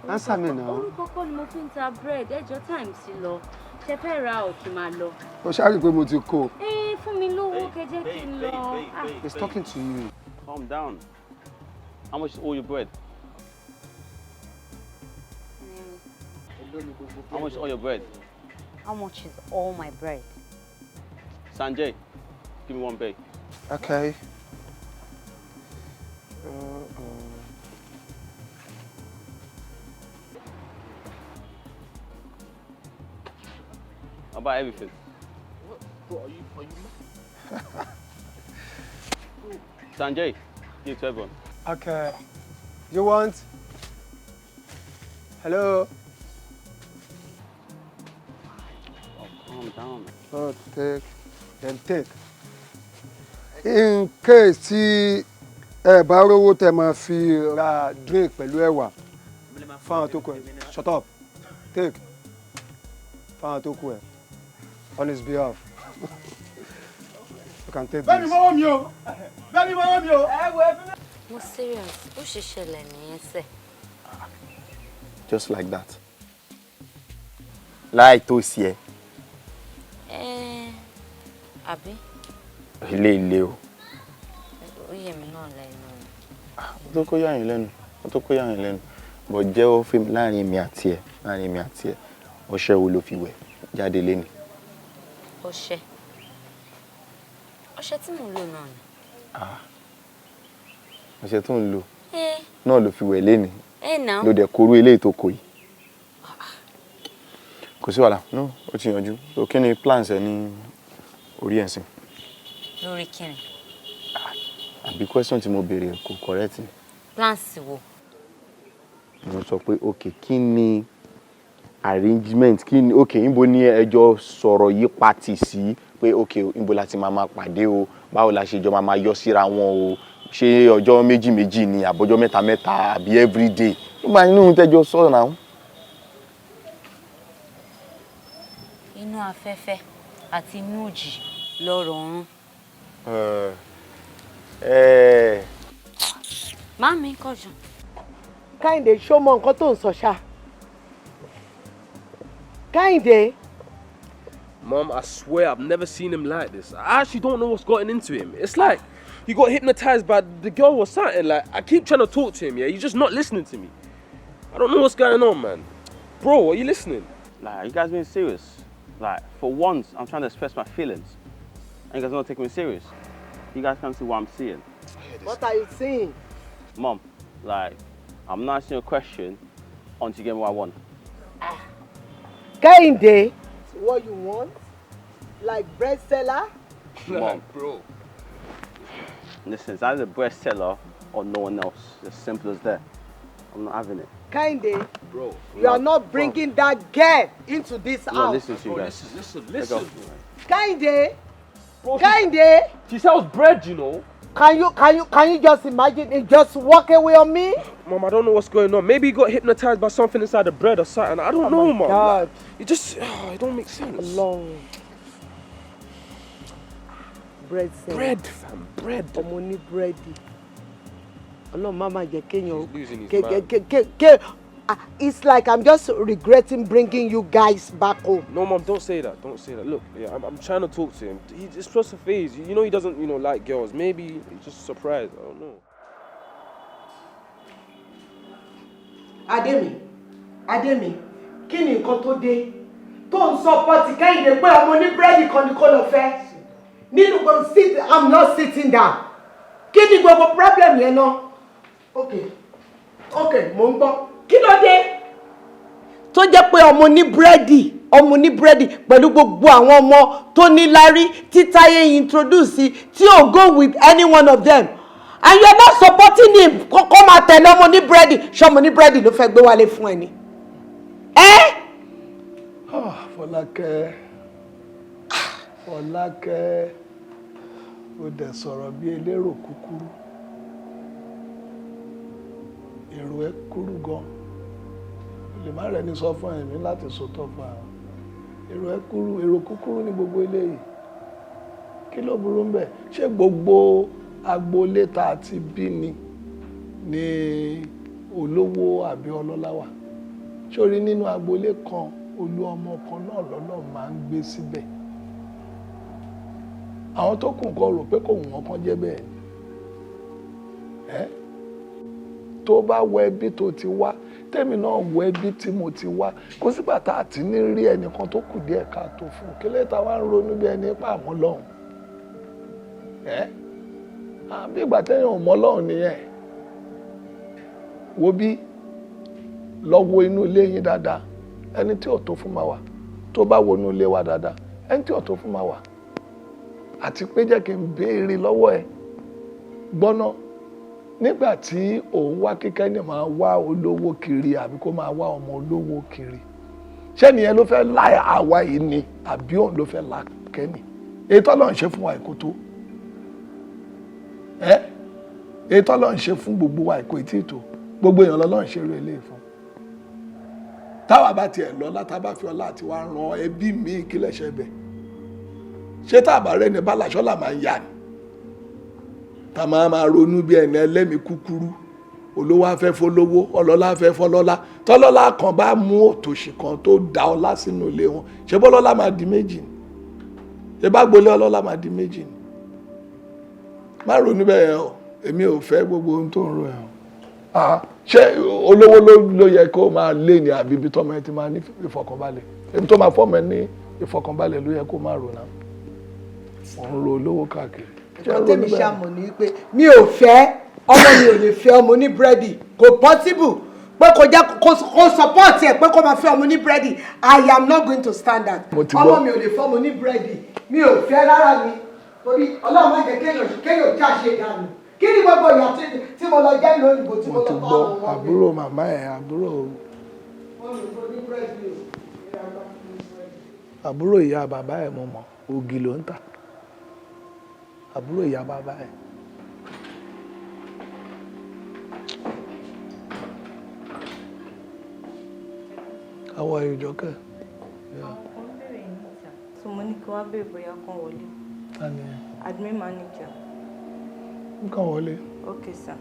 Answer me now. Orúkọ kọ́ ni mo fi ń ta bread. Ẹjọ́, time sí lọ. Ṣe fẹ́ ra ò kí máa lọ? Ó ṣáà rí i pé mo ti kó o. Ẹ fún mi lówó, kẹ́ jẹ́ kí n lọ. Ah. He's talking to you. Calm down. How much is all your bread? How much is all your bread? How much is all my bread? Sanjay, give me one bag. Okay. I'll buy everything. Bro, are you mad? Sanjay, give it to everyone. Okay. You want? Hello? Oh, calm down, man. Oh, take. Then take. In case tí ẹ bá rówó tẹ máa fi ra drink pẹ̀lú ẹ̀wà fáwọn tó kù ẹ̀. Shut up. Take. Fáwọn tó kù ẹ̀. On his behalf. You can take Bẹ́ẹ̀ni this. mọ́wọ́ mi o, bẹ́ẹ̀ni mọ́wọ́ mi o. Ẹ wo, ẹ fi mí. Mo serious, ó ṣe ṣẹlẹ̀ nìyẹn sẹ̀. Just like that, láì tó sí ẹ? Ẹ àbí? Ilé ilé o. Ó yẹ mi náà lẹ́nu. Ó tó kó yà yín lẹ́nu, ó tó kó yà yín lẹ́nu, bọ̀ jẹ́wọ́ fún mi, láàrin èmi àti ẹ, láàrin èmi àti ẹ, ọṣẹ wo ló fi wẹ̀ jáde léni? Ọṣẹ? Ọṣẹ tí mò ń lò náà ni. Ah, ọṣẹ tó ń lò Ẹ. náà ló fi wẹ̀ léni? Ẹ náà. Ló dẹ̀ korú eléyìí tó kò yìí. Kò sí wàhálà, no, ó ti yanjú. So kí ni plans ẹ ní orí ẹ̀ sìn? Lórí kíni? Àbí question tí mo béèrè kò correct ni? Plans wo? Mo sọ pé ok, kí ni arrangement, kí ni, ok, níbo ni ẹjọ́ sọ̀rọ̀ yìí pati sí pé ok, níbo la ti máa máa pàdé o, báwo la ṣe jọ máa máa yọ síra wọn o, ṣé ọjọ́ méjì méjì ni, àbọ̀jọ́ mẹ́ta mẹ́ta, àbí everyday? Ó máa inú tẹ́jọ́ sọ̀rọ̀ náà. Inú afẹ́fẹ́ àti inú òjì lọ́rọ̀ ọ̀run. Ẹ ẹ. Màmí kọjú. Kẹ́hìndé, ṣó mọ nǹkan tó ń sọ ṣá? Kẹ́hìndé, Mom, I swear I've never seen him like this. I actually don't know what's gotten into him. It's like he got hypnotized by the girl or something. Like, I keep trying to talk to him, yeah? He's just not listening to me. I don't know what's going on, man. Bro, are you listening? Like, you guys being serious? Like, for once, I'm trying to express my feelings. And you guys are not taking me serious. You guys can't see what I'm seeing. What are you seeing? Mom, like, I'm not asking you a question until you get what I want. Kehinde, what you want? Like bread seller? Mom. Bro. Listen, it's either the bread seller or no one else. It's as simple as that. I'm not having it. Kehinde, bro, you are not bringing that girl into this I'm house. not listening to you guys. Listen, Let's go. listen. Kehinde, Kehinde. She sells bread, you know. Can you just imagine it just walk away on me? Mom, I don't know what's going on. Maybe he got hypnotized by something inside the bread or something. I don't know, Mom. God. Like, it just, it don't make sense. Long. Bread seller. Bread, fam, bread. Ọmọ ní búrẹ́dì. Ọlọ́run má má jẹ́ kéèyàn. He's losing his Ké It's like I'm just regretting bringing you guys back home. No, Mom, don't say that. Don't say that. Look, yeah, I'm trying to talk to him. It's just a phase. You know he doesn't, like girls. Maybe he's just surprised. I don't know. Ademi, Ademi, kí ni nǹkan tó dé tó ń sọpọ́tì Kẹ́hìndé pé ọmọ ní búrẹ́dì kan ni kó lọ fẹ́ nínú gbogbo sit I'm not sitting down. Kí ni gbogbo problem yẹn náà? Okay, okay, mò ń gbọ́. Kí ló dé? Tó jẹ́ pé ọmọ ní búrẹ́dì pẹ̀lú gbogbo àwọn ọmọ tó ní lárí tí Táyé introduce tí ò go with any one of them. And you are not supporting him. Kọ́kọ́ máa tẹ̀lé ọmọ ní búrẹ́dì. Ṣọmọ ní búrẹ́dì ló fẹ́ gbé wálé fún ẹ ni. Ah, Fọlákẹ́, Fọlákẹ́, ó dẹ̀ sọ̀rọ̀ bí elérò kúkúrú. Èrò ẹ kúrú gan. O lè má rẹni sọ fún ẹ̀mí láti sòótọ́ fún àwọn. Èrò ẹ kúrú, èrò kúkúrú ní gbogbo eléyìí. Kí ló burú ń bẹ̀? Ṣé gbogbo agboolé tá a ti bí ni ni olówó àbí ọlọ́lá wà? Sórí nínú agboolé kan, olú ọmọ kan náà lọ́lọ́ máa ń gbé síbẹ̀. Àwọn tó kù nǹkan rò pé kò wù wọ́n kán jẹ́ bẹ́ẹ̀ ni. Ẹ́ tó bá wọ ẹbí tó ti wá, tèmi náà wọ ẹbí tí mo ti wá, kò sígbà tá a ti ní rí ẹnìkan tó kù díẹ̀ ká tó fún un. Kí ló ta wá ń ronú bí ẹni pa àmọ́ lọ́hùn? Ẹ́ àbí ìgbà téèyàn ò mọ̀ lọ́hùn nìyẹn. Wo bí lọ wo inú ilé yín dáadáa, ẹni tí ò tó fún máa wà. Tó bá wo inú ilé wa dáadáa, ẹni tí ò tó fún máa wà. Àti pé jẹ́ kí n béèrè lọ́wọ́ ẹ gbọ́ná, nígbà tí òun wá kíkẹ́ ní máa wá olówó kiri àbí kó máa wá ọmọ olówó kiri, ṣé nìyẹn ló fẹ́ la àwa yìí ni àbí òun ló fẹ́ la kẹ́ni? Èyí tọ́lọ́ ń ṣe fún wa èkó tó ẹ́, èyí tọ́lọ́ ń ṣe fún gbogbo wa èkó etí tó, gbogbo èèyàn lọ́lọ́ ń ṣe eré ilé fún. Táwa bá tiẹ̀ lọ́lá, tá a bá fi ọlá àti wá ran ẹbí mi kílẹ̀ ṣe bẹ̀, ṣé tá a bá rẹ́ni bá làṣọ́ là máa ń yà ni? Tá a máa ronú bí ẹni ẹlẹ́mìí kúkúrú, olówó afẹ́ fọlówó, ọlọ́lá afẹ́ fọlọ́lá. Tọ́lọ́lá kan bá mú òtòṣì kan tó da ọlá sínú ilé wọn, ṣé bọ́lọ́lá máa di méjì ni? Ṣé bá gbolé ọlọ́lá máa di méjì ni? Má ronú bẹ́ẹ̀ o, èmi ò fẹ́ gbogbo ohun tó ń ro ẹ̀ o. Ṣé olówó ló yẹ kó máa lé ní àbí ibi tọ́mọ ẹ ti máa ní ìfọkànbalẹ̀? Ibi tó máa fọ́mọ ẹ ní ìfọkànbalẹ̀ ló yẹ kó máa rò náà. Òun ro olówó káàkiri. Nǹkan tèmi ṣàmọ̀ ni pé mi ò fẹ́ ọmọ mi ò lè fẹ́ ọmọ ní búrẹ́dì, kò possible pé kò jẹ́ kó support ẹ̀ pé kó máa fẹ́ ọmọ ní búrẹ́dì. I am not going to stand that. Ọmọ mi ò lè fẹ́ ọmọ ní búrẹ́dì, mi ò fẹ́ rárá ni, torí Ọlọ́run má jẹ́ kéèyàn jáṣe dànù. Kí ni gbogbo ìyà tí mo lọ jẹ́ lóyìnbó tí mo lọ bá àwọn ọmọ mi? Àbúrò màmá ẹ̀, àbúrò ìyá bàbá ẹ̀ mo mọ̀, ògì ló ń tà. Àbúrò ìyá bàbá ẹ̀. How are you, Jọkẹ́? So mo ní kí wọ́n béèrè bóyá kán wọlé. Ta ni ẹ? Admin manager. Nǹkan wọlé. Okay, sir.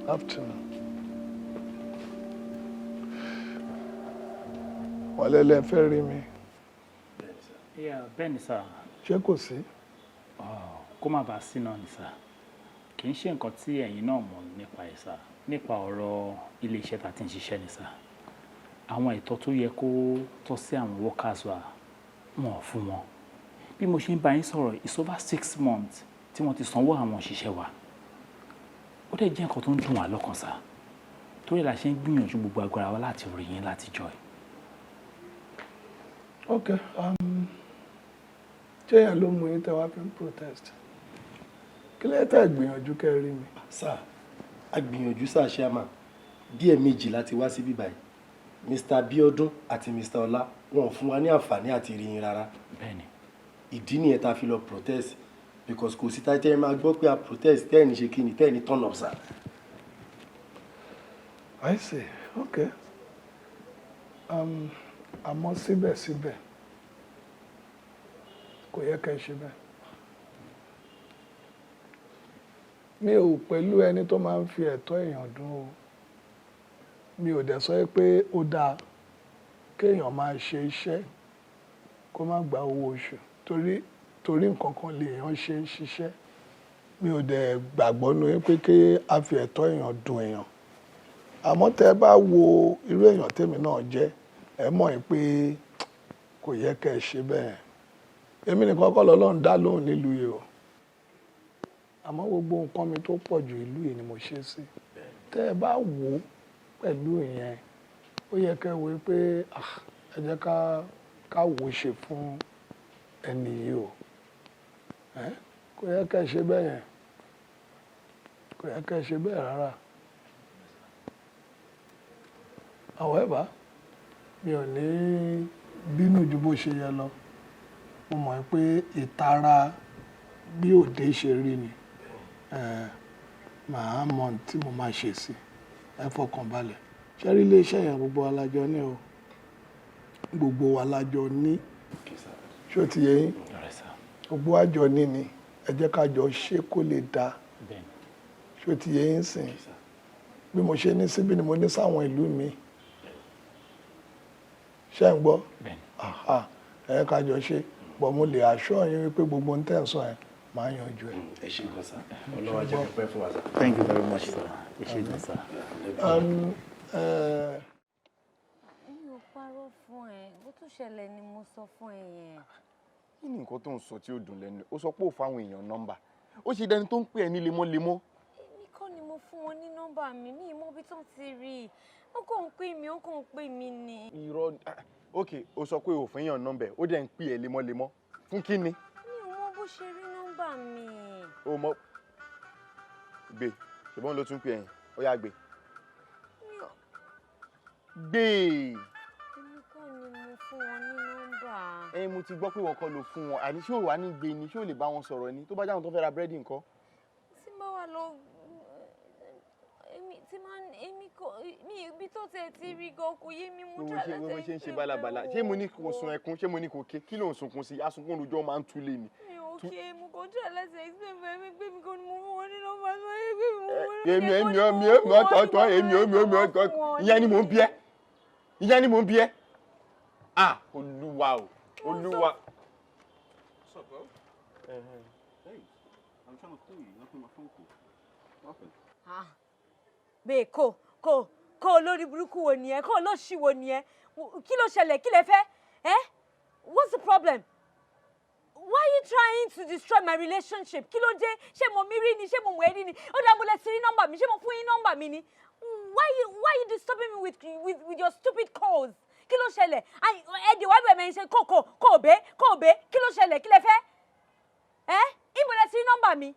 Afternoon. Wọ́n lẹ́lẹ́ fẹ́ rí mi. Yeah, bẹ́ẹ̀ ni sir. Ṣé kò sí? Kó má bàa sí náà ni sir. Kì í ṣe nǹkan tí ẹ̀yin náà mọ̀ nípa ẹ̀ sir. Nípa ọ̀rọ̀ ilé-iṣẹ́ tá a ti ń ṣiṣẹ́ ni sir. Àwọn ẹ̀tọ́ tó yẹ kó tọ́ sí àwọn workers wa, wọn ò fún wọn. Bí mo ṣe ń bá yín sọ̀rọ̀, it's over 6 months tí wọ́n ti sanwó àwọn òṣìṣẹ́ wa. Ó dẹ̀ jẹ́ nǹkan tó ń dùn wá lọ́kàn sir. Torí la ṣe ń gbìyànjú gbogbo agbára wa láti rí yín láti jọ ẹ̀. Ok, ṣé yẹn ló mú yín tẹ́ wá fi ń protest? Kí ló tẹ́ gbìyànjú kẹ́ rí mi? Sir, a gbìyànjú sir, chairman. Bí ẹ̀ẹ̀mejì láti wá síbí báyìí, Mr. Abiodun àti Mr. Ọlá, wọn ò fún wa ní àǹfààní àti rí yín rárá. Bẹ́ẹ̀ni. Ìdí nìyẹn tá a fi lọ protest, because kò sí táyé máa gbọ́ pé a protest tẹ́ ẹ̀ ní ṣe kí ni, tẹ́ ẹ̀ ní turn up, sir. I see. Okay. Àmọ́ síbẹ̀síbẹ̀, kò yẹ kẹ́ ẹ ṣe bẹ́ẹ̀. Mi ò pẹ̀lú ẹni tó máa ń fi ẹ̀tọ́ èèyàn dùn o. Mi ò dẹ̀ sọ pé ó dáa kéèyàn máa ṣe iṣẹ́ kó má gba owó oṣù, torí nǹkan kan lèèyàn ṣe ń ṣiṣẹ́. Mi ò dẹ̀ gbàgbọ́ nínú pé kí a fi ẹ̀tọ́ èèyàn dùn èèyàn. Àmọ́ tẹ́ ẹ bá wo irú èèyàn tèmi náà jẹ́, ẹ mọ̀ pé kò yẹ kẹ́ ẹ ṣe bẹ́ẹ̀. Èmi nìkan kọ́ lọ́lọ́run dá lóhùn nílùú yìí o. Àmọ́ gbogbo nǹkan mi tó pọ̀ jù, ìlú yìí ni mo ṣe sí. Tẹ́ ẹ bá wò ó pẹ̀lú ìyẹn, ó yẹ kẹ́ ẹ wò ó pé, ah, ẹ jẹ́ ká wò ó ṣe fún ẹni yìí o. Ẹ́ kò yẹ kẹ́ ẹ ṣe bẹ́ẹ̀ yẹn. Kò yẹ kẹ́ ẹ ṣe bẹ́ẹ̀ rárá. However, mi ò ní bínú ju bó ṣe yẹ lọ. Mo mọ̀ pé ìtara bí òde ṣe rí ni. Màá mọ ohun tí mo máa ṣe sí. Ẹ fọkàn balẹ̀. Ṣé rí ilé iṣẹ́ yẹn, gbogbo wa la jọ ní o. Gbogbo wa la jọ ní. Ṣé o ti yé yín? Gbogbo wa jọ ní ni. Ẹ jẹ́ ká jọ ṣe kó lè dáa. Ṣé o ti yé yín sìn? Bí mo ṣe ní síbí ni mo ní sáwọn ìlú mi. Ṣé ń gbọ́? Aha, ẹ ká jọ ṣe. But mo lè assure yín wípé gbogbo ohun tẹ́ ẹ̀ ń sọ yẹn, màá yanjú ẹ̀. Ẹ ṣé gan sir. Ọlọ́run á jẹ́ kó pẹ́ fún wa sir. Thank you very much, sir. Ẹ ṣé gan sir. Mi ò parọ́ fún ẹ, bó tún ṣẹlẹ̀ ni mo sọ fún ẹ yẹn. Kí ni nǹkan tó ń sọ tí ó dùn lẹ́nu? Ó sọ pé ò fáwọn èèyàn nọ́mbà, ó ṣe dẹni tó ń pè ẹ́ ní lemọ́lemọ́. Èmi kọ́ ni mo fún wọn ní nọ́mbà mi, mi ì mọ ibi tó ti rí i. Ó kàn ń pè mí, ó kàn ń pè mí ni. Irọ́, ah, ok, ó sọ pé ò fún èèyàn nọ́mbà ẹ̀, ó dẹ̀ ń pè ẹ́ lemọ́lemọ́ fún kí ni? Mi ò mọ bó ṣe rí nọ́mbà mi. Ó mọ gbé, ṣùgbọ́n ló tún pè ẹ̀yìn, ó yá gbé. Mi ò Gbé. Èmi kọ́ ni mo fún wọn ní nọ́mbà. Ẹ mo ti gbọ́ pé wọ́n kọ́ ló fún wọn. Àní ṣé ò wá ní gbé ni? Ṣé ò lè bá wọn sọ̀rọ̀ ni? Tó bá jáwọn tó fẹ́ ra búrẹ́dì ńkọ́? Tí bá wà lọ, èmi tí máa ń, èmi kò, mi ibi tó tẹ̀ ti rí gan kò yé mi, mo Bó try ṣe láti bó ṣe ń ṣe explain bálabàla, pé ṣé mo ní kò sun ẹkún? Ṣé mo ní kò ké? Kí ló ń sunkún sí? Asunkún lójó máa ń túlé ni. Mi ò ké, mo kàn try láti explain fún ẹ pé mi kọ́ ni mo fún wọn ní nọ́mbà, sọ pé mi mo fún wọn ní Èmi èmi èmi èmi ọ̀tọ̀ọ̀tọ̀ èmi èmi èmi ọ̀tọ̀, ìyẹn ni mò ń bí ẹ́, ìyẹn ni mò ń bí ẹ́. Ah, Olúwa o, Olúwa. What's up, bro? Hey, I'm trying to call you. You're not picking my phone call. What happened? Ah, bẹ́ẹ̀ kó olórí burúkú wo nìyẹn? Kó olóṣì wo nìyẹn? Kí ló ṣẹlẹ̀? Kí lẹ fẹ́? Eh, what's the problem? Why are you trying to destroy my relationship? Kí ló dé? Ṣé mo mi rí ni? Ṣé mo mọ̀ ẹ́ rí ni? Ó dá mo lẹ ti rí nọ́mbà mi? Ṣé mo fún yín nọ́mbà mi ni? Why you disturbing me with your stupid calls? Kí ló ṣẹlẹ̀? Ẹ dè wá bẹ̀rẹ̀ mi ṣe kó bẹ́ kó bẹ́. Kí ló ṣẹlẹ̀? Kí lẹ fẹ́? Ẹ ibo lẹ ti rí nọ́mbà mi?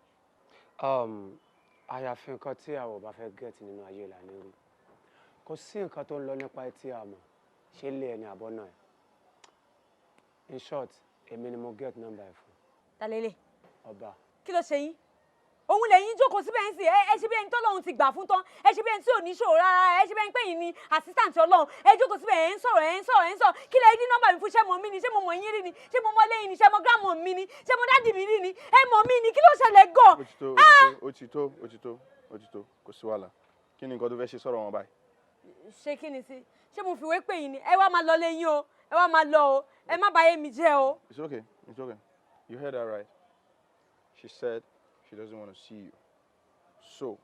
Àyàfi nǹkan tí àwọn ò bá fẹ́ get nínú ayé là ní rí. Kò sí nǹkan tó ń lọ nípa etí àmọ́ ṣé lé ẹni àbọ̀ náà ẹ̀. In short, èmi ni mo get number ẹ̀ fún. Ta lélẹ̀? Ọba. Kí ló ṣe yín? Òun lẹ́yìn jókòó síbẹ̀ ń sìn. Ẹ ṣe bí ẹni tọ́lọ́run ti gbà fún tán. Ẹ ṣe bí ẹni tí ò ní ṣòro rárá. Ẹ ṣe bí ẹni pé yìí ni assistant Ọlọ́run. Ẹ jókòó síbẹ̀, ẹ ń sọ̀rọ̀, ẹ ń sọ̀rọ̀, ẹ ń sọ̀rọ̀. Kí lẹ ní nọ́mbà mi fún? Ṣé mọ̀ mí ni? Ṣé mo mọ̀ yín rí ni? Ṣé mo mọ̀ lẹ́yìn ni? Ṣé mo grandma mi ni? Ṣé mo daddy mi rí ni? Ẹ mọ̀ mí ni? Kí ló ṣẹlẹ̀ gan? Ó ti tó, ó ti tó, ó ti tó, ó ti tó, kò sí wàhálà. Kí ni nǹkan tó fẹ́ ṣe sọ̀rọ̀ wọn báyìí? Ṣé kí ni sí? Ṣé mo fìwé pè yín ni? Ẹ wá máa lọ lẹ́yìn o, ẹ wá máa lọ o, ẹ má bàyé mi jẹ́ o. It's okay. It's okay. You heard her right. She said she doesn't want to see you. So,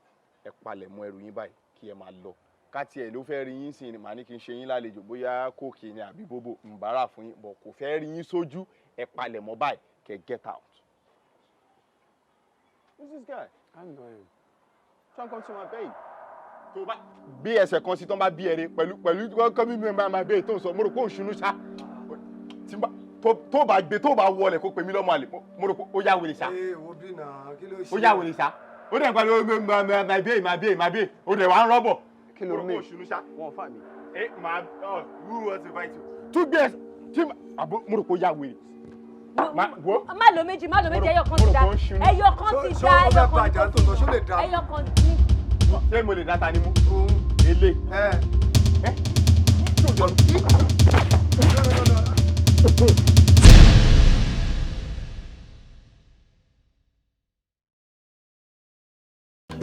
ẹ palẹ̀ mọ́ ẹrù yín báyìí kí ẹ máa lọ. Ká tiẹ̀ ló fẹ́ rí yín sìn ni màá ní kí n ṣe yín lálejò, bóyá Coke ni àbí bóbò ń bára fún yín, bọ̀ kò fẹ́ rí yín sójú. Ẹ palẹ̀ mọ́ báyìí kẹ́ get out. Who's this guy? I know him. Try and come to my babe. Tó bá gbé ẹsẹ̀ kan sí tán bá bí ẹrẹ pẹ̀lú kọ́ mímú ẹ máa bẹ́ẹ̀ tó ń sọ, mo rò pé òun ṣunú ṣá. Tí n bá tó bá gbé, tó bá wọlé, kó pè mí lọ́mọ àlè, mo rò pé ó yá wèrè ṣá. Ee, wo bí náà, kí ló ṣe? Ó yá wèrè ṣá. Ó dẹ̀ ń pariwo my babe, my babe, my babe, ó dẹ̀ wá ń rọ́bọ̀. Kí ló Mo rò pé mean? òun ṣunú ṣá. Wọn fà mí. Ẹ máa ọ, who wants to fight you? Tún gbé ẹsẹ̀ tí àbó, mo rò pé ó yá wèrè. Wo. Má lo méjì, má lo méjì, ẹyọ kan ti da, ẹyọ kan ti da, ẹyọ kan ti da, ẹyọ kan ti. Ṣé mo lè dá ta ni mú? Ele. Ẹ.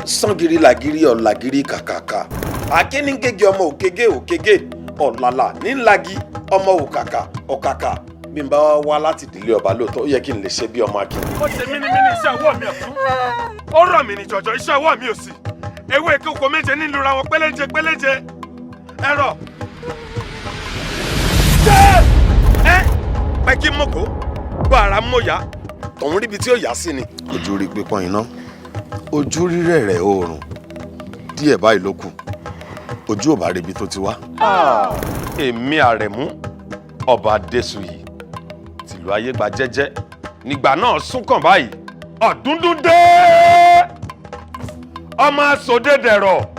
Sangiri lagiri ọ̀làgiri kàkàkà, akínnígége ọmọ òkègé òkègé, ọ̀làlà nílági ọmọ òkàkà ọ̀kàkà. Bí n bá wá láti ìdílé ọba lóòótọ́, ó yẹ kí n lè ṣe bí ọmọ akin. Ó ṣe mí ní mí ní iṣẹ́ ọwọ́ mi ọ̀tún, ó rọ̀ mí ní jọ̀jọ̀ iṣẹ́ ọwọ́ mi òsì. Ewé kókó méje nílùú ra wọn péléje péléje ẹ̀rọ. Ẹ pẹ́ kí mọ̀kó bàrà mọ̀yá tọ̀hún ríbi tí ó yá sí ni. Ojú rí pípọ́n iná, ojú rírẹ̀ rẹ̀ oòrùn díẹ̀ báyìí ló kù, ojú ò bá rebi tó ti wá. Èmi Àrẹ̀mú ọba Adésùyì tìlú ayé gba jẹ́jẹ́ nígbà náà súnkàn báyìí, ọ̀dúndún dé, ọmọ asòdédẹ̀rọ̀.